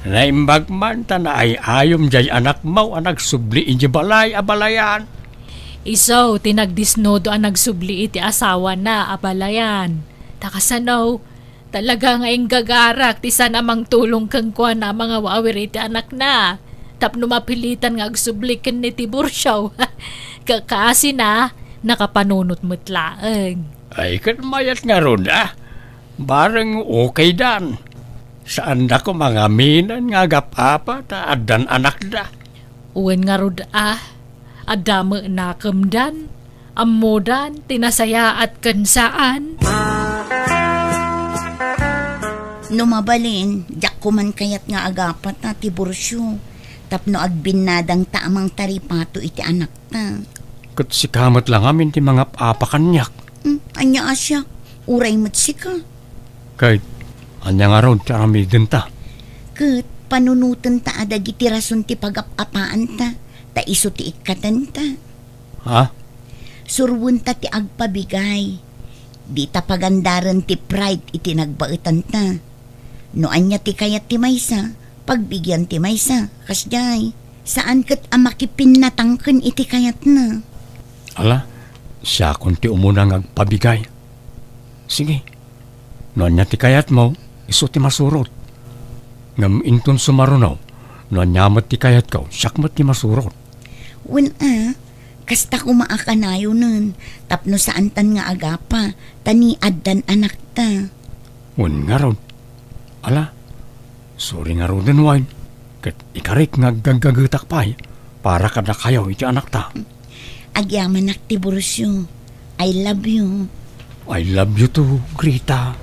Naimbag man ta naay-ayom diay anakmo a nagsubli idiay balay a balayan. Isu ti nagdisnudo a nagsubli iti asawana a balayan. Ta kasano, talaga nga inggagarak ti saan a mangtulong kenkuana a mangaw-awir iti anakna. Tapno mapilitan nga agsubli ken ni Tiburcio. Kakasina, nakapanunot met laeng. Ay, ket mayat ngarud a. Bareng okaydan. Saanda koma nga aminen nga agap-apa ta addan anakda. Wen ngarud a, adda met nakemdan, ammodan ti nasayaat ken saan. No mabalin, diak koman kayat nga agapata, Tiburcio, tapno agbinnadangta a mangtaripato iti anakta. Ket sika met la ngamin ti mangap-apa kaniak. Hmm, ania a siak? Uray met sika. Ket ania ngarud ti aramidenta? Ket panunotenta a dagiti rason ti pagap-apaanta, ta isu ti ikkatenta. Ha? Surwenta ti agpabigay. Dita pagandaren ti pride iti nagbaetanta. No ania ti kayat ti maysa, pagbigian ti maysa, kasdiay. Saan ket a makipinnatangken iti kayatna. Ala, siakon ti umuna nga agpabigay. Sige, no ania ti kayatmo, isu ti masurot. Ngem inton sumaruno, no ania met ti kayatko, siak met ti masurot. Wen a, kasta koma a kanayonen, tapno saantan nga agapa, ta ni addan anakta. Wen ngarud. Ala, sorry ngaruden, Wine, ket ikarik nga aggaggagetak pay para kadakayo iti anakta. Agyamanak, Tiburcio. I love you. I love you too, Grita.